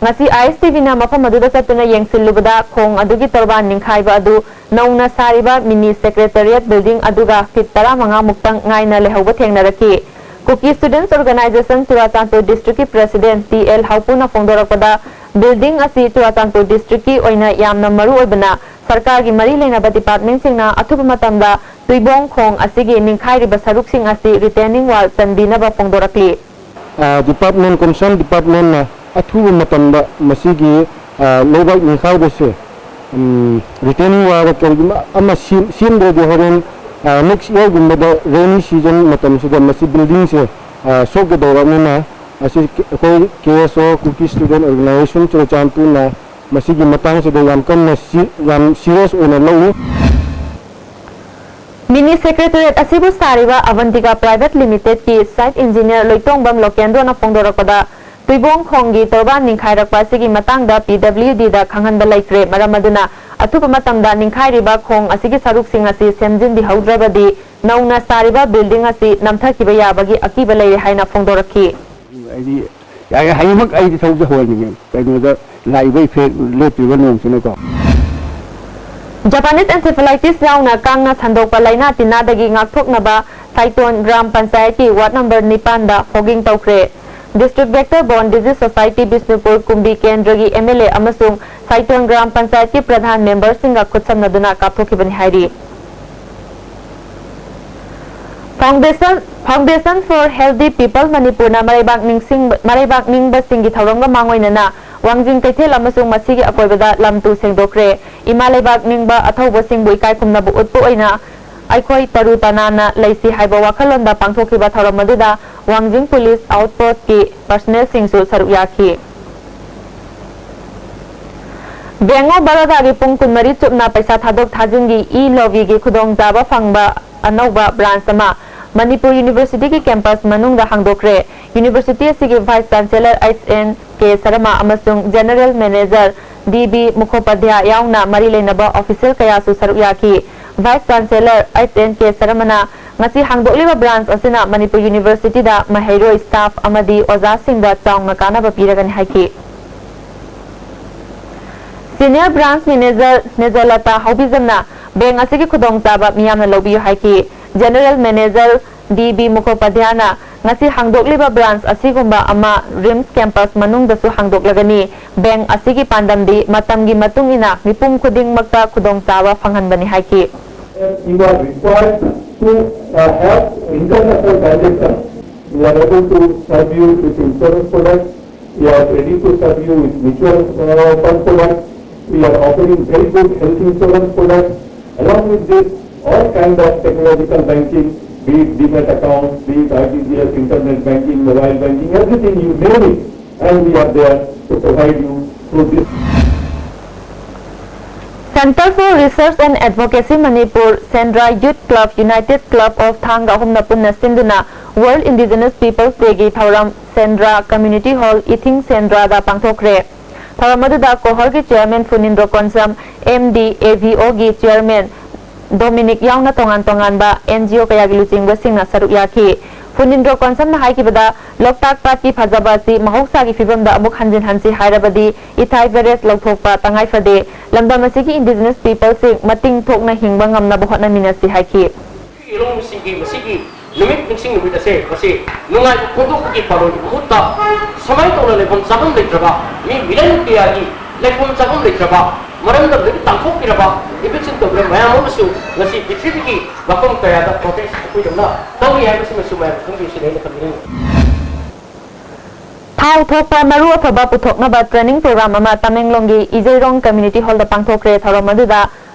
ꯉꯁꯤ ꯑꯥꯏ ꯑꯦꯁ ꯇꯤ ꯚꯤꯅ ꯃꯐꯝ ꯑꯗꯨꯗ ꯆꯠꯇꯨꯅ ꯌꯦꯡꯁꯤꯜꯂꯨꯕꯗ ꯈꯣꯡ ꯑꯗꯨꯒꯤ ꯇꯣꯔꯕꯥꯟ ꯅꯤꯡꯈꯥꯏꯕ ꯑꯗꯨ ꯅꯧꯅ ꯁꯥꯔꯤꯕ ꯃꯤꯅꯤ ꯁꯦꯀ꯭ꯔꯦꯇꯔꯤꯌꯦꯠ ꯕꯤꯜꯗꯤꯡ ꯑꯗꯨꯒ ꯐꯤꯠ ꯇꯔꯥꯃꯉꯥ ꯃꯨꯛꯇꯪ ꯉꯥꯏꯅ ꯂꯩꯍꯧꯕ ꯊꯦꯡꯅꯔꯛꯈꯤ꯫ ꯀꯨꯀꯤ ꯁ꯭ꯇꯨꯗꯦꯟꯠꯁ ꯑꯣꯔꯒꯅꯥꯏꯖꯦꯁꯟ ꯆꯨꯔꯥꯆꯥꯟꯄꯨꯔ ꯗꯤꯁꯇ꯭ꯔꯤꯛꯀꯤ ꯄ꯭ꯔꯦꯁꯤꯗꯦꯟꯠ ꯇꯤ ꯑꯦꯜ ꯍꯥꯎꯄꯨꯅ ꯐꯣꯡꯗꯣꯔꯛꯄꯗ, ꯕꯤꯜꯗꯤꯡ ꯑꯁꯤ ꯆꯨꯔꯥꯆꯥꯟꯄꯨꯔ ꯗꯤꯁꯇ꯭ꯔꯤꯛꯀꯤ ꯑꯣꯏꯅ ꯌꯥꯝꯅ ꯃꯔꯨ ꯑꯣꯏꯕꯅ ꯁꯔꯀꯥꯔꯒꯤ ꯃꯔꯤ ꯂꯩꯅꯕ ꯗꯤꯄꯥꯔꯠꯃꯦꯟꯠꯁꯤꯡꯅ ꯑꯊꯨꯕ ꯃꯇꯝꯗ ꯇꯨꯏꯕꯣꯡ ꯈꯣꯡ ꯑꯁꯤꯒꯤ ꯅꯤꯡꯈꯥꯏꯔꯤꯕ ꯁꯔꯨꯛꯁꯤꯡ ꯑꯁꯤ ꯔꯤꯇꯦꯅꯤꯡ ꯋꯥꯜ ꯆꯟꯕꯤꯅꯕ ꯐꯣꯡꯗꯣꯔꯛꯂꯤ꯫ ꯗꯤꯄꯥꯔꯠꯃꯦꯟ, ꯀꯣꯟꯁꯔꯟ ꯗꯤꯄꯥꯔꯠꯃꯦꯟꯅ ꯑꯊꯨꯕ ꯃꯇꯝꯗ ꯃꯁꯤꯒꯤ, ꯑ, ꯂꯩꯕꯥꯛ ꯅꯤꯡꯈꯥꯏꯕꯁꯦ, ꯎꯝ, ꯔꯤꯇꯦꯅꯤꯡ ꯋꯥꯜ ꯀꯔꯤꯒꯨꯝꯕ ꯑꯃ ꯁꯦꯝ-, ꯁꯦꯝꯗ꯭ꯔꯗꯤ ꯍꯣꯔꯦꯟ, ꯑ, ꯅꯦꯛꯁ ꯏꯌꯥꯔꯒꯨꯝꯕꯗ ꯔꯦꯅꯤ ꯁꯤꯖꯟ ꯃꯇꯝꯁꯤꯗ ꯃꯁꯤ ꯕꯤꯜꯗꯤꯡꯁꯦ, ꯑ, ꯁꯣꯛꯀꯗꯧꯔꯕꯅꯤꯅ, ꯑꯁꯤ ꯑꯩꯈꯣꯏ ꯀꯦ ꯑꯦꯁ ꯑꯣ, ꯀꯨꯀꯤ ꯁ꯭ꯇꯨꯗꯦꯟꯠ ꯑꯣꯔꯒꯅꯥꯏꯖꯦꯁꯟ ꯆꯨꯔꯆꯥꯟꯄꯨꯔꯅ ꯃꯁꯤꯒꯤ ꯃꯇꯥꯡꯁꯤꯗ ꯌꯥꯝ ꯀꯟꯅ ꯁꯤ-, ꯌꯥꯝ ꯁꯤꯔꯤꯌꯁ ꯑꯣꯏꯅ ꯂꯧꯏ꯫ ꯃꯤꯅꯤ ꯁꯦꯀ꯭ꯔꯦꯇꯔꯤꯌꯦꯠ ꯑꯁꯤꯕꯨ ꯁꯥꯔꯤꯕ ꯑꯚꯟꯇꯤꯀꯥ ꯄ꯭ꯔꯥꯏꯚꯦꯠ ꯂꯤꯃꯤꯇꯦꯗꯀꯤ ꯁꯥꯏꯠ ꯏꯟꯖꯤꯅꯤꯌꯔ ꯂꯣꯏꯇꯣꯡꯕꯝ ꯂꯣꯀꯦꯟꯗ꯭ꯔꯣꯅ ꯐꯣꯡꯗꯣꯔꯛꯄꯗ, ꯇꯨꯏꯕꯣꯡ ꯈꯣꯡꯒꯤ ꯇꯣꯔꯕꯥꯟ ꯅꯤꯡꯈꯥꯏꯔꯛꯄ ꯑꯁꯤꯒꯤ ꯃꯇꯥꯡꯗ ꯄꯤ ꯗꯕ꯭ꯂꯤꯎ ꯗꯤꯗ ꯈꯪꯍꯟꯕ ꯂꯩꯇ꯭ꯔꯦ꯫ ꯃꯔꯝ ꯑꯗꯨꯅ ꯑꯊꯨꯕ ꯃꯇꯝꯗ ꯅꯤꯡꯈꯥꯏꯔꯤꯕ ꯈꯣꯡ ꯑꯁꯤꯒꯤ ꯁꯔꯨꯛꯁꯤꯡ ꯑꯁꯤ ꯁꯦꯝꯖꯤꯟꯕꯤꯍꯧꯗ꯭ꯔꯕꯗꯤ ꯅꯧꯅ ꯁꯥꯔꯤꯕ ꯕꯤꯜꯗꯤꯡ ꯑꯁꯤ ꯅꯝꯊꯈꯤꯕ ꯌꯥꯕꯒꯤ ꯑꯀꯤꯕ ꯂꯩꯔꯦ ꯍꯥꯏꯅ ꯐꯣꯡꯗꯣꯔꯛꯈꯤ꯫ ꯑꯩꯗꯤ ꯌꯥꯔꯦ, ꯍꯌꯦꯡꯃꯛ ꯑꯩꯗꯤ ꯊꯕꯛꯁꯦ ꯍꯧꯍꯟꯅꯤꯡꯉꯦ꯫ ꯀꯩꯅꯣꯗ ꯂꯥꯛꯏꯕ ꯏꯐꯦꯛ ꯂꯦꯞꯇ꯭ꯔꯤꯕ ꯅꯣꯡꯁꯤꯅꯀꯣ꯫ ꯖꯄꯥꯅꯤꯁ ꯑꯦꯟꯁꯦꯐꯦꯂꯥꯏꯇꯤꯁ ꯌꯥꯎꯅ ꯀꯥꯡꯅ ꯁꯟꯗꯣꯛꯄ ꯂꯥꯏꯅꯥ ꯇꯤꯟꯅꯥꯗꯒꯤ ꯉꯥꯛꯊꯣꯛꯅꯕ ꯁꯥꯏꯇꯣꯟ ꯒ꯭ꯔꯥꯝ ꯄꯟꯆꯥꯌꯠꯀꯤ ꯋꯥꯔꯗ ꯅꯝꯕꯔ ꯅꯤꯄꯥꯟꯗ ꯐꯣꯒꯤꯡ ꯇꯧꯈ꯭ꯔꯦ꯫ District vector borne disease society Bishnupur Kumbi ꯀꯦꯟꯗ꯭ꯔꯒꯤ ꯑꯦꯝ ꯑꯦꯜ ꯑꯦ ꯑꯃꯁꯨꯡ ꯁꯥꯏꯇꯣꯟ ꯒ꯭ꯔꯥꯝ ꯄꯟꯆꯥꯌꯠꯀꯤ ꯄ꯭ꯔꯙꯥꯟ ꯃꯦꯝꯕꯔꯁꯤꯡꯒ ꯈꯨꯠꯁꯝꯅꯗꯨꯅ ꯀꯥꯞꯊꯣꯛꯈꯤꯕꯅꯤ ꯍꯥꯏꯔꯤ꯫ Foundation, Foundation for Healthy People ꯃꯅꯤꯄꯨꯔꯅ ꯃꯔꯩꯕꯥꯛ ꯅꯤꯡꯁꯤꯡꯕ, ꯃꯔꯩꯕꯥꯛ ꯅꯤꯡꯕꯁꯤꯡꯒꯤ ꯊꯧꯔꯝꯒ ꯃꯥꯡꯑꯣꯏꯅꯅ ꯋꯥꯡꯖꯤꯡ ꯀꯩꯊꯦꯜ ꯑꯃꯁꯨꯡ ꯃꯁꯤꯒꯤ ꯑꯀꯣꯏꯕꯗ ꯂꯝ ꯇꯨ ꯁꯦꯡꯗꯣꯛꯈ꯭ꯔꯦ꯫ ꯏꯃꯥ ꯂꯩꯕꯥꯛ ꯅꯤꯡꯕ ꯑꯊꯧꯕꯁꯤꯡꯕꯨ ꯏꯀꯥꯏ ꯈꯨꯝꯅꯕ ꯎꯠꯄ ꯑꯣꯏꯅ ꯑꯩꯈꯣꯏ ꯇꯔꯨ ꯇꯅꯥꯟꯅ ꯂꯩꯁꯤ ꯍꯥꯏꯕ ꯋꯥꯈꯜꯂꯣꯟꯗ ꯄꯥꯡꯊꯣꯛꯈꯤꯕ ꯊꯧꯔꯝ ꯑꯗꯨꯗ ꯋꯥꯡꯖꯤꯡ ꯄꯨꯂꯤꯁ ꯑꯥꯎꯠꯄꯣꯁꯠꯀꯤ ꯄꯔꯁꯅꯦꯜꯁꯤꯡꯁꯨ ꯁꯔꯨꯛ ꯌꯥꯈꯤ꯫ Bank of Barodaꯒꯤ ꯄꯨꯡ ꯀꯨꯟꯃꯔꯤ ꯆꯨꯞꯅ ꯄꯩꯁꯥ ꯊꯥꯗꯣꯛ ꯊꯥꯖꯤꯟꯒꯤ e-lobbyꯒꯤ ꯈꯨꯗꯣꯡꯆꯥꯕ ꯐꯪꯕ ꯑꯅꯧꯕ branch ꯑꯃ ꯃꯅꯤꯄꯨꯔ Universityꯒꯤ campus ꯃꯅꯨꯡꯗ ꯍꯥꯡꯗꯣꯛꯈ꯭ꯔꯦ꯫ University ꯑꯁꯤꯒꯤ Vice Chancellor H N K Sarma ꯑꯃꯁꯨꯡ General Manager D B Mukhopadhyay ꯌꯥꯎꯅ ꯃꯔꯤ ꯂꯩꯅꯕ official ꯀꯌꯥꯁꯨ ꯁꯔꯨꯛ ꯌꯥꯈꯤ꯫ Vice Chancellor H N K Sarmaꯅ ꯉꯁꯤ ꯍꯥꯡꯗꯣꯛꯂꯤꯕ branch ꯑꯁꯤꯅ ꯃꯅꯤꯄꯨꯔ Universityꯗ ꯃꯍꯩꯔꯣꯏ, staff ꯑꯃꯗꯤ ꯑꯣꯖꯥꯁꯤꯡꯗ ꯆꯥꯎꯅ ꯀꯥꯟꯅꯕ ꯄꯤꯔꯒꯅꯤ ꯍꯥꯏꯈꯤ꯫ Senior Branch Manager ꯅꯦꯖꯂꯇꯥ ꯍꯥꯎꯕꯤꯖꯝꯅ bank ꯑꯁꯤꯒꯤ ꯈꯨꯗꯣꯡꯆꯥꯕ ꯃꯤꯌꯥꯝꯅ ꯂꯧꯕꯤꯌꯨ ꯍꯥꯏꯈꯤ꯫ General Manager D B ꯃꯨꯈꯣꯄꯥꯙ꯭ꯌꯥꯅ ꯉꯁꯤ ꯍꯥꯡꯗꯣꯛꯂꯤꯕ branch ꯑꯁꯤꯒꯨꯝꯕ ꯑꯃ RIMS campus ꯃꯅꯨꯡꯗꯁꯨ ꯍꯥꯡꯗꯣꯛꯂꯒꯅꯤ꯫ Bank ꯑꯁꯤꯒꯤ ꯄꯥꯟꯗꯝꯗꯤ ꯃꯇꯝꯒꯤ ꯃꯇꯨꯡ ꯏꯟꯅ ꯃꯤꯄꯨꯝ ꯈꯨꯗꯤꯡꯃꯛꯇ ꯈꯨꯗꯣꯡꯆꯥꯕ ꯐꯪꯍꯟꯕꯅꯤ ꯍꯥꯏꯈꯤ꯫ You are required to uh, have international transaction. We are able to serve you with insurance products. We are ready to serve you with mutual uh, fund products. We are offering very good health insurance products. Along with this, all kind of technological banking, be it demat accounts, be it R T G S, internet banking, mobile banking, everything you name it, and we are there to provide you through this. Center for Research and Advocacy Manipur, Sendra Youth Club, United Club of ꯊꯥꯡꯒ ꯑꯍꯨꯝꯅ ꯄꯨꯟꯅ ꯁꯤꯟꯗꯨꯅ World Indigenous Peoples Dayꯒꯤ ꯊꯧꯔꯝ Sendra Community Hall, ꯏꯊꯤꯡ ꯁꯦꯟꯗ꯭ꯔꯥꯗ ꯄꯥꯡꯊꯣꯛꯈ꯭ꯔꯦ꯫ ꯊꯧꯔꯝ ꯑꯗꯨꯗ ꯀꯣꯍꯜꯒꯤ chairman ꯐꯨꯅꯤꯟꯗ꯭ꯔꯣ Konsam, M D A V Oꯒꯤ chairman Dominic ꯌꯥꯎꯅ ꯇꯣꯉꯥꯟ ꯇꯣꯉꯥꯟꯕ N G O ꯀꯌꯥꯒꯤ ꯂꯨꯆꯤꯡꯕꯁꯤꯡꯅ ꯁꯔꯨꯛ ꯌꯥꯈꯤ꯫ ꯐꯨꯅꯤꯟꯗ꯭ꯔꯣ ꯀꯣꯟꯁꯝꯅ ꯍꯥꯏꯈꯤꯕꯗ, ꯂꯣꯛꯇꯥꯛ ꯄꯥꯠꯀꯤ ꯐꯖꯕ ꯑꯁꯤ ꯃꯍꯧꯁꯥꯒꯤ ꯐꯤꯕꯝꯗ ꯑꯃꯨꯛ ꯍꯟꯖꯤꯟꯍꯟꯁꯤ ꯍꯥꯏꯔꯕꯗꯤ ꯏꯊꯥꯏ barrage ꯂꯧꯊꯣꯛꯄ ꯇꯉꯥꯏ ꯐꯗꯦ꯫ ꯂꯝꯗꯝ ꯑꯁꯤꯒꯤ indigenous peopleꯁꯤꯡ ꯃꯇꯤꯡ ꯊꯣꯛꯅ ꯍꯤꯡꯕ ꯉꯝꯅꯕ ꯍꯣꯠꯅꯃꯤꯟꯅꯁꯤ ꯍꯥꯏꯈꯤ꯫ ꯏꯔꯣꯝꯁꯤꯡꯒꯤ ꯃꯁꯤꯒꯤ ꯅꯨꯃꯤꯠ ꯅꯤꯡꯁꯤꯡ ꯅꯨꯃꯤꯠ ꯑꯁꯦ ꯃꯁꯤ ꯅꯨꯡꯉꯥꯏꯕ ꯐꯣꯡꯗꯣꯛꯄꯒꯤ ꯄꯥꯂꯣꯟꯒꯤ ꯃꯍꯨꯠꯇ ꯁꯨꯃꯥꯏꯅ ꯇꯧꯅ ꯂꯩꯐꯝ ꯆꯥꯐꯝ ꯂꯩꯇ꯭ꯔꯕ ꯃꯤ ꯃꯤꯂꯤꯌꯟ ꯀꯌꯥꯒꯤ ꯂꯩꯐꯝ ꯆꯥꯐꯝ ꯂꯩꯇ꯭ꯔꯕ ꯃꯔꯝꯗꯝꯗꯒꯤ ꯇꯥꯟꯊꯣꯛꯄꯤꯔꯕ, eviction ꯇꯧꯕꯤꯔꯕ ꯃꯌꯥꯝ ꯑꯃꯁꯨ ꯉꯁꯤ ꯄ꯭ꯔꯤꯊꯤꯕꯤꯒꯤ ꯃꯐꯝ ꯀꯌꯥꯗ protest ꯑꯩꯈꯣꯏꯗꯧꯅ ꯇꯧꯔꯤ ꯍꯥꯏꯕꯁꯤꯃꯁꯨ ꯃꯌꯥꯝ ꯈꯪꯕꯤꯌꯨ ꯁꯤꯅ ꯑꯩꯅ ꯊꯝꯖꯅꯤꯡꯉꯤ꯫ ꯊꯥꯎ ꯊꯣꯛꯄ ꯃꯔꯨ ꯑꯐꯕ ꯄꯨꯊꯣꯛꯅꯕ training program ꯑꯃ ꯇꯃꯦꯡꯂꯣꯡꯒꯤ ꯏꯖꯩꯔꯣꯡ Community Hall ꯗ ꯄꯥꯡꯊꯣꯛꯈ꯭ꯔꯦ꯫ ꯊꯧꯔꯝ ꯑꯗꯨꯗ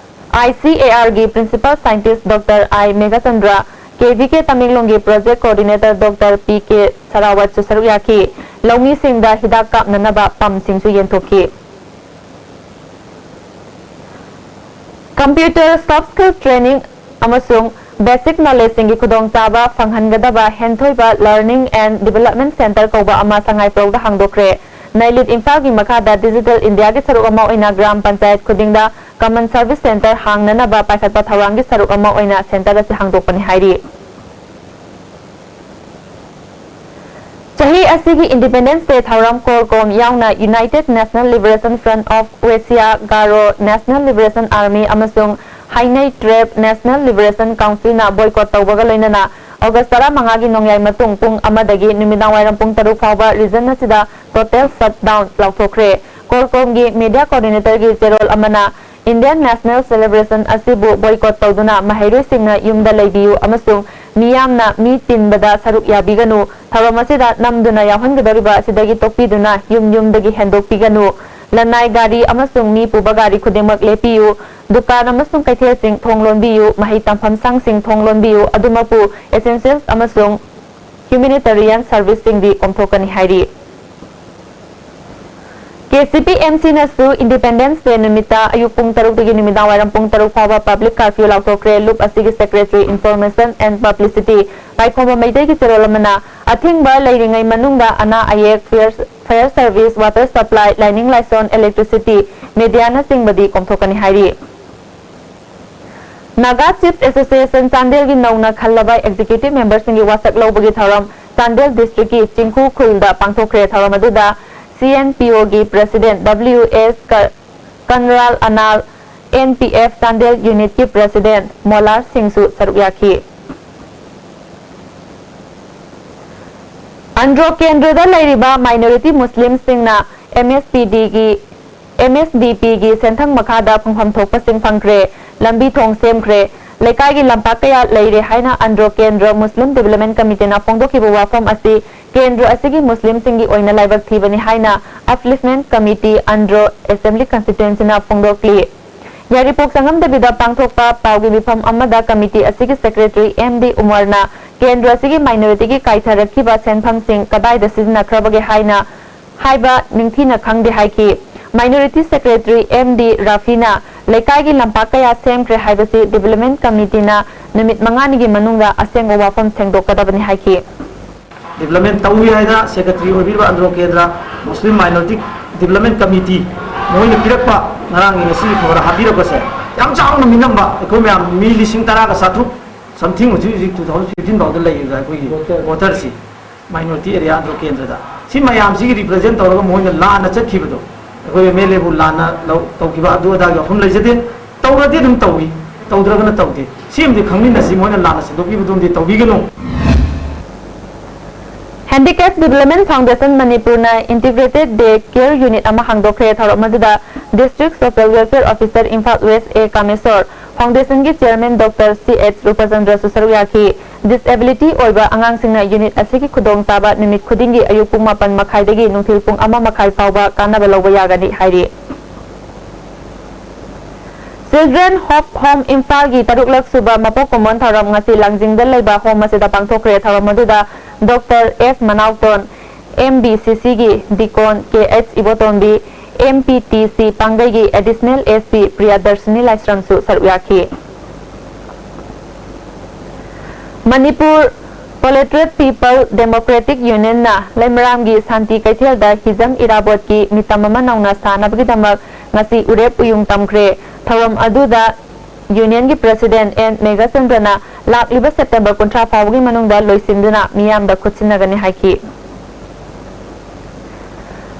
I C A R ꯒꯤ Principal Scientist Doctor I Meghachandra, K V K ꯇꯃꯦꯡꯂꯣꯡꯒꯤ Project Coordinator Doctor P K ꯁꯔꯥꯋꯠꯁꯨ ꯁꯔꯨꯛ ꯌꯥꯈꯤ꯫ ꯂꯧꯃꯤꯁꯤꯡꯗ ꯍꯤꯗꯥꯛ ꯀꯥꯞꯅꯅꯕ pump ꯁꯤꯡꯁꯨ ꯌꯦꯟꯊꯣꯛꯈꯤ꯫ Computer soft skill training ꯑꯃꯁꯨꯡ basic knowledge ꯁꯤꯡꯒꯤ ꯈꯨꯗꯣꯡꯆꯥꯕ ꯐꯪꯍꯟꯒꯗꯕ ꯍꯦꯟꯊꯣꯏꯕ Learning and Development Center ꯀꯧꯕ ꯑꯃ ꯁꯉꯥꯏꯄ꯭ꯔꯧꯗ ꯍꯥꯡꯗꯣꯛꯈ꯭ꯔꯦ꯫ ꯅꯩꯂꯤꯠ ꯏꯝꯐꯥꯜꯒꯤ ꯃꯈꯥꯗ Digital India ꯒꯤ ꯁꯔꯨꯛ ꯑꯃ ꯑꯣꯏꯅ ꯒ꯭ꯔꯥꯝ ꯄꯟꯆꯥꯌꯠ ꯈꯨꯗꯤꯡꯗ Common Service Center ꯍꯥꯡꯅꯅꯕ ꯄꯥꯏꯈꯠꯄ ꯊꯧꯔꯥꯡꯒꯤ ꯁꯔꯨꯛ ꯑꯃ ꯑꯣꯏꯅ center ꯑꯁꯤ ꯍꯥꯡꯗꯣꯛꯄꯅꯤ ꯍꯥꯏꯔꯤ꯫ ꯆꯍꯤ ꯑꯁꯤꯒꯤ Independence Day ꯊꯧꯔꯝ CORCOM ꯌꯥꯎꯅ United National Liberation Front of Oesia, Garo National Liberation Army ꯑꯃꯁꯨꯡ Hainei Tribe National Liberation Council ꯅ boycott ꯇꯧꯕꯒ ꯂꯣꯏꯅꯅ August ꯇꯔꯥꯃꯉꯥꯒꯤ ꯅꯣꯡꯌꯥꯏ ꯃꯇꯨꯡ ꯄꯨꯡ ꯑꯃꯗꯒꯤ ꯅꯨꯃꯤꯗꯥꯡꯋꯥꯏꯔꯝ ꯄꯨꯡ ꯇꯔꯨꯛ ꯐꯥꯎꯕ region ꯑꯁꯤꯗ total shutdown ꯂꯥꯎꯊꯣꯛꯈ꯭ꯔꯦ꯫ CORCOM ꯒꯤ media coordinator ꯒꯤ ꯆꯦꯔꯣꯜ ꯑꯃꯅ Indian National Celebration ꯑꯁꯤꯕꯨ boycott ꯇꯧꯗꯨꯅ ꯃꯍꯩꯔꯣꯏꯁꯤꯡꯅ ꯌꯨꯝꯗ ꯂꯩꯕꯤꯌꯨ ꯑꯃꯁꯨꯡ ꯃꯤꯌꯥꯝꯅ ꯃꯤ ꯇꯤꯟꯕꯗ ꯁꯔꯨꯛ ꯌꯥꯕꯤꯒꯅꯨ꯫ ꯊꯧꯔꯝ ꯑꯁꯤꯗ ꯅꯝꯗꯨꯅ ꯌꯥꯎꯍꯟꯒꯗꯧꯔꯤꯕ ꯑꯁꯤꯗꯒꯤ ꯇꯣꯛꯄꯤꯗꯨꯅ ꯌꯨꯝ ꯌꯨꯝꯗꯒꯤ ꯍꯦꯟꯗꯣꯛꯄꯤꯒꯅꯨ꯫ ꯂꯅꯥꯏ ꯒꯥꯔꯤ ꯑꯃꯁꯨꯡ ꯃꯤ ꯄꯨꯕ ꯒꯥꯔꯤ ꯈꯨꯗꯤꯡꯃꯛ ꯂꯦꯞꯄꯤꯌꯨ꯫ ꯗꯨꯀꯥꯟ ꯑꯃꯁꯨꯡ ꯀꯩꯊꯦꯜꯁꯤꯡ ꯊꯣꯡ ꯂꯣꯟꯕꯤꯌꯨ꯫ ꯃꯍꯩ ꯇꯝꯐꯝ ꯁꯪꯁꯤꯡ ꯊꯣꯡ ꯂꯣꯟꯕꯤꯌꯨ꯫ ꯑꯗꯨꯃꯛꯄꯨ essentials ꯑꯃꯁꯨꯡ humanitarian service ꯁꯤꯡꯗꯤ ꯀꯣꯝꯊꯣꯛꯀꯅꯤ ꯍꯥꯏꯔꯤ꯫ KCP-MC ꯅꯁꯨ Independence Day ꯅꯨꯃꯤꯠꯇ ꯑꯌꯨꯛ ꯄꯨꯡ ꯇꯔꯨꯛꯇꯒꯤ ꯅꯨꯃꯤꯗꯥꯡꯋꯥꯏꯔꯝ ꯄꯨꯡ ꯇꯔꯨꯛ ꯐꯥꯎꯕ public curfew ꯂꯥꯎꯊꯣꯛꯈ꯭ꯔꯦ꯫ ꯂꯨꯞ ꯑꯁꯤꯒꯤ Secretary Information and Publicity ꯄꯥꯏꯈꯣꯝꯕ ꯃꯩꯇꯩꯒꯤ ꯆꯦꯔꯣꯜ ꯑꯃꯅ ꯑꯊꯤꯡꯕ ꯂꯩꯔꯤꯉꯩ ꯃꯅꯨꯡꯗ ꯑꯅꯥ ꯑꯌꯦꯛ, fire, fire service, water supply, ꯂꯥꯏꯅꯤꯡ ꯂꯥꯏꯁꯣꯟ, electricity, media ꯅꯆꯤꯡꯕꯗꯤ ꯀꯣꯝꯊꯣꯛꯀꯅꯤ ꯍꯥꯏꯔꯤ꯫ Naga Chiefs Association ꯆꯥꯟꯗꯦꯜꯒꯤ ꯅꯧꯅ ꯈꯜꯂꯕ executive member ꯁꯤꯡꯒꯤ ꯋꯥꯁꯛ ꯂꯧꯕꯒꯤ ꯊꯧꯔꯝ ꯆꯥꯟꯗꯦꯜ district ꯀꯤ ꯆꯤꯡꯈꯨ ꯈꯨꯜꯗ ꯄꯥꯡꯊꯣꯛꯈ꯭ꯔꯦ꯫ ꯊꯧꯔꯝ ꯑꯗꯨꯗ CNPO ꯒꯤ President W S ꯀ-, ꯀꯟꯔꯥꯜ ꯑꯅꯥꯜ, NPF ꯆꯥꯟꯗꯦꯜ unit ꯀꯤ President ꯃꯣꯂꯥꯔ ꯁꯤꯡꯁꯨ ꯁꯔꯨꯛ ꯌꯥꯈꯤ꯫ ꯑꯟꯗ꯭ꯔꯣ ꯀꯦꯟꯗ꯭ꯔꯗ ꯂꯩꯔꯤꯕ minority Muslim ꯁꯤꯡꯅ MSPD ꯒꯤ ꯑꯦꯝ ꯑꯦꯁ ꯗꯤ ꯄꯤꯒꯤ ꯁꯦꯟꯊꯪ ꯃꯈꯥꯗ ꯐꯪꯐꯝ ꯊꯣꯛꯄꯁꯤꯡ ꯐꯪꯈ꯭ꯔꯦ, ꯂꯝꯕꯤ ꯊꯣꯡ ꯁꯦꯝꯈ꯭ꯔꯦ, ꯂꯩꯀꯥꯏꯒꯤ ꯂꯝꯄꯥꯛ ꯀꯌꯥ ꯂꯩꯔꯦ ꯍꯥꯏꯅ ꯑꯟꯗ꯭ꯔꯣ ꯀꯦꯟꯗ꯭ꯔ ꯃꯨꯁꯂꯤꯝ ꯗꯤꯕꯦꯂꯞꯃꯦꯟ ꯀꯃꯤꯇꯤꯅ ꯐꯣꯡꯗꯣꯛꯈꯤꯕ ꯋꯥꯐꯝ ꯑꯁꯤ ꯀꯦꯟꯗ꯭ꯔ ꯑꯁꯤꯒꯤ ꯃꯨꯁꯂꯤꯝꯁꯤꯡꯒꯤ ꯑꯣꯏꯅ ꯂꯥꯏꯕꯛ ꯊꯤꯕꯅꯤ ꯍꯥꯏꯅ ꯑꯞꯂꯤꯐꯃꯦꯟ ꯀꯃꯤꯇꯤ ꯑꯟꯗ꯭ꯔꯣ ꯑꯦꯁꯦꯝꯕ꯭ꯂꯤ ꯀꯟꯁꯇꯤꯇ꯭ꯋꯦꯟꯁꯤꯅ ꯐꯣꯡꯗꯣꯛꯂꯤ꯫ ꯌꯥꯏꯔꯤꯄꯣꯛ ꯆꯪꯉꯝꯗꯕꯤꯗ ꯄꯥꯡꯊꯣꯛꯄ ꯄꯥꯎꯒꯤ ꯃꯤꯐꯝ ꯑꯃꯗ ꯀꯃꯤꯇꯤ ꯑꯁꯤꯒꯤ ꯁꯦꯀ꯭ꯔꯦꯇꯔꯤ ꯑꯦꯝ ꯗꯤ ꯎꯃꯔꯅ ꯀꯦꯟꯗ꯭ꯔ ꯑꯁꯤꯒꯤ ꯃꯥꯏꯅꯣꯔꯤꯇꯤꯒꯤ ꯀꯥꯏꯊꯔꯛꯈꯤꯕ ꯁꯦꯟꯐꯝꯁꯤꯡ ꯀꯗꯥꯏꯗ ꯁꯤꯖꯤꯟꯅꯈ꯭ꯔꯕꯒꯦ ꯍꯥꯏꯅ ꯍꯥꯏꯕ ꯅꯤꯡꯊꯤꯅ ꯈꯪꯗꯦ ꯍꯥꯏꯈꯤ꯫ ꯃꯥꯏꯅꯣꯔꯤꯇꯤ ꯁꯦꯀ꯭ꯔꯦꯇꯔꯤ ꯑꯦꯝ ꯗꯤ ꯔꯥꯐꯤꯅ ꯂꯩꯀꯥꯏꯒꯤ ꯂꯝꯄꯥꯛ ꯀꯌꯥ ꯁꯦꯝꯈ꯭ꯔꯦ ꯍꯥꯏꯕꯁꯤ ꯗꯤꯕꯦꯂꯞꯃꯦꯟ ꯀꯃꯤꯇꯤꯅ ꯅꯨꯃꯤꯠ ꯃꯉꯥꯅꯤꯒꯤ ꯃꯅꯨꯡꯗ ꯑꯁꯦꯡꯕ ꯋꯥꯐꯝ ꯁꯦꯡꯗꯣꯛꯀꯗꯕꯅꯤ ꯍꯥꯏꯈꯤ꯫ ꯗꯤꯕꯦꯂꯞꯃꯦꯟ ꯇꯧꯏ ꯍꯥꯏꯅ ꯁꯦꯀ꯭ꯔꯦꯇꯔꯤ ꯑꯣꯏꯕꯤꯔꯤꯕ ꯑꯟꯗ꯭ꯔꯣ ꯀꯦꯟꯗ꯭ꯔ ꯃꯨꯁꯂꯤꯝ ꯃꯥꯏꯅꯣꯔꯤꯇꯤ ꯗꯤꯕꯦꯂꯞꯃꯦꯟ ꯀꯃꯤꯇꯤ ꯃꯣꯏꯅ ꯄꯤꯔꯛꯄ ꯉꯔꯥꯡꯒꯤ ꯉꯁꯤꯒꯤ ꯈꯕꯔ ꯍꯥꯞꯄꯤꯔꯛꯄꯁꯦ ꯌꯥꯝ ꯆꯥꯎꯅ ꯃꯤꯅꯝꯕ꯫ ꯑꯩꯈꯣꯏ ꯃꯌꯥꯝ ꯃꯤ ꯂꯤꯁꯤꯡ ꯇꯔꯥꯒ ꯆꯥꯇ꯭ꯔꯨꯛ ꯁꯝꯊꯤꯡ ꯍꯧꯖꯤꯛ ꯍꯧꯖꯤꯛ ꯇꯨ ꯊꯥꯎꯖꯟ ꯐꯤꯐꯇꯤꯟ ꯐꯥꯎꯗ ꯂꯩꯔꯤꯕ ꯑꯩꯈꯣꯏꯒꯤ ꯚꯣꯇꯔꯁꯤ ꯃꯥꯏꯅꯣꯔꯤꯇꯤ ꯑꯦꯔꯤꯌꯥ ꯑꯟꯗ꯭ꯔꯣ ꯀꯦꯟꯗ꯭ꯔꯗ꯫ ꯁꯤ ꯃꯌꯥꯝꯁꯤꯒꯤ ꯔꯤꯄ꯭ꯔꯖꯦꯟ ꯇꯧꯔꯒ ꯃꯣꯏꯅ ꯂꯥꯟꯅ ꯆꯠꯈꯤꯕꯗꯣ, ꯑꯩꯈꯣꯏ ꯑꯦꯝ ꯑꯦꯜ ꯑꯦꯕꯨ ꯂꯥꯟꯅ ꯂꯧ ꯇꯧꯈꯤꯕ ꯑꯗꯨ ꯑꯗꯥꯒꯤ ꯋꯥꯐꯝ ꯂꯩꯖꯗꯦ꯫ ꯇꯧꯔꯗꯤ ꯑꯗꯨꯝ ꯇꯧꯏ, ꯇꯧꯗ꯭ꯔꯒꯅ ꯇꯧꯗꯦ꯫ ꯁꯤꯃꯗꯤ ꯈꯪꯃꯤꯟꯅꯁꯤ, ꯃꯣꯏꯅ ꯂꯥꯟꯅ ꯁꯟꯗꯣꯛꯄꯤꯕꯗꯨꯃꯗꯤ ꯇꯧꯕꯤꯒꯅꯨ꯫ ꯍꯦꯟꯗꯤꯀꯦꯞ ꯗꯤꯕꯦꯂꯞꯃꯦꯟ ꯐꯥꯎꯟꯗꯦꯁꯟ ꯃꯅꯤꯄꯨꯔꯅ ꯏꯟꯇꯤꯒ꯭ꯔꯦꯇꯦꯗ ꯗꯦ ꯀꯦꯌꯔ ꯌꯨꯅꯤꯠ ꯑꯃ ꯍꯥꯡꯗꯣꯛꯈ꯭ꯔꯦ꯫ ꯊꯧꯔꯝ ꯑꯗꯨꯗ district social welfare officer Imphal west A Kameshor, ꯐꯥꯎꯟꯗꯦꯁꯟꯒꯤ ꯆꯤꯌꯔꯃꯦꯟ ꯗꯣꯛꯇꯔ ꯁꯤ ꯑꯦꯆ ꯔꯨꯄꯆꯟꯗ꯭ꯔꯁꯨ ꯁꯔꯨꯛ ꯌꯥꯈꯤ꯫ ꯗꯤꯁꯑꯦꯕꯤꯂꯤꯇꯤ ꯑꯣꯏꯕ ꯑꯉꯥꯡꯁꯤꯡꯅ ꯌꯨꯅꯤꯠ ꯑꯁꯤꯒꯤ ꯈꯨꯗꯣꯡꯆꯥꯕ ꯅꯨꯃꯤꯠ ꯈꯨꯗꯤꯡꯒꯤ ꯑꯌꯨꯛ ꯄꯨꯡ ꯃꯥꯄꯟ ꯃꯈꯥꯏꯗꯒꯤ ꯅꯨꯡꯊꯤꯜ ꯄꯨꯡ ꯑꯃ ꯃꯈꯥꯏ ꯐꯥꯎꯕ ꯀꯥꯟꯅꯕ ꯂꯧꯕ ꯌꯥꯒꯅꯤ ꯍꯥꯏꯔꯤ꯫ ꯆꯤꯜꯗ꯭ꯔꯦꯟ ꯍꯣꯞ ꯍꯣꯝ ꯏꯝꯐꯥꯜꯒꯤ ꯇꯔꯨꯛꯂꯛ ꯁꯨꯕ ꯃꯄꯣꯛ ꯀꯨꯝꯑꯣꯟ ꯊꯧꯔꯝ ꯉꯁꯤ ꯂꯥꯡꯖꯤꯡꯗ ꯂꯩꯕ ꯍꯣꯝ ꯑꯁꯤꯗ ꯄꯥꯡꯊꯣꯛꯈ꯭ꯔꯦ꯫ ꯊꯧꯔꯝ ꯑꯗꯨꯗ doctor S Manaoton, M B C ꯁꯤꯒꯤ dean K H Ibotombi, M P T C ꯄꯥꯡꯒꯩꯒꯤ ꯑꯦꯗꯤꯁꯅꯦꯜ ꯑꯦꯁ ꯄꯤ ꯄ꯭ꯔꯤꯌꯥꯗꯔꯁꯤꯅꯤ ꯂꯥꯏꯁ꯭ꯔꯝꯁꯨ ꯁꯔꯨꯛ ꯌꯥꯈꯤ꯫ ꯃꯅꯤꯄꯨꯔ ꯄꯣꯂꯦꯇ꯭ꯔꯦꯠ ꯄꯤꯄꯜ ꯗꯦꯃꯣꯀ꯭ꯔꯦꯇꯤꯛ ꯌꯨꯅꯤꯌꯟꯅ ꯂꯩꯃꯔꯥꯝꯒꯤ ꯁꯥꯟꯇꯤ ꯀꯩꯊꯦꯜꯗ ꯍꯤꯖꯝ ꯏꯔꯥꯕꯣꯠꯀꯤ ꯃꯤꯇꯝ ꯑꯃ ꯅꯧꯅ ꯁꯥꯅꯕꯒꯤꯗꯃꯛ ꯉꯁꯤ ꯎꯔꯦꯞ ꯎꯌꯨꯡ ꯇꯝꯈ꯭ꯔꯦ꯫ ꯊꯧꯔꯝ ꯑꯗꯨꯗ ꯌꯨꯅꯤꯌꯟꯒꯤ ꯄ꯭ꯔꯦꯁꯤꯗꯦꯟꯠ ꯑꯦꯟ ꯃꯦꯘꯆꯟꯗ꯭ꯔꯅ ꯂꯥꯛꯂꯤꯕ ꯁꯦꯞꯇꯦꯝꯕꯔ ꯀꯨꯟꯊ꯭ꯔꯥ ꯐꯥꯎꯕꯒꯤ ꯃꯅꯨꯡꯗ ꯂꯣꯏꯁꯤꯟꯗꯨꯅ ꯃꯤꯌꯥꯝꯗ ꯈꯨꯠꯁꯤꯟꯅꯒꯅꯤ ꯍꯥꯏꯈꯤ꯫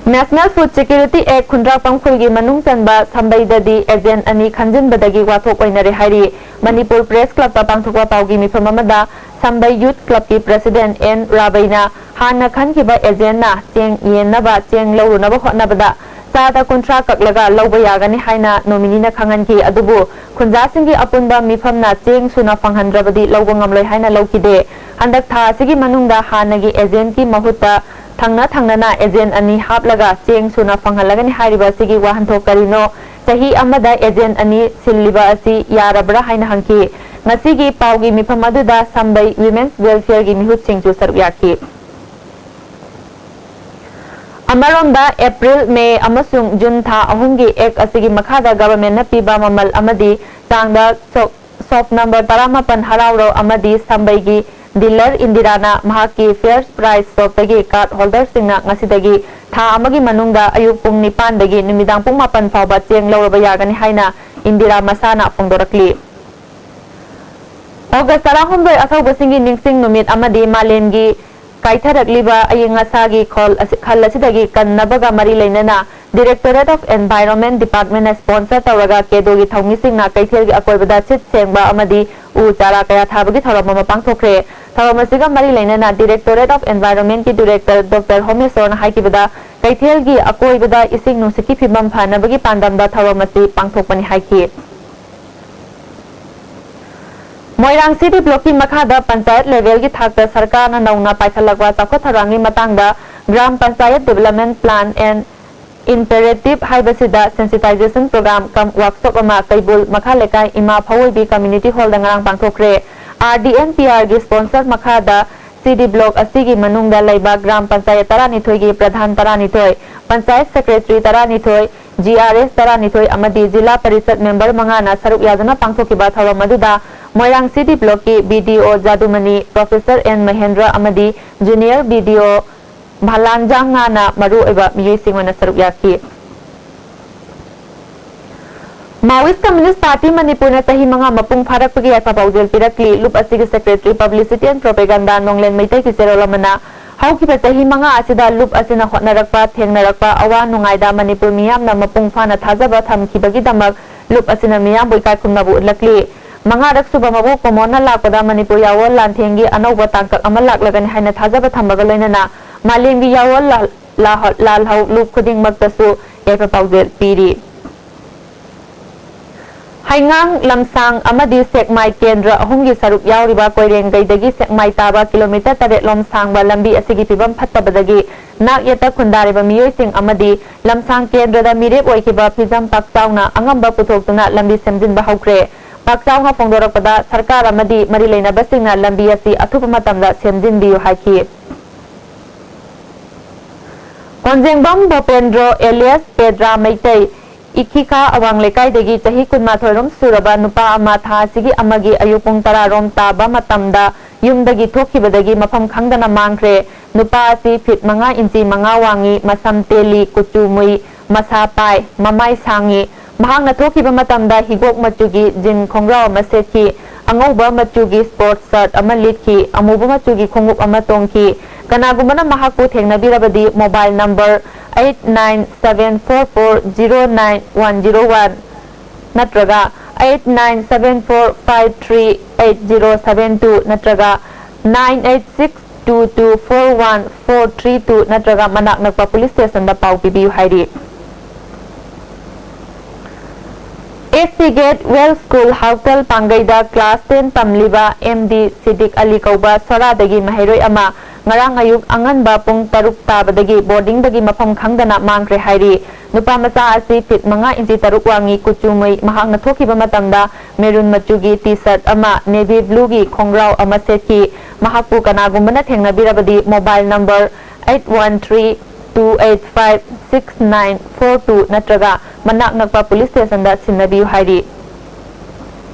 National Food Security Act ꯈꯨꯟꯗ꯭ꯔꯥꯛꯄꯝ ꯈꯨꯜꯒꯤ ꯃꯅꯨꯡ ꯆꯟꯕ ꯁꯝꯕꯩꯗꯗꯤ ꯑꯦꯖꯦꯟꯠ ꯑꯅꯤ ꯈꯟꯖꯤꯟꯕꯗꯒꯤ ꯋꯥꯊꯣꯛ ꯑꯣꯏꯅꯔꯦ ꯍꯥꯏꯔꯤ꯫ ꯃꯅꯤꯄꯨꯔ ꯄ꯭ꯔꯦꯁ ꯀ꯭ꯂꯕꯇ ꯄꯥꯡꯊꯣꯛꯄ ꯄꯥꯎꯒꯤ ꯃꯤꯐꯝ ꯑꯃꯗ ꯁꯝꯕꯩ ꯌꯨꯊ ꯀ꯭ꯂꯕꯀꯤ ꯄ꯭ꯔꯦꯁꯤꯗꯦꯟꯠ ꯑꯦꯟ ꯔꯥꯕꯩꯅ ꯍꯥꯟꯅ ꯈꯟꯈꯤꯕ ꯑꯦꯖꯦꯟꯠꯅ ꯆꯦꯡ ꯌꯦꯟꯅꯕ ꯆꯦꯡ ꯂꯧꯔꯨꯅꯕ ꯍꯣꯠꯅꯕꯗ ꯆꯥꯗ ꯀꯨꯟꯊ꯭ꯔꯥ ꯀꯛꯂꯒ ꯂꯧꯕ ꯌꯥꯒꯅꯤ ꯍꯥꯏꯅ ꯅꯣꯃꯤꯅꯤꯅ ꯈꯪꯍꯟꯈꯤ꯫ ꯑꯗꯨꯕꯨ ꯈꯨꯟꯖꯥꯁꯤꯡꯒꯤ ꯑꯄꯨꯟꯕ ꯃꯤꯐꯝꯅ ꯆꯦꯡ ꯁꯨꯅ ꯐꯪꯍꯟꯗ꯭ꯔꯕꯗꯤ ꯂꯧꯕ ꯉꯝꯂꯣꯏ ꯍꯥꯏꯅ ꯂꯧꯈꯤꯗꯦ꯫ ꯍꯟꯗꯛ ꯊꯥ ꯑꯁꯤꯒꯤ ꯃꯅꯨꯡꯗ ꯍꯥꯟꯅꯒꯤ ꯑꯦꯖꯦꯟꯠꯀꯤ ꯃꯍꯨꯠꯇ ꯊꯪꯅ ꯊꯪꯅꯅ ꯑꯦꯖꯦꯟꯠ ꯑꯅꯤ ꯍꯥꯞꯂꯒ ꯆꯦꯡ ꯁꯨꯅ ꯐꯪꯍꯜꯂꯒꯅꯤ ꯍꯥꯏꯔꯤꯕ ꯑꯁꯤꯒꯤ ꯋꯥꯍꯟꯊꯣꯛ ꯀꯔꯤꯅꯣ? ꯆꯍꯤ ꯑꯃꯗ ꯑꯦꯖꯦꯟꯠ ꯑꯅꯤ ꯁꯤꯜꯂꯤꯕ ꯑꯁꯤ ꯌꯥꯔꯕ꯭ꯔꯥ ꯍꯥꯏꯅ ꯍꯪꯈꯤ꯫ ꯉꯁꯤꯒꯤ ꯄꯥꯎꯒꯤ ꯃꯤꯐꯝ ꯑꯗꯨꯗ ꯁꯝꯕꯩ Women's Welfareꯒꯤ ꯃꯤꯍꯨꯠꯁꯤꯡꯁꯨ ꯁꯔꯨꯛ ꯌꯥꯈꯤ꯫ ꯑꯃꯔꯣꯝꯗ, ꯑꯦꯄ꯭ꯔꯤꯜ, ꯃꯦ ꯑꯃꯁꯨꯡ ꯖꯨꯟ ꯊꯥ ꯑꯍꯨꯝꯒꯤ ꯑꯦꯛ ꯑꯁꯤꯒꯤ ꯃꯈꯥꯗ ꯒꯚꯔꯟꯃꯦꯟꯠꯅ ꯄꯤꯕ ꯃꯃꯜ ꯑꯃꯗꯤ ꯆꯥꯡꯗ ꯁꯣꯞ, ꯁꯣꯞ ꯅꯝꯕꯔ ꯇꯔꯥꯃꯥꯄꯟ ꯍꯔꯥꯎꯔꯧ ꯑꯃꯗꯤ ꯁꯝꯕꯩꯒꯤ ꯗꯤꯂꯔ ꯏꯟꯗꯤꯔꯥꯅ ꯃꯍꯥꯛꯀꯤ ꯐꯤꯌꯔ ꯄ꯭ꯔꯥꯏꯁ ꯁꯣꯞꯇꯒꯤ ꯀꯥꯔꯗ ꯍꯣꯜꯗꯔꯁꯤꯡꯅ ꯉꯁꯤꯗꯒꯤ ꯊꯥ ꯑꯃꯒꯤ ꯃꯅꯨꯡꯗ ꯑꯌꯨꯛ ꯄꯨꯡ ꯅꯤꯄꯥꯟꯗꯒꯤ ꯅꯨꯃꯤꯗꯥꯡ ꯄꯨꯡ ꯃꯥꯄꯟ ꯐꯥꯎꯕ ꯆꯦꯡ ꯂꯧꯔꯕ ꯌꯥꯒꯅꯤ ꯍꯥꯏꯅ ꯏꯟꯗꯤꯔꯥ ꯃꯁꯥꯅ ꯐꯣꯡꯗꯣꯔꯛꯂꯤ꯫ ꯑꯣꯒꯁ ꯇꯔꯥꯍꯨꯝꯗꯣꯏ ꯑꯊꯧꯕꯁꯤꯡꯒꯤ ꯅꯤꯡꯁꯤꯡ ꯅꯨꯃꯤꯠ ꯑꯃꯗꯤ ꯃꯥꯂꯦꯝꯒꯤ ꯀꯥꯏꯊꯔꯛꯂꯤꯕ ꯑꯏꯪ ꯑꯁꯥꯒꯤ ꯈꯣꯜ ꯑꯁꯤ, ꯈꯜ ꯑꯁꯤꯗꯒꯤ ꯀꯟꯅꯕꯒ ꯃꯔꯤ ꯂꯩꯅꯅ Directorate of Environment Departmentꯅ sponsor ꯇꯧꯔꯒ ꯀꯦꯗꯣꯒꯤ ꯊꯧꯃꯤꯁꯤꯡꯅ ꯀꯩꯊꯦꯜꯒꯤ ꯑꯀꯣꯏꯕꯗ ꯁꯤꯠ ꯁꯦꯡꯕ ꯑꯃꯗꯤ ꯎ ꯆꯥꯔꯥ ꯀꯌꯥ ꯊꯥꯕꯒꯤ ꯊꯧꯔꯝ ꯑꯃ ꯄꯥꯡꯊꯣꯛꯈ꯭ꯔꯦ꯫ ꯊꯧꯔꯝ ꯑꯁꯤꯒ ꯃꯔꯤ ꯂꯩꯅꯅ Directorate of Environmentꯀꯤ Director Doctor ꯍꯣꯃꯦꯁꯣꯔꯅ ꯍꯥꯏꯈꯤꯕꯗ, ꯀꯩꯊꯦꯜꯒꯤ ꯑꯀꯣꯏꯕꯗ ꯏꯁꯤꯡ ꯅꯨꯡꯁꯤꯠꯀꯤ ꯐꯤꯕꯝ ꯐꯅꯕꯒꯤ ꯄꯥꯟꯗꯝꯗ ꯊꯧꯔꯝ ꯑꯁꯤ ꯄꯥꯡꯊꯣꯛꯄꯅꯤ ꯍꯥꯏꯈꯤ꯫ ꯃꯣꯏꯔꯥꯡ ꯁꯤꯇꯤ ꯕ꯭ꯂꯣꯛꯀꯤ ꯃꯈꯥꯗ ꯄꯟꯆꯥꯌꯠ ꯂꯦꯚꯦꯜꯒꯤ ꯊꯥꯛꯇ ꯁꯔꯀꯥꯔꯅ ꯅꯧꯅ ꯄꯥꯏꯈꯠꯂꯛꯄ ꯆꯥꯎꯈꯠ ꯊꯧꯔꯥꯡꯒꯤ ꯃꯇꯥꯡꯗ Gram Panchayat Development Plan and Imperative ꯍꯥꯏꯕꯁꯤꯗ sensitization program cum workshop ꯑꯃ ꯀꯩꯕꯨꯜ ꯃꯈꯥ ꯂꯩꯀꯥꯏ ꯏꯃꯥ ꯐꯋꯣꯏꯕꯤ Community Hallꯗ ꯉꯔꯥꯡ ꯄꯥꯡꯊꯣꯛꯈ꯭ꯔꯦ꯫ RDNPRꯒꯤ sponsor ꯃꯈꯥꯗ ꯁꯤꯇꯤ ꯕ꯭ꯂꯣꯛ ꯑꯁꯤꯒꯤ ꯃꯅꯨꯡꯗ ꯂꯩꯕ ꯒ꯭ꯔꯥꯝ ꯄꯟꯆꯥꯌꯠ ꯇꯔꯥꯅꯤꯊꯣꯏꯒꯤ ꯄ꯭ꯔꯙꯥꯟ ꯇꯔꯥꯅꯤꯊꯣꯏ, ꯄꯟꯆꯥꯌꯠ ꯁꯦꯀ꯭ꯔꯦꯇꯔꯤ ꯇꯔꯥꯅꯤꯊꯣꯏ, ꯖꯤꯑꯥꯔꯑꯦꯁ ꯇꯔꯥꯅꯤꯊꯣꯏ ꯑꯃꯗꯤ ꯖꯤꯂꯥ ꯄꯔꯤꯁꯠ ꯃꯦꯝꯕꯔ ꯃꯉꯥꯅ ꯁꯔꯨꯛ ꯌꯥꯗꯨꯅ ꯄꯥꯡꯊꯣꯛꯈꯤꯕ ꯊꯧꯔꯝ ꯑꯗꯨꯗ ꯃꯣꯏꯔꯥꯡ city ꯕ꯭ꯂꯣꯛꯀꯤ video ꯖꯥꯗꯨꯃꯅꯤ, professor and Mahendra ꯑꯃꯗꯤ ꯖꯨꯅꯤꯌꯔ ꯕꯤꯗꯤꯑꯣ ꯚꯥꯂꯥꯟꯖꯥꯡꯉꯥꯅ ꯃꯔꯨꯑꯣꯏꯕ ꯃꯤꯑꯣꯏꯁꯤꯡ ꯑꯣꯏꯅ ꯁꯔꯨꯛ ꯌꯥꯈꯤ꯫ Maoist Communist Party ꯃꯅꯤꯄꯨꯔꯅ ꯆꯍꯤ ꯃꯉꯥ ꯃꯄꯨꯡ ꯐꯥꯔꯛꯄꯒꯤ ꯌꯥꯏꯐ ꯄꯥꯎꯖꯦꯜ ꯄꯤꯔꯛꯂꯤ꯫ ꯂꯨꯞ ꯑꯁꯤꯒꯤ secretary, publicity and propaganda ꯅꯣꯡꯂꯦꯟ ꯃꯩꯇꯩꯒꯤ ꯆꯦꯔꯣꯜ ꯑꯃꯅ ꯍꯧꯈꯤꯕ ꯆꯍꯤ ꯃꯉꯥ ꯑꯁꯤꯗ ꯂꯨꯞ ꯑꯁꯤꯅ ꯍꯣꯠꯅꯔꯛꯄ, ꯊꯦꯡꯅꯔꯛꯄ ꯑꯋꯥ ꯅꯨꯡꯉꯥꯏꯗ ꯃꯅꯤꯄꯨꯔ ꯃꯤꯌꯥꯝꯅ ꯃꯄꯨꯡ ꯐꯥꯅ ꯊꯥꯖꯕ ꯊꯝꯈꯤꯕꯒꯤꯗꯃꯛ ꯂꯨꯞ ꯑꯁꯤꯅ ꯃꯤꯌꯥꯝꯕꯨ ꯏꯀꯥꯏ ꯈꯨꯝꯅꯕ ꯎꯠꯂꯛꯂꯤ꯫ ꯃꯉꯥꯔꯛ ꯁꯨꯕ ꯃꯕꯣꯛ ꯀꯣꯃꯣꯟꯅ ꯂꯥꯛꯄꯗ ꯃꯅꯤꯄꯨꯔ ꯌꯥꯋꯣꯜ ꯂꯥꯟꯊꯦꯡꯒꯤ ꯑꯅꯧꯕ ꯇꯥꯡꯀꯛ ꯑꯃ ꯂꯥꯛꯂꯒꯅꯤ ꯍꯥꯏꯅ ꯊꯥꯖꯕ ꯊꯝꯕꯒ ꯂꯣꯏꯅꯅ ꯃꯥꯂꯦꯝꯒꯤ ꯌꯥꯋꯣꯜ ꯂꯥ-, ꯂꯥꯍ-, ꯂꯥꯜꯍꯧ ꯂꯨꯞ ꯈꯨꯗꯤꯡꯃꯛꯇꯁꯨ ꯌꯥꯏꯐ ꯄꯥꯎꯖꯦꯜ ꯄꯤꯔꯤ꯫ ꯍꯩꯉꯥꯡ, ꯂꯝꯁꯥꯡ ꯑꯃꯗꯤ ꯁꯦꯛꯃꯥꯏ ꯀꯦꯟꯗ꯭ꯔ ꯑꯍꯨꯝꯒꯤ ꯁꯔꯨꯛ ꯌꯥꯎꯔꯤꯕ ꯀꯣꯏꯔꯦꯡꯒꯩꯗꯒꯤ ꯁꯦꯛꯃꯥꯏ ꯇꯥꯕ ꯀꯤꯂꯣꯃꯤꯇꯔ ꯇꯔꯦꯠ ꯂꯣꯝ ꯁꯥꯡꯕ ꯂꯝꯕꯤ ꯑꯁꯤꯒꯤ ꯐꯤꯕꯝ ꯐꯠꯇꯕꯗꯒꯤ ꯅꯥꯛ ꯌꯦꯠꯇ ꯈꯨꯟꯗꯥꯔꯤꯕ ꯃꯤꯑꯣꯏꯁꯤꯡ ꯑꯃꯗꯤ ꯂꯝꯁꯥꯡ ꯀꯦꯟꯗ꯭ꯔꯗ ꯃꯤꯔꯦꯞ ꯑꯣꯏꯈꯤꯕ ꯐꯤꯖꯝ ꯄꯥꯛꯆꯥꯎꯅ ꯑꯉꯝꯕ ꯄꯨꯊꯣꯛꯇꯨꯅ ꯂꯝꯕꯤ ꯁꯦꯝꯖꯤꯟꯕ ꯍꯧꯈ꯭ꯔꯦ꯫ ꯄꯥꯛꯆꯥꯎꯅ ꯐꯣꯡꯗꯣꯔꯛꯄꯗ ꯁꯔꯀꯥꯔ ꯑꯃꯗꯤ ꯃꯔꯤ ꯂꯩꯅꯕꯁꯤꯡꯅ ꯂꯝꯕꯤ ꯑꯁꯤ ꯑꯊꯨꯕ ꯃꯇꯝꯗ ꯁꯦꯝꯖꯤꯟꯕꯤꯌꯨ ꯍꯥꯏꯈꯤ꯫ ꯀꯣꯟꯖꯦꯡꯕꯝ ꯚꯣꯄꯦꯟꯗ꯭ꯔꯣ alias ꯄꯦꯗ꯭ꯔꯥ ꯃꯩꯇꯩ, ꯏꯈꯤꯈꯥ ꯑꯋꯥꯡ ꯂꯩꯀꯥꯏꯗꯒꯤ ꯆꯍꯤ ꯀꯨꯟꯃꯥꯊꯣꯏ ꯔꯣꯝ ꯁꯨꯔꯕ ꯅꯨꯄꯥ ꯑꯃ ꯊꯥ ꯑꯁꯤꯒꯤ ꯑꯃꯒꯤ ꯑꯌꯨꯛ ꯄꯨꯡ ꯇꯔꯥ ꯔꯣꯝ ꯇꯥꯕ ꯃꯇꯝꯗ ꯌꯨꯝꯗꯒꯤ ꯊꯣꯛꯈꯤꯕꯗꯒꯤ ꯃꯐꯝ ꯈꯪꯗꯅ ꯃꯥꯡꯈ꯭ꯔꯦ꯫ ꯅꯨꯄꯥ ꯑꯁꯤ ꯐꯤꯠ ꯃꯉꯥ ꯏꯟꯆꯤ ꯃꯉꯥ ꯋꯥꯡꯉꯤ, ꯃꯁꯝ ꯇꯦꯜꯂꯤ, ꯀꯨꯆꯨ ꯃꯨꯏ, ꯃꯁꯥ ꯄꯥꯏ, ꯃꯃꯥꯏ ꯁꯥꯡꯉꯤ꯫ ꯃꯍꯥꯛꯅ ꯊꯣꯛꯈꯤꯕ ꯃꯇꯝꯗ ꯍꯤꯒꯣꯛ ꯃꯆꯨꯒꯤ ꯖꯤꯟ ꯈꯣꯡꯒ꯭ꯔꯥꯎ ꯑꯃ ꯁꯦꯠꯈꯤ, ꯑꯉꯧꯕ ꯃꯆꯨꯒꯤ ꯁ꯭ꯄꯣꯔꯠꯁ ꯁꯔꯠ ꯑꯃ ꯂꯤꯠꯈꯤ, ꯑꯃꯨꯕ ꯃꯆꯨꯒꯤ ꯈꯣꯡꯎꯞ ꯑꯃ ꯇꯣꯡꯈꯤ꯫ ꯀꯅꯥꯒꯨꯝꯕꯅ ꯃꯍꯥꯛꯄꯨ ꯊꯦꯡꯅꯕꯤꯔꯕꯗꯤ mobile number eight nine seven four four zero nine one zero one ꯅꯠꯇ꯭ꯔꯒ eight nine seven four five three eight zero seven two ꯅꯠꯇ꯭ꯔꯒ nine eight six two two four one four three two ꯅꯠꯇ꯭ꯔꯒ ꯃꯅꯥꯛ ꯅꯛꯄ police ꯁ꯭ꯇꯦꯁꯟꯗ ꯄꯥꯎ ꯄꯤꯕꯤꯌꯨ ꯍꯥꯏꯔꯤ꯫ S C gate well school hostel ꯄꯥꯡꯒꯩꯗ class ten ꯇꯝꯂꯤꯕ ꯑꯦꯝ ꯗꯤ ꯁꯤꯗꯤꯛ ꯑꯂꯤ ꯀꯧꯕ ꯁꯣꯔꯥꯗꯒꯤ ꯃꯍꯩꯔꯣꯏ ꯑꯃ ꯉꯔꯥꯡ ꯑꯌꯨꯛ ꯑꯉꯟꯕ ꯄꯨꯡ ꯇꯔꯨꯛ ꯇꯥꯕꯗꯒꯤ ꯕꯣꯔꯗꯤꯡꯗꯒꯤ ꯃꯐꯝ ꯈꯪꯗꯅ ꯃꯥꯡꯈ꯭ꯔꯦ ꯍꯥꯏꯔꯤ꯫ ꯅꯨꯄꯥ ꯃꯆꯥ ꯑꯁꯤ ꯐꯤꯠ ꯃꯉꯥ ꯏꯟꯆꯤ ꯇꯔꯨꯛ ꯋꯥꯡꯉꯤ, ꯀꯨꯆꯨ ꯃꯨꯏ꯫ ꯃꯍꯥꯛꯅ ꯊꯣꯛꯈꯤꯕ ꯃꯇꯝꯗ ꯃꯦꯔꯨꯟ ꯃꯆꯨꯒꯤ ꯇꯤ ꯁꯔꯠ ꯑꯃ, ꯅꯦꯚꯤ ꯕ꯭ꯂꯨꯒꯤ ꯈꯣꯡꯒ꯭ꯔꯥꯎ ꯑꯃ ꯁꯦꯠꯈꯤ꯫ ꯃꯍꯥꯛꯄꯨ ꯀꯅꯥꯒꯨꯝꯕꯅ ꯊꯦꯡꯅꯕꯤꯔꯕꯗꯤ mobile number eight one three two eight five six nine four two ꯅꯠꯇ꯭ꯔꯒ ꯃꯅꯥꯛ ꯅꯛꯄ ꯄꯨꯂꯤꯁ ꯁ꯭ꯇꯦꯁꯟꯗ ꯁꯤꯟꯅꯕꯤꯌꯨ ꯍꯥꯏꯔꯤ꯫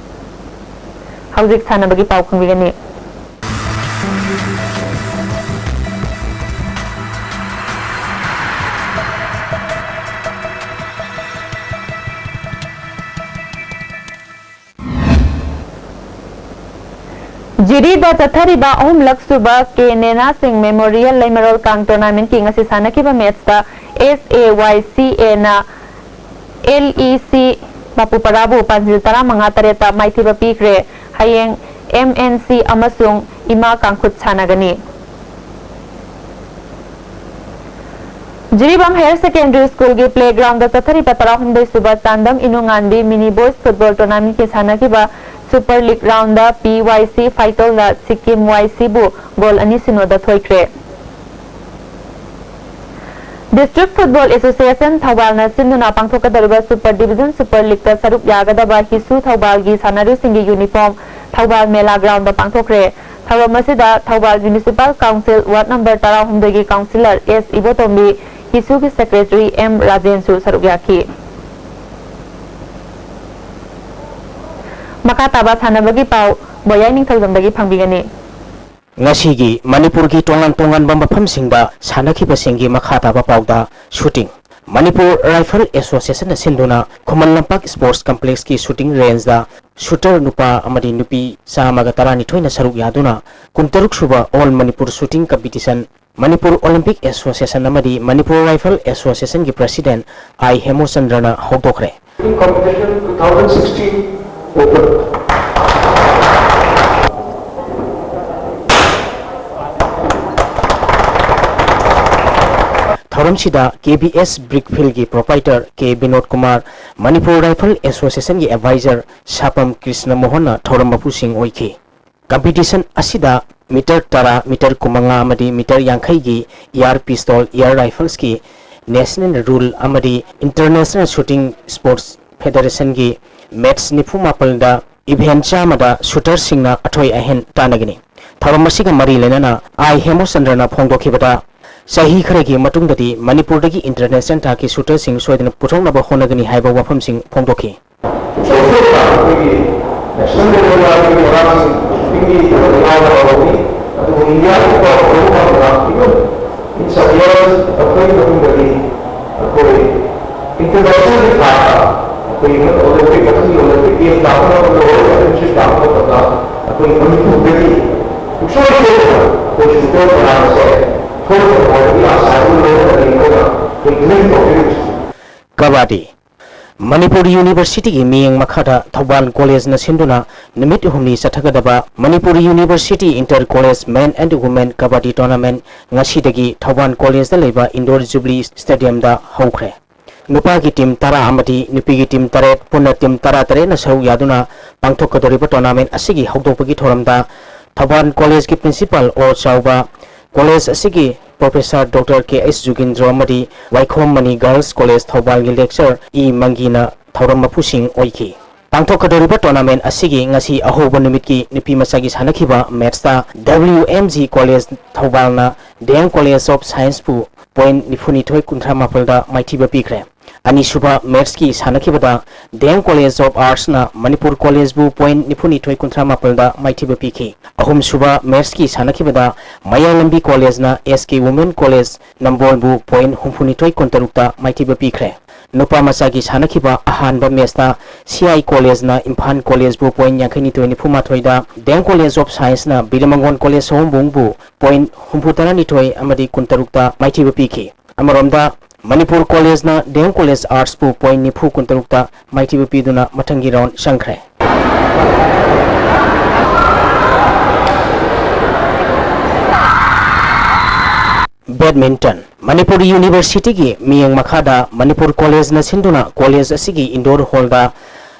ꯍꯧꯖꯤꯛ ꯁꯥꯟꯅꯕꯒꯤ ꯄꯥꯎ ꯈꯪꯕꯤꯒꯅꯤ꯫ ꯖꯤꯔꯤꯗ ꯆꯠꯊꯔꯤꯕ ꯑꯍꯨꯝꯂꯛ ꯁꯨꯕ ꯀꯦ ꯅꯦꯅꯥ ꯁꯤꯡ ꯃꯦꯃꯣꯔꯤꯌꯦꯜ ꯂꯩꯃꯔꯣꯜ ꯀꯥꯡ ꯇꯣꯔꯅꯥꯃꯦꯟꯠꯀꯤ ꯉꯁꯤ ꯁꯥꯟꯅꯈꯤꯕ ꯃꯦꯠꯁꯇ ꯑꯦꯁ ꯑꯦ ꯋꯥꯏ ꯁꯤ ꯑꯦꯅ ꯑꯦꯜ ꯏ ꯁꯤ ꯕꯥꯄꯨꯄꯔꯥꯕꯨ ꯄꯥꯟꯖꯤꯜ ꯇꯔꯥꯃꯉꯥ ꯇꯔꯦꯠꯇ ꯃꯥꯏꯊꯤꯕ ꯄꯤꯈ꯭ꯔꯦ꯫ ꯍꯌꯦꯡ ꯑꯦꯝ ꯑꯦꯟ ꯁꯤ ꯑꯃꯁꯨꯡ ꯏꯃꯥ ꯀꯥꯡꯈꯨꯠ ꯁꯥꯟꯅꯒꯅꯤ꯫ ꯖꯤꯔꯤꯕꯥꯝ Higher Secondary School ꯒꯤ playground ꯗ ꯆꯠꯊꯔꯤꯕ ꯇꯔꯥꯍꯨꯝꯗꯣꯏ ꯁꯨꯕ Chandam ꯏꯅꯨ ꯉꯥꯟꯕꯤ Mini Boys Football Tournament ꯀꯤ ꯁꯥꯟꯅꯈꯤꯕ Super League round ꯗ P Y C Phaitol ꯅ Sikkim Y C ꯕꯨ goal ꯑꯅꯤ ꯁꯤꯅꯣ ꯗ ꯊꯣꯏꯈ꯭ꯔꯦ꯫ District Football Association ꯊꯧꯕꯥꯜꯅ ꯁꯤꯟꯗꯨꯅ ꯄꯥꯡꯊꯣꯛꯀꯗꯧꯔꯤꯕ Super Division Super League ꯇ ꯁꯔꯨꯛ ꯌꯥꯒꯗꯕ ꯍꯤꯁꯨ ꯊꯧꯕꯥꯜꯒꯤ ꯁꯥꯟꯅꯔꯣꯏꯁꯤꯡꯒꯤ uniform ꯊꯧꯕꯥꯜ ꯃꯦꯂꯥ ground ꯗ ꯄꯥꯡꯊꯣꯛꯈ꯭ꯔꯦ꯫ ꯊꯧꯔꯝ ꯑꯁꯤꯗ Thoubal Municipal Council Ward number ꯇꯔꯥꯍꯨꯝꯗꯣꯏ ꯒꯤ councillor S ꯏꯕꯣꯇꯣꯝꯕꯤ, ꯍꯤꯁꯨꯒꯤ secretary M ꯔꯥꯖꯦꯟꯁꯨ ꯁꯔꯨꯛ ꯌꯥꯈꯤ꯫ ꯃꯈꯥ ꯇꯥꯕ ꯁꯥꯟꯅꯕꯒꯤ ꯄꯥꯎ ꯕꯣꯌꯥꯏ ꯅꯤꯡꯊꯧꯖꯝꯗꯒꯤ ꯐꯪꯕꯤꯒꯅꯤ꯫ ꯉꯁꯤꯒꯤ ꯃꯅꯤꯄꯨꯔꯒꯤ ꯇꯣꯉꯥꯟ ꯇꯣꯉꯥꯟꯕ ꯃꯐꯝꯁꯤꯡꯗ ꯁꯥꯟꯅꯈꯤꯕꯁꯤꯡꯒꯤ ꯃꯈꯥ ꯇꯥꯕ ꯄꯥꯎꯗ shooting꯫ ꯃꯅꯤꯄꯨꯔ Rifle Association ꯅ ꯁꯤꯟꯗꯨꯅ ꯈꯨꯃꯟ ꯂꯝꯄꯥꯛ Sports Complex ꯀꯤ shooting range ꯗ shooter ꯅꯨꯄꯥ ꯑꯃꯗꯤ ꯅꯨꯄꯤ ꯆꯥꯝꯃꯒ ꯇꯔꯥꯅꯤꯊꯣꯏꯅ ꯁꯔꯨꯛ ꯌꯥꯗꯨꯅ ꯀꯨꯟꯇꯔꯨꯛ ꯁꯨꯕ All Manipur Shooting Competition, Manipur Olympic Association ꯑꯃꯗꯤ Manipur Rifle Association ꯒꯤ president I ꯍꯦꯃꯣꯆꯟꯗ꯭ꯔꯅ ꯍꯧꯗꯣꯛꯈ꯭ꯔꯦ꯫ Competition two thousand sixteen open. ꯊꯧꯔꯝꯁꯤꯗ K B S Brick Field ꯒꯤ proprietor K Vinod Kumar, Manipur Rifle Association ꯒꯤ advisor ꯁꯥꯄꯝ ꯀ꯭ꯔꯤꯁꯅ ꯃꯣꯍꯟꯅ ꯊꯧꯔꯝ ꯃꯄꯨꯁꯤꯡ ꯑꯣꯏꯈꯤ꯫ Competition ꯑꯁꯤꯗ meter ꯇꯔꯥ, meter ꯀꯨꯟꯃꯉꯥ ꯑꯃꯗꯤ meter ꯌꯥꯡꯈꯩꯒꯤ air pistol, air rifles ꯀꯤ national rule ꯑꯃꯗꯤ International Shooting Sports Federation ꯒꯤ match ꯅꯤꯐꯨ ꯃꯥꯄꯜꯗ event ꯆꯥꯝꯃꯗ shooter ꯁꯤꯡꯅ ꯑꯊꯣꯏ ꯑꯍꯦꯟ ꯇꯥꯟꯅꯒꯅꯤ꯫ ꯊꯧꯔꯝ ꯑꯁꯤꯒ ꯃꯔꯤ ꯂꯩꯅꯅ I ꯍꯦꯃꯣꯆꯟꯗ꯭ꯔꯅ ꯐꯣꯡꯗꯣꯛꯈꯤꯕꯗ, ꯆꯍꯤ ꯈꯔꯒꯤ ꯃꯇꯨꯡꯗꯗꯤ ꯃꯅꯤꯄꯨꯔꯗꯒꯤ international ꯊꯥꯛꯀꯤ shooter ꯁꯤꯡ ꯁꯣꯏꯗꯅ ꯄꯨꯊꯣꯛꯅꯕ ꯍꯣꯠꯅꯒꯅꯤ ꯍꯥꯏꯕ ꯋꯥꯐꯝꯁꯤꯡ ꯐꯣꯡꯗꯣꯛꯈꯤ꯫ ꯁꯣꯏꯗꯅ ꯑꯩꯈꯣꯏꯒꯤ national level ꯗ ꯑꯩꯈꯣꯏꯒꯤ ꯑꯉꯥꯡꯁꯤꯡ shooting ꯒꯤ ꯊꯕꯛ ꯌꯥꯎꯕ ꯍꯧꯔꯒꯅꯤ꯫ ꯑꯗꯨꯕꯨ India ꯒꯤ ꯐꯥꯎꯕ ꯍꯧꯕ ꯉꯝꯕ, even in some years, ꯑꯩꯈꯣꯏꯒꯤ ꯃꯇꯨꯡꯗꯗꯤ ꯑꯩꯈꯣꯏ international ꯒꯤ ꯊꯥꯛꯇ ꯑꯩꯈꯣꯏ Olympic, ꯃꯊꯪꯒꯤ Olympic Games ꯂꯥꯛꯄ ꯃꯇꯝꯗ, World Championship ꯂꯥꯛꯄ ꯃꯇꯝꯗ ꯑꯩꯈꯣꯏ ꯃꯅꯤꯄꯨꯔꯗꯒꯤ ꯁꯨꯡꯁꯣꯏ ꯁꯣꯏꯗꯅ ꯑꯩꯈꯣꯏ shooter ꯃꯌꯥꯝ ꯑꯁꯦ ꯊꯣꯛꯂꯛꯀꯅꯤ ꯍꯥꯏꯕꯒꯤ ꯑꯥꯁꯥ ꯑꯗꯨ ꯂꯩꯔꯒꯅꯤ ꯑꯩꯈꯣꯏꯅ ꯑꯩꯈꯣꯏ dream ꯇꯧꯖꯔꯤꯕꯁꯤ꯫ ꯀꯕꯥꯗꯤ꯫ ꯃꯅꯤꯄꯨꯔ ꯌꯨꯅꯤꯚꯔꯁꯤꯇꯤꯒꯤ ꯃꯤꯠꯌꯦꯡ ꯃꯈꯥꯗ ꯊꯧꯕꯥꯜ ꯀꯣꯂꯦꯖꯅ ꯁꯤꯟꯗꯨꯅ ꯅꯨꯃꯤꯠ ꯍꯨꯝꯅꯤ ꯆꯠꯊꯒꯗꯕ Manipur university inter college men and women kabaddi tournament ꯉꯁꯤꯗꯒꯤ ꯊꯧꯕꯥꯜ ꯀꯣꯂꯦꯖꯇ ꯂꯩꯕ ꯏꯟꯗꯣꯔ ꯖꯨꯕꯤꯂꯤ ꯁ꯭ꯇꯦꯗꯤꯌꯝꯗ ꯍꯧꯈ꯭ꯔꯦ꯫ ꯅꯨꯄꯥꯒꯤ ꯇꯤꯝ ꯇꯔꯥ ꯑꯃꯗꯤ ꯅꯨꯄꯤꯒꯤ ꯇꯤꯝ ꯇꯔꯦꯠ, ꯄꯨꯟꯅ ꯇꯤꯝ ꯇꯔꯥ ꯇꯔꯦꯠꯅ ꯁꯔꯨꯛ ꯌꯥꯗꯨꯅ ꯄꯥꯡꯊꯣꯛꯀꯗꯧꯔꯤꯕ ꯇꯣꯔꯅꯥꯃꯦꯟ ꯑꯁꯤꯒꯤ ꯍꯧꯗꯣꯛꯄꯒꯤ ꯊꯧꯔꯝꯗ ꯊꯧꯕꯥꯜ ꯀꯣꯂꯦꯖꯀꯤ ꯄ꯭ꯔꯤꯟꯁꯤꯄꯥꯜ ꯑꯣ ꯆꯥꯎꯕ, ꯀꯣꯂꯦꯖ ꯑꯁꯤꯒꯤ ꯄ꯭ꯔꯣꯐꯦꯁꯔ ꯗꯣꯛꯇꯔ ꯀꯦ ꯑꯩꯆ ꯖꯨꯒꯤꯟꯗ꯭ꯔꯣ ꯑꯃꯗꯤ ꯋꯥꯏꯈꯣꯝ money girls college ꯊꯧꯕꯥꯜꯒꯤ lecture E ꯃꯪꯒꯤꯅ ꯊꯧꯔꯝ ꯃꯄꯨꯁꯤꯡ ꯑꯣꯏꯈꯤ꯫ ꯄꯥꯡꯊꯣꯛꯀꯗꯧꯔꯤꯕ ꯇꯣꯔꯅꯥꯃꯦꯟ ꯑꯁꯤꯒꯤ ꯉꯁꯤ ꯑꯍꯧꯕ ꯅꯨꯃꯤꯠꯀꯤ ꯅꯨꯄꯤ ꯃꯆꯥꯒꯤ ꯁꯥꯟꯅꯈꯤꯕ ꯃꯦꯠꯁꯇ ꯗꯕ꯭ꯂꯤꯎ ꯑꯦꯝ ꯖꯤ ꯀꯣꯂꯦꯖ ꯊꯧꯕꯥꯜꯅ ꯗꯤ ꯑꯦꯝ ꯀꯣꯂꯦꯖ ꯑꯣꯐ ꯁꯥꯏꯟꯁꯄꯨ ꯄꯣꯏꯟ ꯅꯤꯐꯨꯅꯤꯊꯣꯏ ꯀꯨꯟꯊ꯭ꯔꯥ ꯃꯥꯄꯜꯗ ꯃꯥꯏꯊꯤꯕ ꯄꯤꯈ꯭ꯔꯦ꯫ ꯑꯅꯤꯁꯨꯕ ꯃꯦꯠꯁꯀꯤ ꯁꯥꯟꯅꯈꯤꯕꯗ ꯗꯤ ꯑꯦꯝ ꯀꯣꯂꯦꯖ ꯑꯣꯐ ꯑꯥꯔꯠꯁꯅ ꯃꯅꯤꯄꯨꯔ ꯀꯣꯂꯦꯖꯕꯨ ꯄꯣꯏꯟ ꯅꯤꯐꯨꯅꯤꯊꯣꯏ ꯀꯨꯟꯊ꯭ꯔꯥ ꯃꯥꯄꯜꯗ ꯃꯥꯏꯊꯤꯕ ꯄꯤꯈꯤ꯫ ꯑꯍꯨꯝꯁꯨꯕ ꯃꯦꯠꯁꯀꯤ ꯁꯥꯟꯅꯈꯤꯕꯗ ꯃꯌꯥꯏ ꯂꯝꯕꯤ ꯀꯣꯂꯦꯖꯅ ꯑꯦꯁ ꯀꯦ ꯋꯨꯃꯦꯟ ꯀꯣꯂꯦꯖ ꯅꯝꯕꯣꯜꯕꯨ ꯄꯣꯏꯟ ꯍꯨꯝꯐꯨꯅꯤꯊꯣꯏ ꯀꯨꯟꯇꯔꯨꯛꯇ ꯃꯥꯏꯊꯤꯕ ꯄꯤꯈ꯭ꯔꯦ꯫ ꯅꯨꯄꯥ ꯃꯆꯥꯒꯤ ꯁꯥꯟꯅꯈꯤꯕ ꯑꯍꯥꯟꯕ ꯃꯦꯠꯁꯇ ꯁꯤ ꯑꯥꯏ ꯀꯣꯂꯦꯖꯅ ꯏꯝꯐꯥꯜ ꯀꯣꯂꯦꯖꯕꯨ ꯄꯣꯏꯟ ꯌꯥꯡꯈꯩꯅꯤꯊꯣꯏ ꯅꯤꯐꯨ ꯃꯥꯊꯣꯏꯗ, ꯗꯤ ꯑꯦꯝ ꯀꯣꯂꯦꯖ ꯑꯣꯐ ꯁꯥꯏꯟꯁꯅ ꯕꯤꯔꯃꯪꯒꯣꯟ ꯀꯣꯂꯦꯖ ꯁꯑꯣꯝꯕꯨꯡꯕꯨ ꯄꯣꯏꯟ ꯍꯨꯝꯐꯨ ꯇꯔꯥꯅꯤꯊꯣꯏ ꯑꯃꯗꯤ ꯀꯨꯟꯇꯔꯨꯛꯇ ꯃꯥꯏꯊꯤꯕ ꯄꯤꯈꯤ꯫ ꯑꯃꯔꯣꯝꯗ ꯃꯅꯤꯄꯨꯔ ꯀꯣꯂꯦꯖꯅ ꯗꯤ ꯑꯦꯝ ꯀꯣꯂꯦꯖ ꯑꯥꯔꯠꯁꯄꯨ ꯄꯣꯏꯟ ꯅꯤꯐꯨ ꯀꯨꯟꯇꯔꯨꯛꯇ ꯃꯥꯏꯊꯤꯕ ꯄꯤꯗꯨꯅ ꯃꯊꯪꯒꯤ ꯔꯥꯎꯟ ꯆꯪꯈ꯭ꯔꯦ꯫ ꯕꯦꯗꯃꯤꯟꯇꯟ꯫ ꯃꯅꯤꯄꯨꯔ ꯌꯨꯅꯤꯚꯔꯁꯤꯇꯤꯒꯤ ꯃꯤꯠꯌꯦꯡ ꯃꯈꯥꯗ ꯃꯅꯤꯄꯨꯔ ꯀꯣꯂꯦꯖꯅ ꯁꯤꯟꯗꯨꯅ ꯀꯣꯂꯦꯖ ꯑꯁꯤꯒꯤ ꯏꯟꯗꯣꯔ ꯍꯣꯜꯗ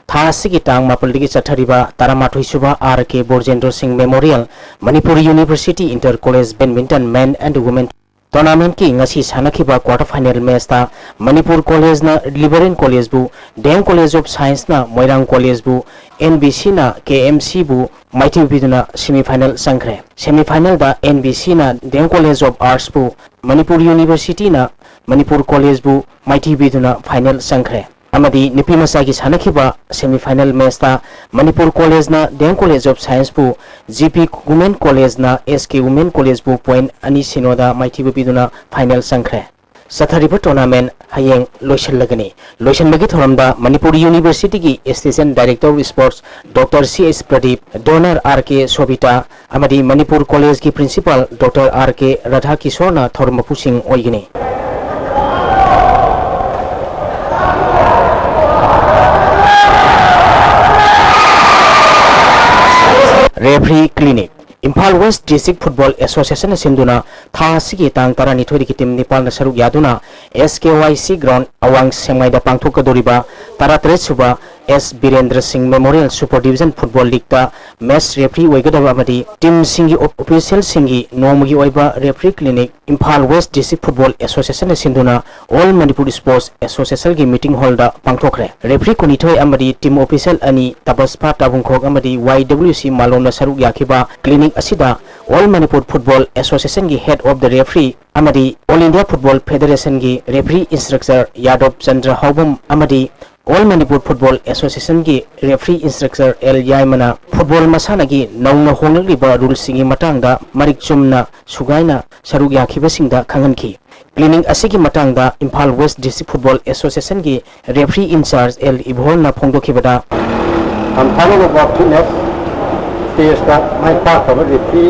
ꯊꯥ ꯑꯁꯤꯒꯤ ꯇꯥꯡ ꯃꯥꯄꯜꯗꯒꯤ ꯆꯠꯊꯔꯤꯕ ꯇꯔꯥꯃꯥꯊꯣꯏ ꯁꯨꯕ R K Borjendro Singh memorial Manipur university inter college badminton men and women ꯇꯣꯔꯅꯥꯃꯦꯟꯠꯀꯤ ꯉꯁꯤ ꯁꯥꯟꯅꯈꯤꯕ ꯀ꯭ꯋꯥꯔꯇꯔ ꯐꯥꯏꯅꯦꯜ ꯃꯦꯆꯇ ꯃꯅꯤꯄꯨꯔ ꯀꯣꯂꯦꯖꯅ ꯂꯤꯕꯔꯦꯟ ꯀꯣꯂꯦꯖꯕꯨ, ꯗꯤ ꯑꯦꯝ ꯀꯣꯂꯦꯖ ꯑꯣꯐ ꯁꯥꯏꯟꯁꯅ ꯃꯣꯏꯔꯥꯡ ꯀꯣꯂꯦꯖꯕꯨ, ꯑꯦꯟ ꯕꯤ ꯁꯤꯅ ꯀꯦ ꯑꯦꯝ ꯁꯤꯕꯨ ꯃꯥꯏꯊꯤꯕ ꯄꯤꯗꯨꯅ ꯁꯦꯃꯤꯐꯥꯏꯅꯦꯜ ꯆꯪꯈ꯭ꯔꯦ꯫ ꯁꯦꯃꯤꯐꯥꯏꯅꯦꯜꯗ ꯑꯦꯟ ꯕꯤ ꯁꯤꯅ ꯗꯤ ꯑꯦꯝ ꯀꯣꯂꯦꯖ ꯑꯣꯐ ꯑꯥꯔꯠꯁꯄꯨ, ꯃꯅꯤꯄꯨꯔ ꯌꯨꯅꯤꯚꯔꯁꯤꯇꯤꯅ ꯃꯅꯤꯄꯨꯔ ꯀꯣꯂꯦꯖꯕꯨ ꯃꯥꯏꯊꯤꯕ ꯄꯤꯗꯨꯅ ꯐꯥꯏꯅꯦꯜ ꯆꯪꯈ꯭ꯔꯦ꯫ ꯑꯃꯗꯤ ꯅꯨꯄꯤ ꯃꯆꯥꯒꯤ ꯁꯥꯟꯅꯈꯤꯕ ꯁꯦꯃꯤꯐꯥꯏꯅꯦꯜ ꯃꯦꯆꯇ ꯃꯅꯤꯄꯨꯔ ꯀꯣꯂꯦꯖꯅ ꯗꯤ ꯑꯦꯝ ꯀꯣꯂꯦꯖ ꯑꯣꯐ ꯁꯥꯏꯟꯁꯄꯨ, ꯖꯤ ꯄꯤ ꯋꯨꯃꯦꯟ ꯀꯣꯂꯦꯖꯅ ꯑꯦꯁ ꯀꯦ ꯋꯨꯃꯦꯟ ꯀꯣꯂꯦꯖꯄꯨ ꯄꯣꯏꯟꯠ ꯑꯅꯤ ꯁꯤꯅꯣꯗ ꯃꯥꯏꯊꯤꯕ ꯄꯤꯗꯨꯅ ꯐꯥꯏꯅꯦꯜ ꯆꯪꯈ꯭ꯔꯦ꯫ ꯆꯠꯊꯔꯤꯕ ꯇꯣꯔꯅꯥꯃꯦꯟꯠ ꯍꯌꯦꯡ ꯂꯣꯏꯁꯤꯜꯂꯒꯅꯤ꯫ ꯂꯣꯏꯁꯤꯟꯕꯒꯤ ꯊꯧꯔꯝꯗ ꯃꯅꯤꯄꯨꯔ ꯌꯨꯅꯤꯚꯔꯁꯤꯇꯤꯒꯤ assistant director of sports doctor C S Pradeep, donor R K Sobita ꯑꯃꯗꯤ ꯃꯅꯤꯄꯨꯔ ꯀꯣꯂꯦꯖꯀꯤ ꯄ꯭ꯔꯤꯟꯁꯤꯄꯥꯜ ꯗꯣꯛꯇꯔ ꯑꯥꯔ ꯀꯦ ꯔꯥꯙꯥꯀꯤꯁꯣꯔꯅ ꯊꯧꯔꯝ ꯃꯄꯨꯁꯤꯡ ꯑꯣꯏꯒꯅꯤ꯫ Referee Clinic. Imphal West District Football Association ꯅ ꯁꯤꯟꯗꯨꯅ ꯊꯥ ꯑꯁꯤꯒꯤ ꯇꯥꯡ ꯇꯔꯥꯅꯤꯊꯣꯏꯗꯒꯤ team ꯅꯤꯄꯥꯟꯅ ꯁꯔꯨꯛ ꯌꯥꯗꯨꯅ S K Y C ground ꯑꯋꯥꯡ ꯁꯦꯡꯃꯥꯏꯗ ꯄꯥꯡꯊꯣꯛꯀꯗꯧꯔꯤꯕ ꯇꯔꯥꯇꯔꯦꯠ ꯁꯨꯕ S ꯕꯤꯔꯦꯟꯗ꯭ꯔ ꯁꯤꯡ Memorial Super Division Football League ꯇ match referee ꯑꯣꯏꯒꯗꯕ ꯑꯃꯗꯤ team ꯁꯤꯡꯒꯤ official ꯁꯤꯡꯒꯤ ꯅꯣꯡꯃꯒꯤ ꯑꯣꯏꯕ referee clinic Imphal West District Football Association ꯅ ꯁꯤꯟꯗꯨꯅ All Manipur Sports Association ꯒꯤ meeting hall ꯗ ꯄꯥꯡꯊꯣꯛꯈ꯭ꯔꯦ꯫ Referee ꯀꯨꯟꯅꯤꯊꯣꯏ ꯑꯃꯗꯤ team official ꯑꯅꯤ, ꯇꯄꯁꯄꯥ ꯇꯥꯕꯨꯡꯈꯣꯛ ꯑꯃꯗꯤ Y W C ꯃꯥꯂꯣꯝꯅ ꯁꯔꯨꯛ ꯌꯥꯈꯤꯕ clinic ꯑꯁꯤꯗ All Manipur Football Association ꯒꯤ Head of the Referee ꯑꯃꯗꯤ All India Football Federation ꯒꯤ Referee Instructor ꯌꯥꯗꯕ ꯆꯟꯗ꯭ꯔ ꯍꯥꯎꯕꯝ ꯑꯃꯗꯤ All Manipur Football Association ꯒꯤ Referee Instructor L ꯌꯥꯏꯃꯅ football ꯃꯁꯥꯟꯅꯒꯤ ꯅꯧꯅ ꯍꯣꯡꯂꯛꯂꯤꯕ rule ꯁꯤꯡꯒꯤ ꯃꯇꯥꯡꯗ ꯃꯔꯤꯛ ꯆꯨꯝꯅ ꯁꯨꯒꯥꯏꯅ ꯁꯔꯨꯛ ꯌꯥꯈꯤꯕꯁꯤꯡꯗ ꯈꯪꯍꯟꯈꯤ꯫ Clinic ꯑꯁꯤꯒꯤ ꯃꯇꯥꯡꯗ Imphal West District Football Association ꯒꯤ Referee in charge L ꯏꯕꯣꯍꯜꯅ ꯐꯣꯡꯗꯣꯛꯈꯤꯕꯗ, ꯍꯟꯊꯅꯅꯕ fitness test ꯇ ꯃꯥꯏ ꯄꯥꯛꯈ꯭ꯔꯕ referee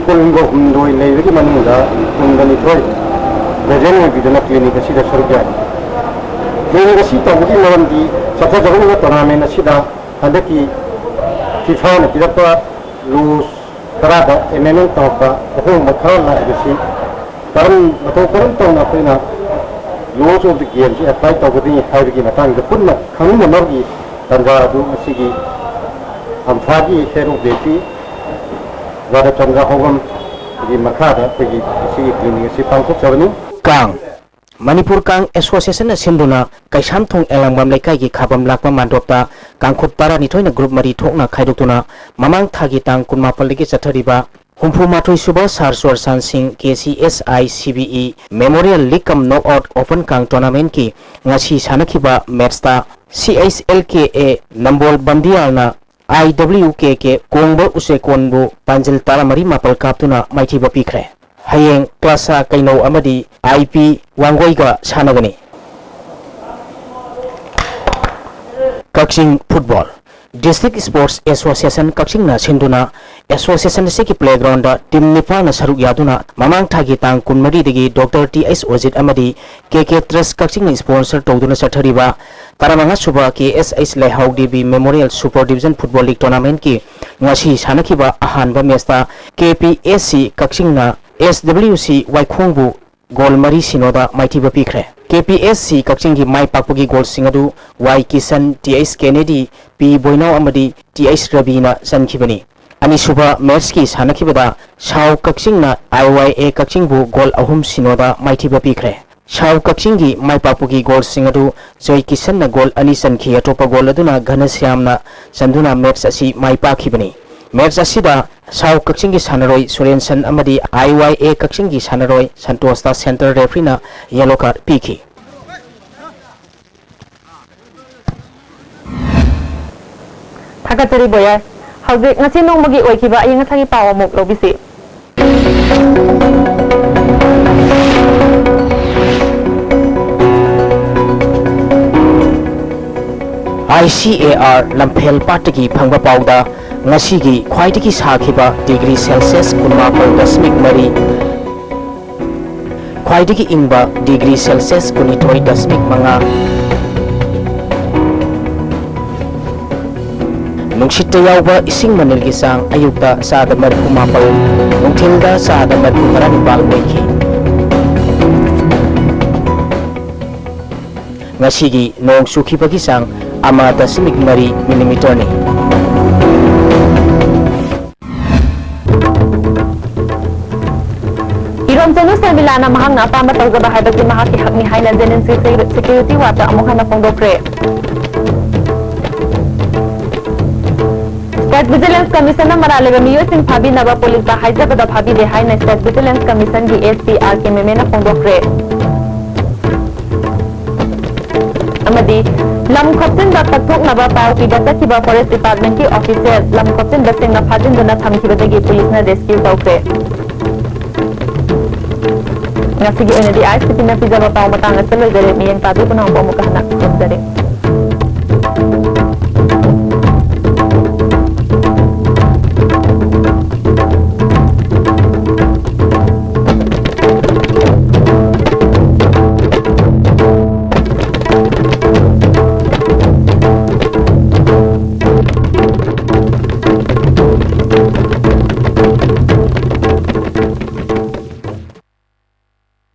ꯀꯨꯟꯒ ꯍꯨꯝꯗꯣꯏ ꯂꯩꯕꯒꯤ ꯃꯅꯨꯡꯗ ꯀꯨꯟꯒ ꯅꯤꯊꯣꯏ present ꯑꯣꯏꯕꯤꯗꯨꯅ clinic ꯑꯁꯤꯗ ꯁꯔꯨꯛ ꯌꯥꯔꯤ꯫ Clinic ꯑꯁꯤ ꯇꯧꯕꯒꯤ ꯃꯔꯝꯗꯤ ꯆꯠꯊꯖꯔꯛꯂꯤꯕ tournament ꯑꯁꯤꯗ ꯍꯟꯗꯛꯀꯤ FIFA ꯅ ꯄꯤꯔꯛꯄ rules ꯈꯔꯗ amendment ꯇꯧꯔꯛꯄ ꯑꯍꯣꯡꯕ ꯈꯔ ꯂꯥꯛꯏꯕꯁꯤ ꯀꯔꯝ, ꯃꯇꯧ ꯀꯔꯝ ꯇꯧꯅ ꯑꯩꯈꯣꯏꯅ laws of the game ꯁꯤ apply ꯇꯧꯒꯗꯒꯦ ꯍꯥꯏꯕꯒꯤ ꯃꯇꯥꯡꯗ ꯄꯨꯟꯅ ꯈꯪꯃꯤꯟꯅꯅꯕꯒꯤ ꯇꯥꯟꯖꯥ ꯑꯗꯨ ꯉꯁꯤꯒꯤ ꯑꯝꯐꯥꯒꯤ Head of the Referee ꯔꯥꯙꯥꯆꯟꯗ꯭ꯔ ꯍꯥꯎꯕꯝꯒꯤ ꯃꯈꯥꯗ ꯑꯩꯈꯣꯏꯒꯤ ꯉꯁꯤꯒꯤ clinic ꯑꯁꯤ ꯄꯥꯡꯊꯣꯛꯆꯕꯅꯤ꯫ ꯀꯥꯡ꯫ ꯃꯅꯤꯄꯨꯔ ꯀꯥꯡ Association ꯅ ꯁꯤꯟꯗꯨꯅ ꯀꯩꯁꯥꯝꯊꯣꯡ ꯑꯦꯂꯥꯡꯕꯝ ꯂꯩꯀꯥꯏꯒꯤ ꯈꯥꯕꯝ ꯂꯥꯛꯄ ꯃꯥꯟꯗꯣꯞꯇ ꯀꯥꯡꯈꯨꯠ ꯇꯔꯥꯅꯤꯊꯣꯏꯅ group ꯃꯔꯤ ꯊꯣꯛꯅ ꯈꯥꯏꯗꯣꯛꯇꯨꯅ ꯃꯃꯥꯡ ꯊꯥꯒꯤ ꯇꯥꯡ ꯀꯨꯟꯃꯥꯄꯜꯗꯒꯤ ꯆꯠꯊꯔꯤꯕ ꯍꯨꯝꯐꯨ ꯃꯥꯊꯣꯏ ꯁꯨꯕ ꯁꯥꯔ ꯆꯨꯔꯆꯥꯟ ꯁꯤꯡ K C S I C B E Memorial League cum Knockout Open ꯀꯥꯡ tournament ꯀꯤ ꯉꯁꯤ ꯁꯥꯟꯅꯈꯤꯕ match ꯇ C H L K A Nambol ꯕꯝꯗꯤꯌꯥꯜꯅ I W K K ꯀꯣꯡꯕ ꯎꯆꯦꯀꯣꯟꯕꯨ ꯄꯥꯟꯖꯤꯜ ꯇꯔꯥꯃꯔꯤ ꯃꯥꯄꯜ ꯀꯥꯞꯇꯨꯅ ꯃꯥꯏꯊꯤꯕ ꯄꯤꯈ꯭ꯔꯦ꯫ ꯍꯌꯦꯡ ꯀ꯭ꯂꯥꯁꯥ ꯀꯩꯅꯧ ꯑꯃꯗꯤ I P ꯋꯥꯡꯒꯣꯏꯒ ꯁꯥꯟꯅꯒꯅꯤ꯫ ꯀꯛꯆꯤꯡ ꯐꯨꯠꯕꯣꯜ꯫ District Sports Association ꯀꯛꯆꯤꯡꯅ ꯁꯤꯟꯗꯨꯅ association ꯑꯁꯤꯒꯤ playground ꯇꯤꯝ ꯅꯤꯄꯥꯟꯅ ꯁꯔꯨꯛ ꯌꯥꯗꯨꯅ ꯃꯃꯥꯡ ꯊꯥꯒꯤ ꯇꯥꯡ ꯀꯨꯟꯃꯔꯤꯗꯒꯤ ꯗꯣꯛꯇꯔ ꯇꯤ ꯑꯩꯆ ꯑꯣꯖꯤꯠ ꯑꯃꯗꯤ ꯀꯦ ꯀꯦ ꯇ꯭ꯔꯁ ꯀꯛꯆꯤꯡꯅ sponsor ꯇꯧꯗꯨꯅ ꯆꯠꯊꯔꯤꯕ ꯇꯔꯥꯃꯉꯥ ꯁꯨꯕ ꯀꯦ ꯑꯦꯁ ꯑꯩꯆ ꯂꯩꯍꯥꯎ Devi Memorial Super Division Football League Tournamentꯀꯤ ꯉꯁꯤ ꯁꯥꯟꯅꯈꯤꯕ ꯑꯍꯥꯟꯕ matchꯇ ꯀꯦ ꯄꯤ ꯑꯦꯁ ꯁꯤ ꯀꯛꯆꯤꯡꯅ ꯑꯦꯁ ꯗꯕ꯭ꯂꯤꯎ ꯁꯤ ꯋꯥꯏꯈꯣꯡꯕꯨ ꯒꯣꯜ ꯃꯔꯤ ꯁꯤꯅꯣꯗ ꯃꯥꯏꯊꯤꯕ ꯄꯤꯈ꯭ꯔꯦ꯫ ꯀꯦ ꯄꯤ ꯑꯦꯁ ꯁꯤ ꯀꯛꯆꯤꯡꯒꯤ ꯃꯥꯏ ꯄꯥꯛꯄꯒꯤ ꯒꯣꯜꯁꯤꯡ ꯑꯗꯨ ꯋꯥꯏ ꯀꯤꯁꯟ, ꯇꯤ ꯑꯩꯆ ꯀꯦꯅꯦꯗꯤ, ꯄꯤ ꯕꯣꯏꯅꯥꯎ ꯑꯃꯗꯤ ꯇꯤ ꯑꯩꯆ ꯔꯕꯤꯅ ꯆꯟꯈꯤꯕꯅꯤ꯫ ꯑꯅꯤꯁꯨꯕ matchꯀꯤ ꯁꯥꯟꯅꯈꯤꯕꯗ ꯁꯥꯎ ꯀꯛꯆꯤꯡꯅ ꯑꯥꯏ ꯋꯥꯏ ꯑꯦ ꯀꯛꯆꯤꯡꯕꯨ ꯒꯣꯜ ꯑꯍꯨꯝ ꯁꯤꯅꯣꯗ ꯃꯥꯏꯊꯤꯕ ꯄꯤꯈ꯭ꯔꯦ꯫ ꯁꯥꯎ ꯀꯛꯆꯤꯡꯒꯤ ꯃꯥꯏ ꯄꯥꯛꯄꯒꯤ ꯒꯣꯜꯁꯤꯡ ꯑꯗꯨ ꯖꯣꯏ ꯀꯤꯁꯟꯅ ꯒꯣꯜ ꯑꯅꯤ ꯆꯟꯈꯤ, ꯑꯇꯣꯞꯄ ꯒꯣꯜ ꯑꯗꯨꯅ ꯘꯅꯁ꯭ꯌꯥꯝꯅ ꯆꯟꯗꯨꯅ match ꯑꯁꯤ ꯃꯥꯏ ꯄꯥꯛꯈꯤꯕꯅꯤ꯫ Match ꯑꯁꯤꯗ ꯁꯥꯎ ꯀꯛꯆꯤꯡꯒꯤ ꯁꯥꯟꯅꯔꯣꯏ ꯁꯨꯔꯦꯟꯁꯟ ꯑꯃꯗꯤ ꯑꯥꯏ ꯋꯥꯏ ꯑꯦ ꯀꯛꯆꯤꯡꯒꯤ ꯁꯥꯟꯅꯔꯣꯏ ꯁꯟꯇꯣꯁꯇ centre refereeꯅ yellow card ꯄꯤꯈꯤ꯫ ꯊꯥꯒꯠꯆꯔꯤ ꯕꯣꯌꯥꯔ꯫ ꯍꯧꯖꯤꯛ ꯉꯁꯤ ꯅꯣꯡꯃꯒꯤ ꯑꯣꯏꯈꯤꯕ ꯑꯏꯪ ꯑꯁꯥꯒꯤ ꯄꯥꯎ ꯑꯃꯨꯛ ꯂꯧꯕꯤꯁꯤ꯫ ꯑꯥꯏ ꯁꯤ ꯑꯦ ꯑꯥꯔ ꯂꯝꯐꯦꯜ ꯄꯥꯠꯇꯒꯤ ꯐꯪꯕ ꯄꯥꯎꯗ ꯉꯁꯤꯒꯤ ꯈ꯭ꯋꯥꯏꯗꯒꯤ ꯁꯥꯈꯤꯕ degree Celsius ꯀꯨꯟꯃꯥꯄꯜ ꯗꯁꯃꯤꯛ ꯃꯔꯤ, ꯈ꯭ꯋꯥꯏꯗꯒꯤ ꯏꯪꯕ degree Celsius ꯀꯨꯟꯅꯤꯊꯣꯏ ꯗꯁꯃꯤꯛ ꯃꯉꯥ꯫ ꯅꯨꯡꯁꯤꯠꯇ ꯌꯥꯎꯕ ꯏꯁꯤꯡ ꯃꯅꯤꯜꯒꯤ ꯆꯥꯡ ꯑꯌꯨꯛꯇ ꯆꯥꯗ ꯃꯔꯤꯐꯨ ꯃꯥꯄꯜ, ꯅꯨꯡꯊꯤꯜꯗ ꯆꯥꯗ ꯃꯔꯤꯐꯨ ꯃꯔꯥ ꯅꯤꯄꯥꯜ ꯑꯣꯏꯈꯤ꯫ ꯉꯁꯤꯒꯤ ꯅꯣꯡ ꯆꯨꯈꯤꯕꯒꯤ ꯆꯥꯡ ꯑꯃ ꯗꯁꯃꯤꯛ ꯃꯔꯤ millimeterꯅꯤ꯫ ꯏꯔꯣꯝꯆꯅꯨ ꯁꯔꯃꯤꯂꯥꯅ ꯃꯍꯥꯛꯅ ꯑꯄꯥꯝꯕ ꯇꯧꯖꯕ ꯍꯥꯏꯕꯁꯤ ꯃꯍꯥꯛꯀꯤ ꯍꯛꯅꯤ ꯍꯥꯏꯅ ꯖꯦꯅꯤꯝꯁꯀꯤ ꯁꯦꯀ꯭ꯌꯨꯔꯤꯇꯤ ꯋꯥꯔꯗꯇ ꯑꯃꯨꯛ ꯍꯟꯅ ꯐꯣꯡꯗꯣꯛꯈ꯭ꯔꯦ꯫ State Vigilance Commissionꯅ ꯃꯔꯥꯜ ꯂꯩꯕ ꯃꯤꯑꯣꯏꯁꯤꯡ ꯐꯥꯕꯤꯅꯕ ꯄꯨꯂꯤꯁꯇ ꯍꯥꯏꯖꯕꯗ ꯐꯥꯕꯤꯗꯦ ꯍꯥꯏꯅ State Vigilance Commissionꯒꯤ ꯑꯦꯁ ꯄꯤ ꯑꯥꯔ ꯀꯦ ꯃꯦꯃꯦꯅ ꯐꯣꯡꯗꯣꯛꯈ꯭ꯔꯦ꯫ ꯑꯃꯗꯤ ꯂꯝ ꯈꯣꯞꯆꯤꯟꯕ ꯀꯠꯊꯣꯛꯅꯕ ꯄꯥꯎ ꯄꯤꯕ ꯆꯠꯈꯤꯕ Forest Departmentꯀꯤ officer ꯂꯝ ꯈꯣꯞꯆꯤꯟꯕꯁꯤꯡꯅ ꯐꯥꯖꯤꯟꯗꯨꯅ ꯊꯝꯈꯤꯕꯗꯒꯤ ꯄꯨꯂꯤꯁꯅ rescue ꯇꯧꯈ꯭ꯔꯦ꯫ ꯉꯁꯤꯒꯤ ꯑꯣꯏꯅꯗꯤ ꯑꯥꯏ ꯑꯦꯁ ꯁꯤ ꯄꯤꯅ ꯄꯤꯖꯕ ꯄꯥꯎ ꯃꯇꯥꯡ ꯑꯁꯤꯗ ꯂꯣꯏꯖꯔꯦ꯫ ꯃꯤꯠꯌꯦꯡ ꯇꯥꯕꯤꯕ ꯄꯨꯝꯅꯃꯛꯄꯨ ꯑꯃꯨꯛꯀ ꯍꯟꯅ ꯈꯨꯔꯨꯝꯖꯔꯤ꯫